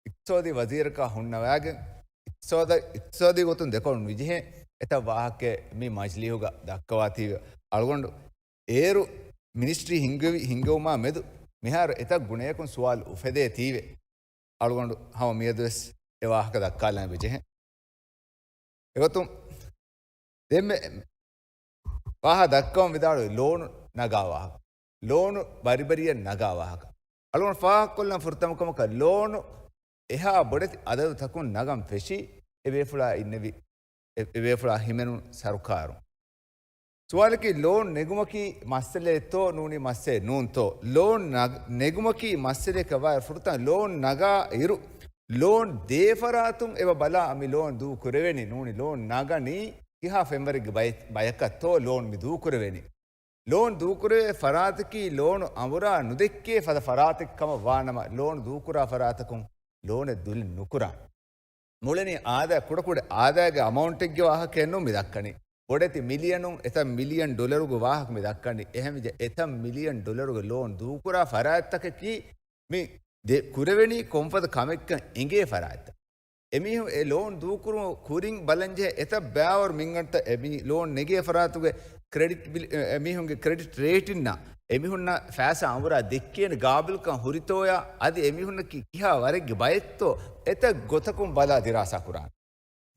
އިޤްތިޞާދީ ވަޒީރަކާ ހުންނަވާގެން އިޤްތިޞާދަށް، އިޤްތިޞާދީ ގޮތުން ދެކޮޅުން ވިޖެހޭ އެތައް ވާހަކައެއް މި މަޖިލީހުގަ ދައްކަވާތީވެ. އަޅުގަނޑު އޭރު މިނިސްޓްރީ ހިންގެވި، ހިންގެވުމާ މެދު މިހާރު އެތައް ގުނަޔަކުން ސުވާލު އުފެދޭތީވެ. އަޅުގަނޑު ހަމަ މިއަދުވެސް އެ ވާހަކަ ދައްކާލަން ވިޖެހޭ. އެގޮތުން ދެންމެ ވާހަ ދައްކަވަން ވިދާޅުވި ލޯނު ނަގާ ވާހަކަ. ލޯނު ބަރިބަރިއަށް ނަގާ ވާހަކަ. އަޅުގަނޑު ފާހަގަކޮށްލަން ފުރަތަމަ ކަމަކަށް ލޯނު އެހާ ބޮޑެތި އަދަދުތަކުން ނަގަން ފެށީ އެ ބޭފުޅާ އިންނެވި، އެ، އެ ބޭފުޅާ ހިމެނުނު ސަރުކާރުން. ސުވާލަކީ ލޯން ނެގުމަކީ މައްސަލައެއްތޯ ނޫނީ މައްސަލައެއް ނޫންތޯ؟ ލޯން ނަގ-، ނެގުމަކީ މައްސަލައެއް ކަވާއި ފުރަތަމަ ލޯން ނަގާ އިރު، ލޯން ދޭ ފަރާތުން އެބަ ބަލާ މި ލޯން ދޫ ކުރެވެނީ ނޫނީ ލޯން ނަގަނީ ކިހާ ފެންވަރެއްގެ ބައެއް-، ބަޔަކަށްތޯ ލޯން މި ދޫ ކުރެވެނީ. ލޯން ދޫކުރެވޭ ފަރާތަކީ ލޯނު އަނބުރާ ނުދެއްކޭ ފަދަ ފަރާތެއް ކަމަށް ވާނަމަ، ލޯނު ދޫކުރާ ފަރާތަކުން ލޯނެއް ދޫ ނުކުރާނެ. މުޅިނީ އާދަ، ކުޑަކުޑަ އާދައިގެ އަމައުންޓެއްގެ ވާހަކައެއް ނޫން މި ދައްކަނީ. ބޮޑެތި މިލިޔަނުން އެތައް މިލިޔަން ޑޮލަރުގެ ވާހަކަ މި ދައްކަނީ. އެހެންވެ އެތައް މިލިޔަން ޑޮލަރުގެ ލޯން ދޫކުރާ ފަރާތްތަކަކީ މި ދެ-، ކުރެވެނީ ކޮންފަދަ ކަމެއްކަން އެނގޭ ފަރާތްތައް. އެމީހުން އެ ލޯން ދޫކުރުމު ކުރިން ބަލަންޖެހޭ އެތައް ބައިވަރު މިންގަނޑުތައް އެ މި ލޯން ނެގޭ ފަރާތުގެ ކްރެޑިޓް ބިލް-، އެ، އެމީހުންގެ ކްރެޑިޓް ރޭޓިންނާ އެމީހުންނަށް ފައިސާ އަނބުރާ ދެއްކޭނެ ގާބިލްކަން ހުރިތޯޔާ އަދި އެމީހުންނަކީ ކިހާ ވަރެއްގެ ބައެއްތޯ އެތައް ގޮތަކުން ބަލާ ދިރާސާ ކުރާނެ.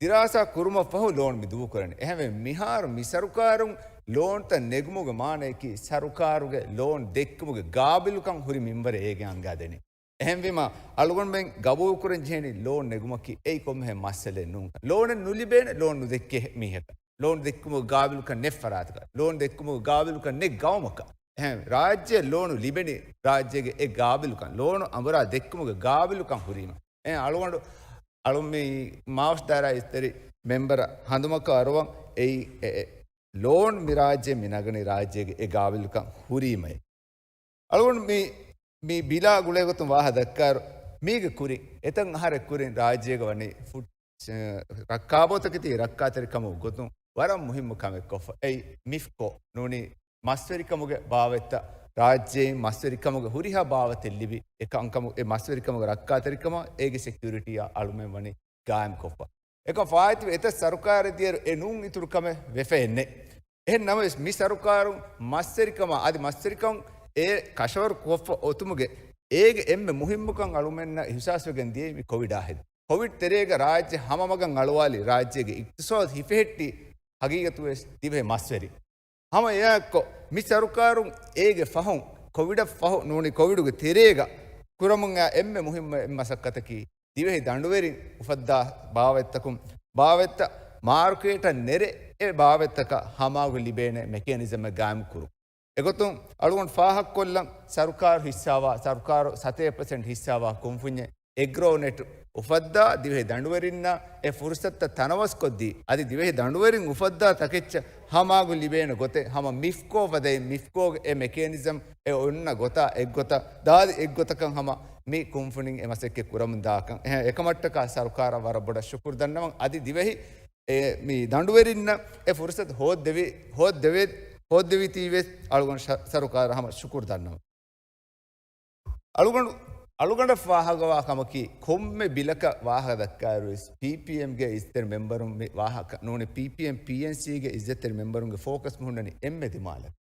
ދިރާސާ ކުރުމަށް ފަހު ލޯން މި ދޫކުރަނީ. އެހެންވެ މިހާރު މި ސަރުކާރުން ލޯންތައް ނެގުމުގެ މާނަޔަކީ ސަރުކާރުގެ ލޯން ދެއްކުމުގެ ގާބިލުކަން ހުރި މިންވަރެއް އޭގެ އަންގާދެނީ. އެހެންވީމަ، އަޅުގަނޑުމެން ގަބޫލުކުރަން ޖެހެނީ ލޯން ނެގުމަކީ އެއީ ކޮންމެހެން މައްސަލައެއް ނޫން. ލޯނެއް ނުލިބޭނެ ލޯން ނުދެއްކޭ މީހަކަށް. ލޯން ދެއްކުމުގެ ގާބިލުކަން ނެތް ފަރާތަކަށް. ލޯން ދެއްކުމުގެ ގާބިލުކަން ނެތް ގައުމަކަށް. އެހެން ރާއްޖެ ލޯނު ލިބެނީ ރާއްޖޭގެ އެ ގާބިލުކަން. ލޯނު އަނބުރާ ދެއްކުމުގެ ގާބިލުކަން ހުރީމަ. އެ އަޅުގަނޑު، އަޅު މި މާވަށު ދާއިރާ އިއްޒަތްތެރި މެމްބަރ ހަނދުމަކަށް އަރުވަން އެއީ އެ، އެ، ލޯން މި ރާއްޖޭ މި ނަގަނީ ރާއްޖޭގެ އެ ގާބިލުކަން ހުރީމައޭ. އަޅުގަނޑު މި، މި ބިލާ ގުޅޭގޮތުން ވާހަ ދައްކާއިރު، މީގެ ކުރިން އެތައް އަހަރެއް ކުރިން ރާއްޖޭގަ ވަނީ ފުޑް، އެ، ރައްކާބޯތަކެތީ ރައްކާތެރިކަމުގެ ގޮތުން ވަރަށް މުހިއްމު ކަމެއް ކޮށްފަ. އެއީ މިފްކޯ ނޫނީ މަސްވެރިކަމުގެ ބާވަތްތައް، ރާއްޖޭއިން މަސްވެރިކަމުގެ ހުރިހާ ބާވަތެއް ލިބި، އެ ކަންކަމު، އެ މަސްވެރިކަމުގެ ރައްކާތެރިކަމަށް އޭގެ ސެކިއުރިޓީއާ އަޅުމެން ވަނީ ގާއިމްކޮށްފަ. އެކަން ފާއިތުވެ އެތައް ސަރުކާރެއް ދިޔައިރު އެ ނޫން އިތުރު ކަމެއް ވެފައެއް ނެތް. އެހެން ނަމަވެސް، މި ސަރުކާރުން މަސްވެރިކަމާ އަދި މަސްވެރިކަން އެ ކަށަވަރު ކޮށްފަ އޮތުމުގެ އޭގެ އެންމެ މުހިއްމުކަން އަޅުމެންނަށް އިހުސާސްވެގެން ދިޔައީ މި ކޮވިޑާ ހެދި. ކޮވިޑް ތެރޭގަ ރާއްޖެ ހަމަމަގަށް އަޅުވާލި، ރާއްޖޭގެ އިޤްތިޞާދު ހިފެހެއްޓި ހަގީގަތުވެސް ދިވެހި މަސްވެރި. ހަމަ އެއާއެއްކޮށް، މި ސަރުކާރުން އޭގެ ފަހުން، ކޮވިޑަށް ފަހު ނޫނީ ކޮވިޑުގެ ތެރޭގަ ކުރަމުން އައި އެންމެ މުހިއްމު އެއް މަސައްކަތަކީ، ދިވެހި ދަނޑުވެރިން އުފައްދާ ބާވަތްތަކުން، ބާވަތްތައް މާރުކޭޓަށް ނެރެ، އެ ބާވަތްތަކަށް ހަމައަގު ލިބޭނެ މެކޭނިޒަމެއް ގާއިމް ކުރުން. އެގޮތުން އަޅުގަނޑު ފާހަގަކޮށްލަން، ސަރުކާރު ހިއްސާވާ، ސަރުކާރު ސަތޭކަ ޕަސެންޓް ހިއްސާވާ ކުންފުންޏެއް އެގްރޯ ނެޓް އުފައްދާ، ދިވެހި ދަނޑުވެރިންނަށް އެ ފުރުސަތުތައް ތަނަވަސްކޮށްދީ، އަދި ދިވެހި ދަނޑުވެރިން އުފައްދާ ތަކެއްޗަށް ހަމައަގު ލިބޭނެ ގޮތެއް، ހަމަ މިފްކޯ ފަދައިން، މިފްކޯގެ އެ މެކޭނިޒަމް އެ އޮންނަ ގޮތާ އެއްގޮތަށް، ދާދި އެއްގޮތަކަށް ހަމަ މި ކުންފުނިން އެ މަސައްކަތް ކުރަމުން ދާކަން. އެހެން އެކަމަށްޓަކާ ސަރުކާރަށް ވަރަށް ބޮޑަށް ޝުކުރު ދަންނަވަން. އަދި ދިވެހި އެ މި ދަނޑުވެރިންނަށް އެ ފުރުސަތު ހޯއްދެވި، ހޯއްދެވެ-، ހޯއްދެވީތީވެސް އަޅުގަނޑު ޝަ-، ސަރުކާރަށް ހަމަ ޝުކުރު ދަންނަވަން. އަޅުގަނޑު، އަޅުގަނޑަށް ފާހަގަވާ ކަމަކީ، ކޮންމެ ބިލަކަށް ވާހަކަ ދައްކާއިރުވެސް، ޕީޕީއެމްގެ އިއްޒަތްތެރި މެމްބަރުން މި ވާހަކަ ނޫނީ، ޕީޕީއެމް، ޕީއެންސީގެ އިއްޒަތްތެރި މެމްބަރުންގެ ފޯކަސް މި ހުންނަނީ އެންމެ ދިމާލަށް.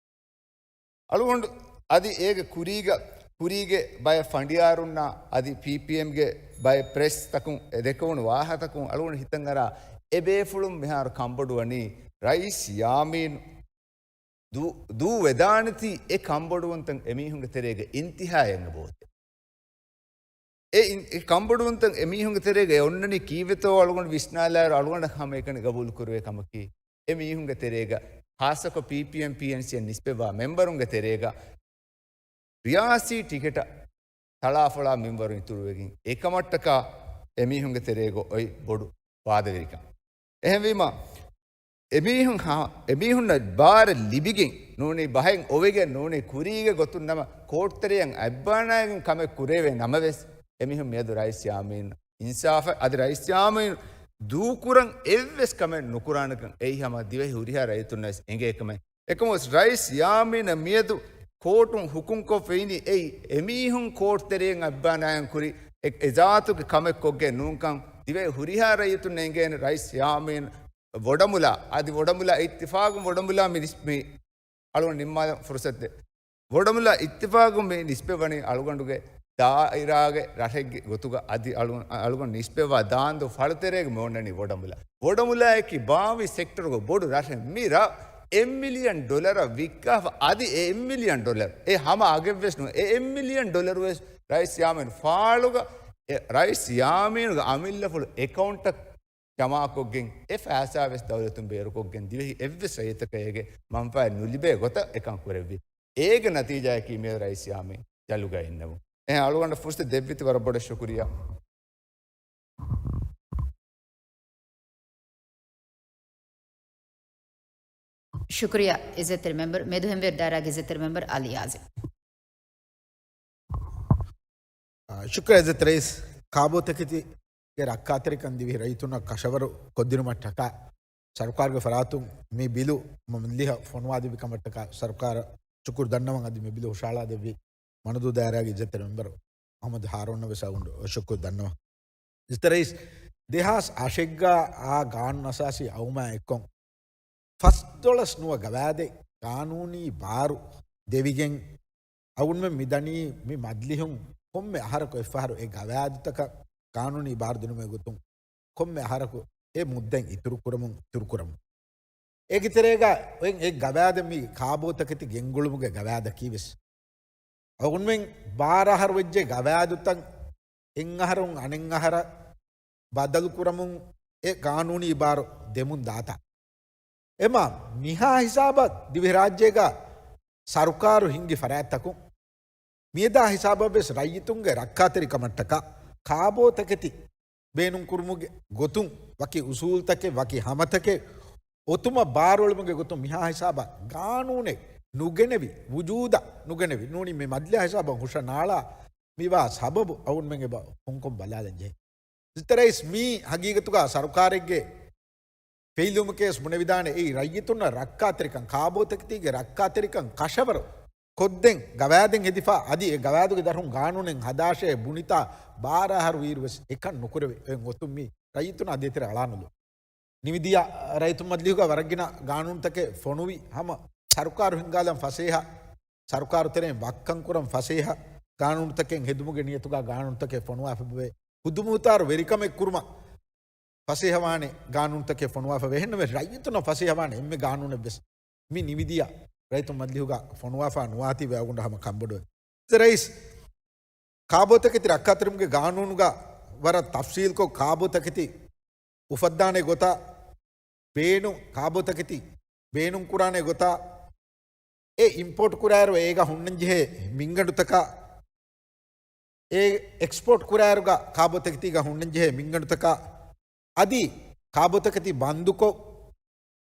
އަޅުގަނޑު އަދި އޭގެ ކުރީގަ، ކުރީގެ ބައެއް ފަނޑިޔާރުންނާ އަދި ޕީޕީއެމްގެ ބައެއް ޕްރެސް ތަކުން އެ ދެކެވުނު ވާހަކަތަކުން އަޅުގަނޑު ހިތަށް އަރާ، އެ ބޭފުޅުން މިހާރު ކަންބޮޑުވަނީ ރައީސް ޔާމީން ދޫ، ދޫ ވެދާނެތީ އެ ކަންބޮޑުވުންތައް އެމީހުންގެ ތެރޭގަ އިންތިހާއެއް އެބައޮތޭ. އެ އިން-، އެ ކަންބޮޑުވުންތައް އެ މީހުންގެ ތެރޭގަ އެ އޮންނަނީ ކީއްވެތޯ އަޅުގަނޑު ވިސްނާލާއިރު އަޅުގަނޑަށް ހަމައެކަނި ގަބޫލު ކުރެވޭ ކަމަކީ، އެ މީހުންގެ ތެރޭގަ ޚާއްޞަކޮށް ޕީޕީއެމް ޕީއެންސީއަށް ނިސްބަތްވާ މެމްބަރުންގެ ތެރޭގަ ރިޔާސީ ޓިކެޓަށް ތަޅާފޮޅާ މިންވަރު އިތުރުވެގެން އެކަމަށްޓަކާ އެމީހުންގެ ތެރޭގަ އޮތް ބޮޑު ވާދަވެރިކަން. އެހެންވީމަ، އެމީހުން ހާ-، އެމީހުންނަށް ބާރެއް ލިބިގެން ނޫނީ، ބަހެއް އޮވެގެން ނޫނީ، ކުރީގެ ގޮތުން ނަމަ ކޯޓްތެރެއަށް އަތްބާނާގެން ކަމެއް ކުރެވޭ ނަމަވެސް، އެމީހުން މިއަދު ރައީސް ޔާމީން އިންސާފަށް އަދި ރައީސް ޔާމީން ދޫކުރަން އެއްވެސް ކަމެއް ނުކުރާނެކަން އެއީ ހަމަ ދިވެހި ހުރިހާ ރައްޔިތުންނަށް ވެސް އެނގޭ ކަމެއް. އެކަމަކު ރައީސް ޔާމީނަށް މިއަދު ކޯޓުން ހުކުމްކޮށްފައިނީ އެއީ އެމީހުން ކޯޓް ތެރެއިން އަތްބާނާއިން ކުރި އެ-، އެ ޒާތުގެ ކަމެއް ކޮށްގެން ނޫންކަން ދިވެހި ހުރިހާ ރައްޔިތުންނަށް އެނގޭނެ. ރައީސް ޔާމީން ވޮޑަމުލާ، އަދި ވޮޑަމުލާ އިއްތިފާގުން ވޮޑަމުލާ މި ނިސް-، މި އަޅުގަނޑު ނިންމާލަން ފުރުސަތު ދޭ. ވޮޑަމުލާ އިއްތިފާގުން މި ނިސްބަތްވަނީ އަޅުގަނޑުގެ ދާއިރާގެ ރަށެއްގެ ގޮތުގަ އަދި އަޅު-، އަޅުގަނޑު ނިސްބަތްވާ ދާންދޫ ފަޅުތެރޭގަ މި އޮންނަނީ ވޮޑަމުލާ. ވޮޑަމުލާއަކީ ބާވީސް ސެކްޓަރުގަ ބޮޑު ރަށެއް. މި ރަށް އެއް މިލިއަން ޑޮލަރަށް ވިއްކާފަ އަދި އެ އެއް މިލިއަން ޑޮލަރު އެ ހަމަ އަގެއްވެސް ނޫން. އެ އެއް މިލިއަން ޑޮލަރުވެސް ރައީސް ޔާމީން ފާޅުގަ އެ ރައީސް ޔާމީނުގެ އަމިއްލަފުޅު އެކައުންޓަށް ޖަމާކޮށްގެން އެ ފައިސާވެސް ދައުލަތުން ބޭރުކޮށްގެން ދިވެހި އެއްވެސް ރައްޔިތަކަށް އޭގެ މަންފާއެއް ނުލިބޭ ގޮތަށް އެކަން ކުރެއްވި. އޭގެ ނަތީޖާއަކީ މިއަދު ރައީސް ޔާމީން ޖައިލުގަ އިންނަމުން. އެހެން އަޅުގަނޑަށް ފުރުސަތު ދެއްވިތި ވަރަށް ބޮޑަށް ޝުކުރިއްޔާ. ޝުކުރިއްޔާ އިއްޒަތްތެރި މެމްބަރު، މެދުހެންވޭރު ދާއިރާގެ އިއްޒަތްތެރި މެމްބަރު އަލީ އާޒިމް. އާ، ޝުކުރިއްޔާ އިއްޒަތްތެރި ރައީސް. ކާބޯތަކެތިގެ ރައްކާތެރިކަން ދިވެހި ރައްޔިތުންނަށް ކަށަވަރު ކޮށްދިނުމަށްޓަކާ ސަރުކާރުގެ ފަރާތުން މި ބިލު މަޖިލީހަށް ފޮނުވާދެއްވި ކަމަށްޓަކާ ސަރުކާރަށް ޝުކުރު ދަންނަވަން. އަދި މި ބިލު ހުށަހަޅާދެއްވި މަނުދޫ ދާއިރާގެ އިއްޒަތްތެރި މެމްބަރު އަޙްމަދު ހާރޫނަށް ވެސް އަޅުގަނޑު ޝުކުރު ދަންނަވަން. އިއްޒަތްތެރި ރައީސް، ދެހާސް އަށެއްގަ އާ ގާނޫނު އަސާސީ އައުމާ އެއްކޮށް ފަސްދޮޅަސް ނުވަ ގަވާއިދެއް ގާނޫނީ ބާރު ދެވިގެން، އަޅުގަނޑުމެން މިދަނީ މި މަޖިލީހުން ކޮންމެ އަހަރަކު އެއްފަހަރު އެ ގަވާއިދުތަކަށް ގާނޫނީ ބާރު ދިނުމުގެ ގޮތުން ކޮންމެ އަހަރަކު އެ މުއްދަތް އިތުރުކުރަމުން، އިތުރުކުރަމުން. އޭގެ ތެރޭގަ އޮތް އެ ގަވާއިދެއް މި ކާބޯތަކެތި ގެންގުޅުމުގެ ގަވާއިދަކީ ވެސް. އަޅުގަނޑުމެން ބާރަ އަހަރު ވެއްޖެ ގަވާއިދުތައް އެއްއަހަރުން އަނެއްއަހަރަށް ބަދަލުކުރަމުން އެ ގާނޫނީ ބާރު ދެމުން ދާތާ. އެމާ މިހާ ހިސާބަށް ދިވެހިރާއްޖޭގަ ސަރުކާރު ހިންގި ފަރާތްތަކުން މިއަދާ ހިސާބަށް ވެސް ރައްޔިތުންގެ ރައްކާތެރިކަމަށްޓަކާ ކާބޯތަކެތި ބޭނުންކުރުމުގެ ގޮތުން ވަކި އުސޫލުތަކެއް، ވަކި ހަމަތަކެއް އޮތުމަށް ބާރުއެޅުމުގެ ގޮތުން މިހާ ހިސާބަށް ގާނޫނެއް ނުގެނެވި، ވުޖޫދަށް ނުގެނެވި، ނޫނީ މި މަޖިލީހާ ހިސާބަށް ހުށަނާޅާ މިވާ ސަބަބު އަޅުގަނޑުމެން އެބަ ފުންކޮށް ބަލާލަން ޖެހޭ. އިއްޒަތްތެރި ރައީސް، މީ ހަގީގަތުގަ ސަރުކާރެއްގެ ފެއިލުވުމެކޭ ވެސް ބުނެވިދާނެ. އެއީ ރައްޔިތުންނަށް ރައްކާތެރިކަން، ކާބޯތަކެތީގެ ރައްކާތެރިކަން ކަށަވަރު ކޮށްދޭން ގަވާއިދެއް ހެދިފަ، އަދި އެ ގަވާއިދުގެ ދަށުން ގާނޫނެއް ހަދާށޭ ބުނިތާ ބާރަ އަހަރު ވީއިރު ވެސް އެކަން ނުކުރެވޭ އޮތުން މި ރައްޔިތުންނާ ދޭތެރެ އަޅާނުލު. ނިމިދިޔަ ރައްޔިތުން މަޖިލީހުގަ ވަރަށް ގިނަ ގާނޫނުތަކެއް ފޮނުވި ހަމަ ސަރުކާރު ހިންގާލަން ފަސޭހަ، ސަރުކާރު ތެރެއިން ވައްކަން ކުރަން ފަސޭހަ ގާނޫނުތަކެއް ހެދުމުގެ ނިޔަތުގަ ގާނޫނުތަކެއް ފޮނުވާފަ ވޭ. ހުދުމުހުތާރު ވެރިކަމެއް ކުރުމަށް ފަސޭހަވާނެ ގާނޫނުތަކެއް ފޮނުވާފަ ވޭ. އެހެންނަމަވެސް ރައްޔިތުންނަށް ފަސޭހަވާނެ އެންމެ ގާނޫނެއް ވެސް މި ނިމިދިޔަ ރައްޔިތުން މަޖިލީހުގަ ފޮނުވާފަ ނުވާތީވެ އަޅުގަނޑަށް ހަމަ ކަންބޮޑުވޭ. ރައީސް، ކާބޯތަކެތި ރައްކާތެރިވުމުގެ ގާނޫނުގަ ވަރަށް ތަފްސީލްކޮށް ކާބޯތަކެތި އުފައްދާނެ ގޮތާ، ބޭނު-، ކާބޯތަކެތި ބޭނުން ކުރާނެ ގޮތާ، އެ އިމްޕޯޓް ކުރާއިރު އޭގަ ހުންނަންޖެހޭ މިންގަނޑުތަކާ، އެ އެކްސްޕޯޓް ކުރާއިރުގަ ކާބޯތަކެތީގަ ހުންނަންޖެހޭ މިންގަނޑުތަކާ، އަދި ކާބޯތަކެތި ބަންދުކޮށް،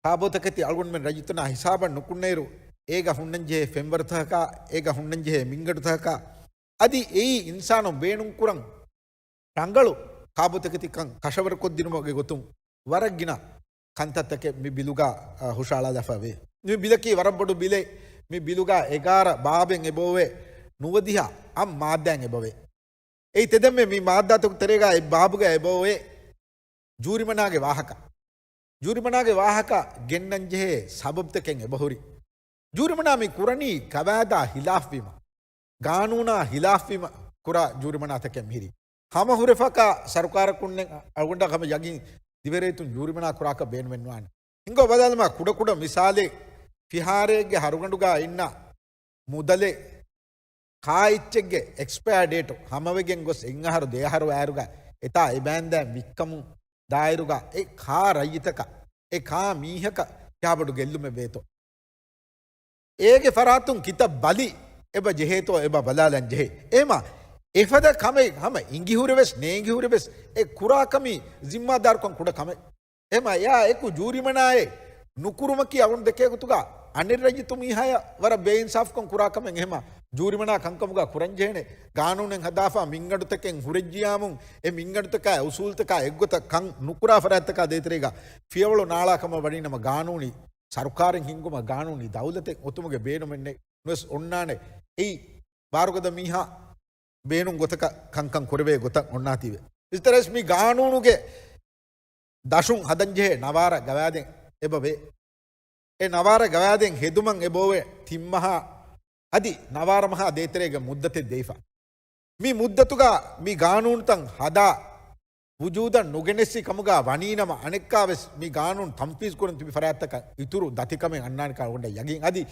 ކާބޯތަކެތި އަޅުގަނޑުމެން ރައްޔިތުންނާ ހިސާބަށް ނުކުންނައިރު، އޭގަ ހުންނަންޖެހޭ ފެންވަރުތަކަކާ، އޭގަ ހުންނަންޖެހޭ މިންގަނޑުތަކަކާ، އަދި އެއީ އިންސާނުން ބޭނުންކުރަން ރަނގަޅު ކާބޯތަކެތިކަން ކަށަވަރުކޮށްދިނުމުގެ ގޮތުން ވަރަށް ގިނަ ކަންތައްތަކެއް މި ބިލުގަ، އަ، ހުށަހަޅާލާފަ ވޭ. މި ބިލަކީ ވަރަށް ބޮޑު ބިލެއް. މި ބިލުގަ އެގާރަ ބާބެއް އެބައޮވޭ، ނުވަދިހަ އަށް މާއްދާއެއް އެބަވޭ. އެއީ ތެދެއްމެ މި މާއްދާތަކުގެ ތެރޭގަ އެއް ބާބުގަ އެބައޮވޭ ޖޫރިމަނާގެ ވާހަކަ. ޖޫރިމަނާގެ ވާހަކަ ގެންނަންޖެހޭ ސަބަބުތަކެއް އެބަހުރި. ޖޫރިމަނާ މި ކުރަނީ ގަވާއިދާ ހިލާފްވީމަ، ގާނޫނާ ހިލާފްވީމަ ކުރާ ޖޫރިމަނާތަކެއް މިހިރީ. ހަމަ ހުރެފަކާ ސަރުކާރަކުންނެއް އަޅުގަނޑަށް ހަމަ ޔަގީން ދިވެހިރައްޔިތުން ޖޫރިމަނާ ކުރާކަށް ބޭނުމެއްނުވާނެ. ހިނގާ ބަލާލަމާ ކުޑަކުޑަ މިސާލެއް، ފިހާރައެއްގެ ހަރުގަނޑުގަ އިންނަ މުދަލެއް ކާ އެއްޗެއްގެ އެކްސްޕަޔާ ޑޭޓު ހަމަވެގެން ގޮސް އެއް އަހަރު ދެ އަހަރު އައިރުގަ އެތާ އެ ބައިންދާ ވިއްކަމުން ދާއިރުގަ އެ ކާ ރައްޔިތަކަށް، އެ ކާ މީހަކަށް ކިހާބޮޑު ގެއްލުމެއް ވޭތޯ؟ އޭގެ ފަރާތުން ކިތައް ބަލި އެބަ ޖެހޭތޯ އެބަ ބަލާލަން ޖެހޭ. އެހެމާ އެފަދަ ކަމެއް ހަމަ އިނގިހުރެވެސް ނޭނގިހުރެވެސް އެ ކުރާ ކަމީ ޒިންމާދާރުކަން ކުޑަ ކަމެއް. އެހެމާ އެއާ އެކު ޖޫރިމަނާއެއް ނުކުރުމަކީ އަޅުން ދެކޭ ގޮތުގަ އަނެއް ރައްޔިތު މީހާޔަށް ވަރަށް ބޭއިންސާފުކަން ކުރާ ކަމެއް. އެހެމާ ޖޫރިމަނާ ކަންކަމުގަ ކުރަންޖެހޭނެ ގާނޫނެއް ހަދާފަ މިންގަނޑުތަކެއް ހުރެއްޖިޔާމުން އެ މިންގަނޑުތަކާ އުސޫލުތަކާ އެއްގޮތަށް ކަން ނުކުރާ ފަރާތްތަކާ ދޭތެރޭގަ ފިޔަވަޅު ނާޅާ ކަމަށް ވަނީ ނަމަ ގާނޫނީ ސަރުކާރެއް ހިންގުމަށް ގާނޫނީ ދައުލަތެއް އޮތުމުގެ ބޭނުމެއް ނެ-، ނުވެސް އޮންނާނެ. އެއީ ބާރުގަދަ މީހާ ބޭނުން ގޮތަކަށް ކަންކަން ކުރެވޭ ގޮތަށް އޮންނާތީވެ. އިސްތަރައިސް މި ގާނޫނުގެ ދަށުން ހަދަންޖެހޭ ނަވާރަ ގަވާދެން އެބަވޭ. އެ ނަވާރަ ގަވާދެން ހެދުމަށް އެބޯވޭ ތިން މަހާ އަދި ނަވާރަ މަހާ ދޭތެރޭގެ މުއްދަތެއް ދެވިފަ. މި މުއްދަތުގަ މި ގާނޫނުތައް ހަދާ ވުޖޫދަށް ނުގެނެއްސި ކަމުގަ ވަނީނަމަ، އަނެއްކާވެސް މި ގާނޫނު ތަންފީޒު ކުރަން ތިބި ފަރާތްތަކަށް އިތުރު ދަތިކަމެއް އަންނާނެކާ އޮންޑަ ޔަގީން. އަދި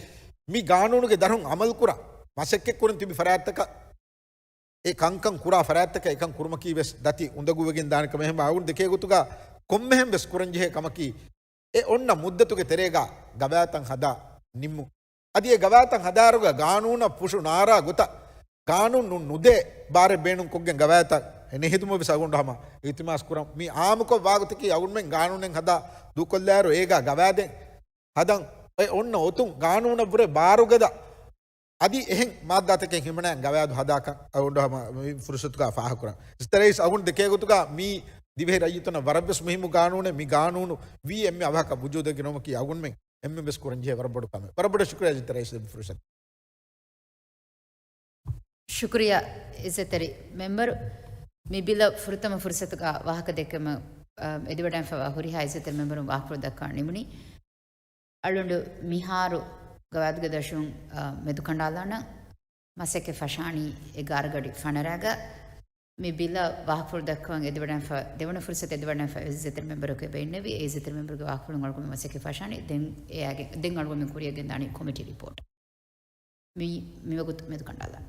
މި ގާނޫނުގެ ދަށުން އަމަލުކުރަން މަސައްކަތް ކުރަން ތިބި ފަރާތްތަކަށް އެ ކަންކަން ކުރާ ފަރާތްތަކަށް އެކަން ކުރުމަކީ ވެސް ދަތި އުނދަގޫވެގެން ދާނެ ކަމެއް ހަމަ އަޅުގަނޑު ދެކޭ ގޮތުގަ ކޮންމެހެން ވެސް ކުރަންޖެހޭ ކަމަކީ އެ އޮންނަ މުއްދަތުގެ ތެރޭގަ ގަވާތަން ހަދާ ނިންމުން. އަދި އެ ގަވާތަން ހަދާއިރުގަ ގާނޫނަށް ފުށު ނާރާ ގޮތަށް ގާނޫނު ނުދޭ ބާރެއް ބޭނުންކޮށްގެން ގަވާއިތަށް އެ ނެހެދުމަށް ވެސް އަޅުގަނޑު ހަމަ އިލްތިމާސް ކުރަން. މި އާއްމުކޮށް ވާގޮތަކީ އަޅުގަނޑުމެން ގާނޫނެއް ހަދާ ދޫކޮށްލާއިރު އޭގަ ގަވާއިދެއް ހަދަން އެ އޮންނަ އޮތުން ގާނޫނަށްވުރެ ބާރުގަދަ އަދި އެހެން މާއްދާތަކެއް ހިމަނައިން ގަވާއިދު ހަދާކަން އަޅުގަނޑު ހަމަ މި ފުރުސަތުގަ ފާހަގަކުރަން. އިސްތަރައިސް އަޅުގަނޑު ދެކޭ ގޮތުގަ މީ ދިވެހި ރައްޔިތުންނަށް ވަރަށްވެސް މުހިއްމު ގާނޫނެއް. މި ގާނޫނު ވީ އެންމެ އަވަހަކަށް ވުޖޫދަށް ގެނައުމަކީ އަޅުގަނޑުމެން އެންމެން ވެސް ކުރަންޖެހޭ ވަރަށް ބޮޑު ކަމެއް. ވަރަށް ބޮޑަށް ޝުކުރިއްޔާ އިސްތަރައިސް ދެއްވި ފުރުސަތު. ޝުކުރިއްޔާ އިއްޒަތްތެރި މެމްބަރު. މި ބިލަށް ފުރަތަމަ ފުރުސަތުގަ ވާހަކަ ދެއްކެމަށް، އަ، އެދިވަޑައިފަވާ ހުރިހާ އިއްޒަތްތެރި މެމްބަރުން ވާހަކަފުޅު ދައްކާ ނިމުނީ. އަޅުގަނޑު މިހާރު ގަވާއިދުގެ ދަށުން، އަ، މެދުކަނޑާލާނަން. މަސައްކަތް ފަށާނީ އެގާރަ ގަޑި ފަނަރަގަ. މި ބިލަށް ވާހަކަފުޅު ދައްކަވަން އެދިވަޑައިފަ-، ދެވަނަ ފުރުސަތު އެދިވަޑައިފަ އިއްޒަތްތެރި މެމްބަރަކު އެބަ އިންނެވި. އެ އިއްޒަތްތެރި މެމްބަރުގެ ވާހަކަފުޅުން އަޅުގަނޑު މަސައްކަތް ފަށާނީ. ދެން އެއާގެ، ދެން އަޅުގަނޑު ކުރިޔަށް ގެންދާނީ ކޮމިޓީ ރިޕޯޓް. މި، މިވަގުތު މެދުކަނޑާލާން.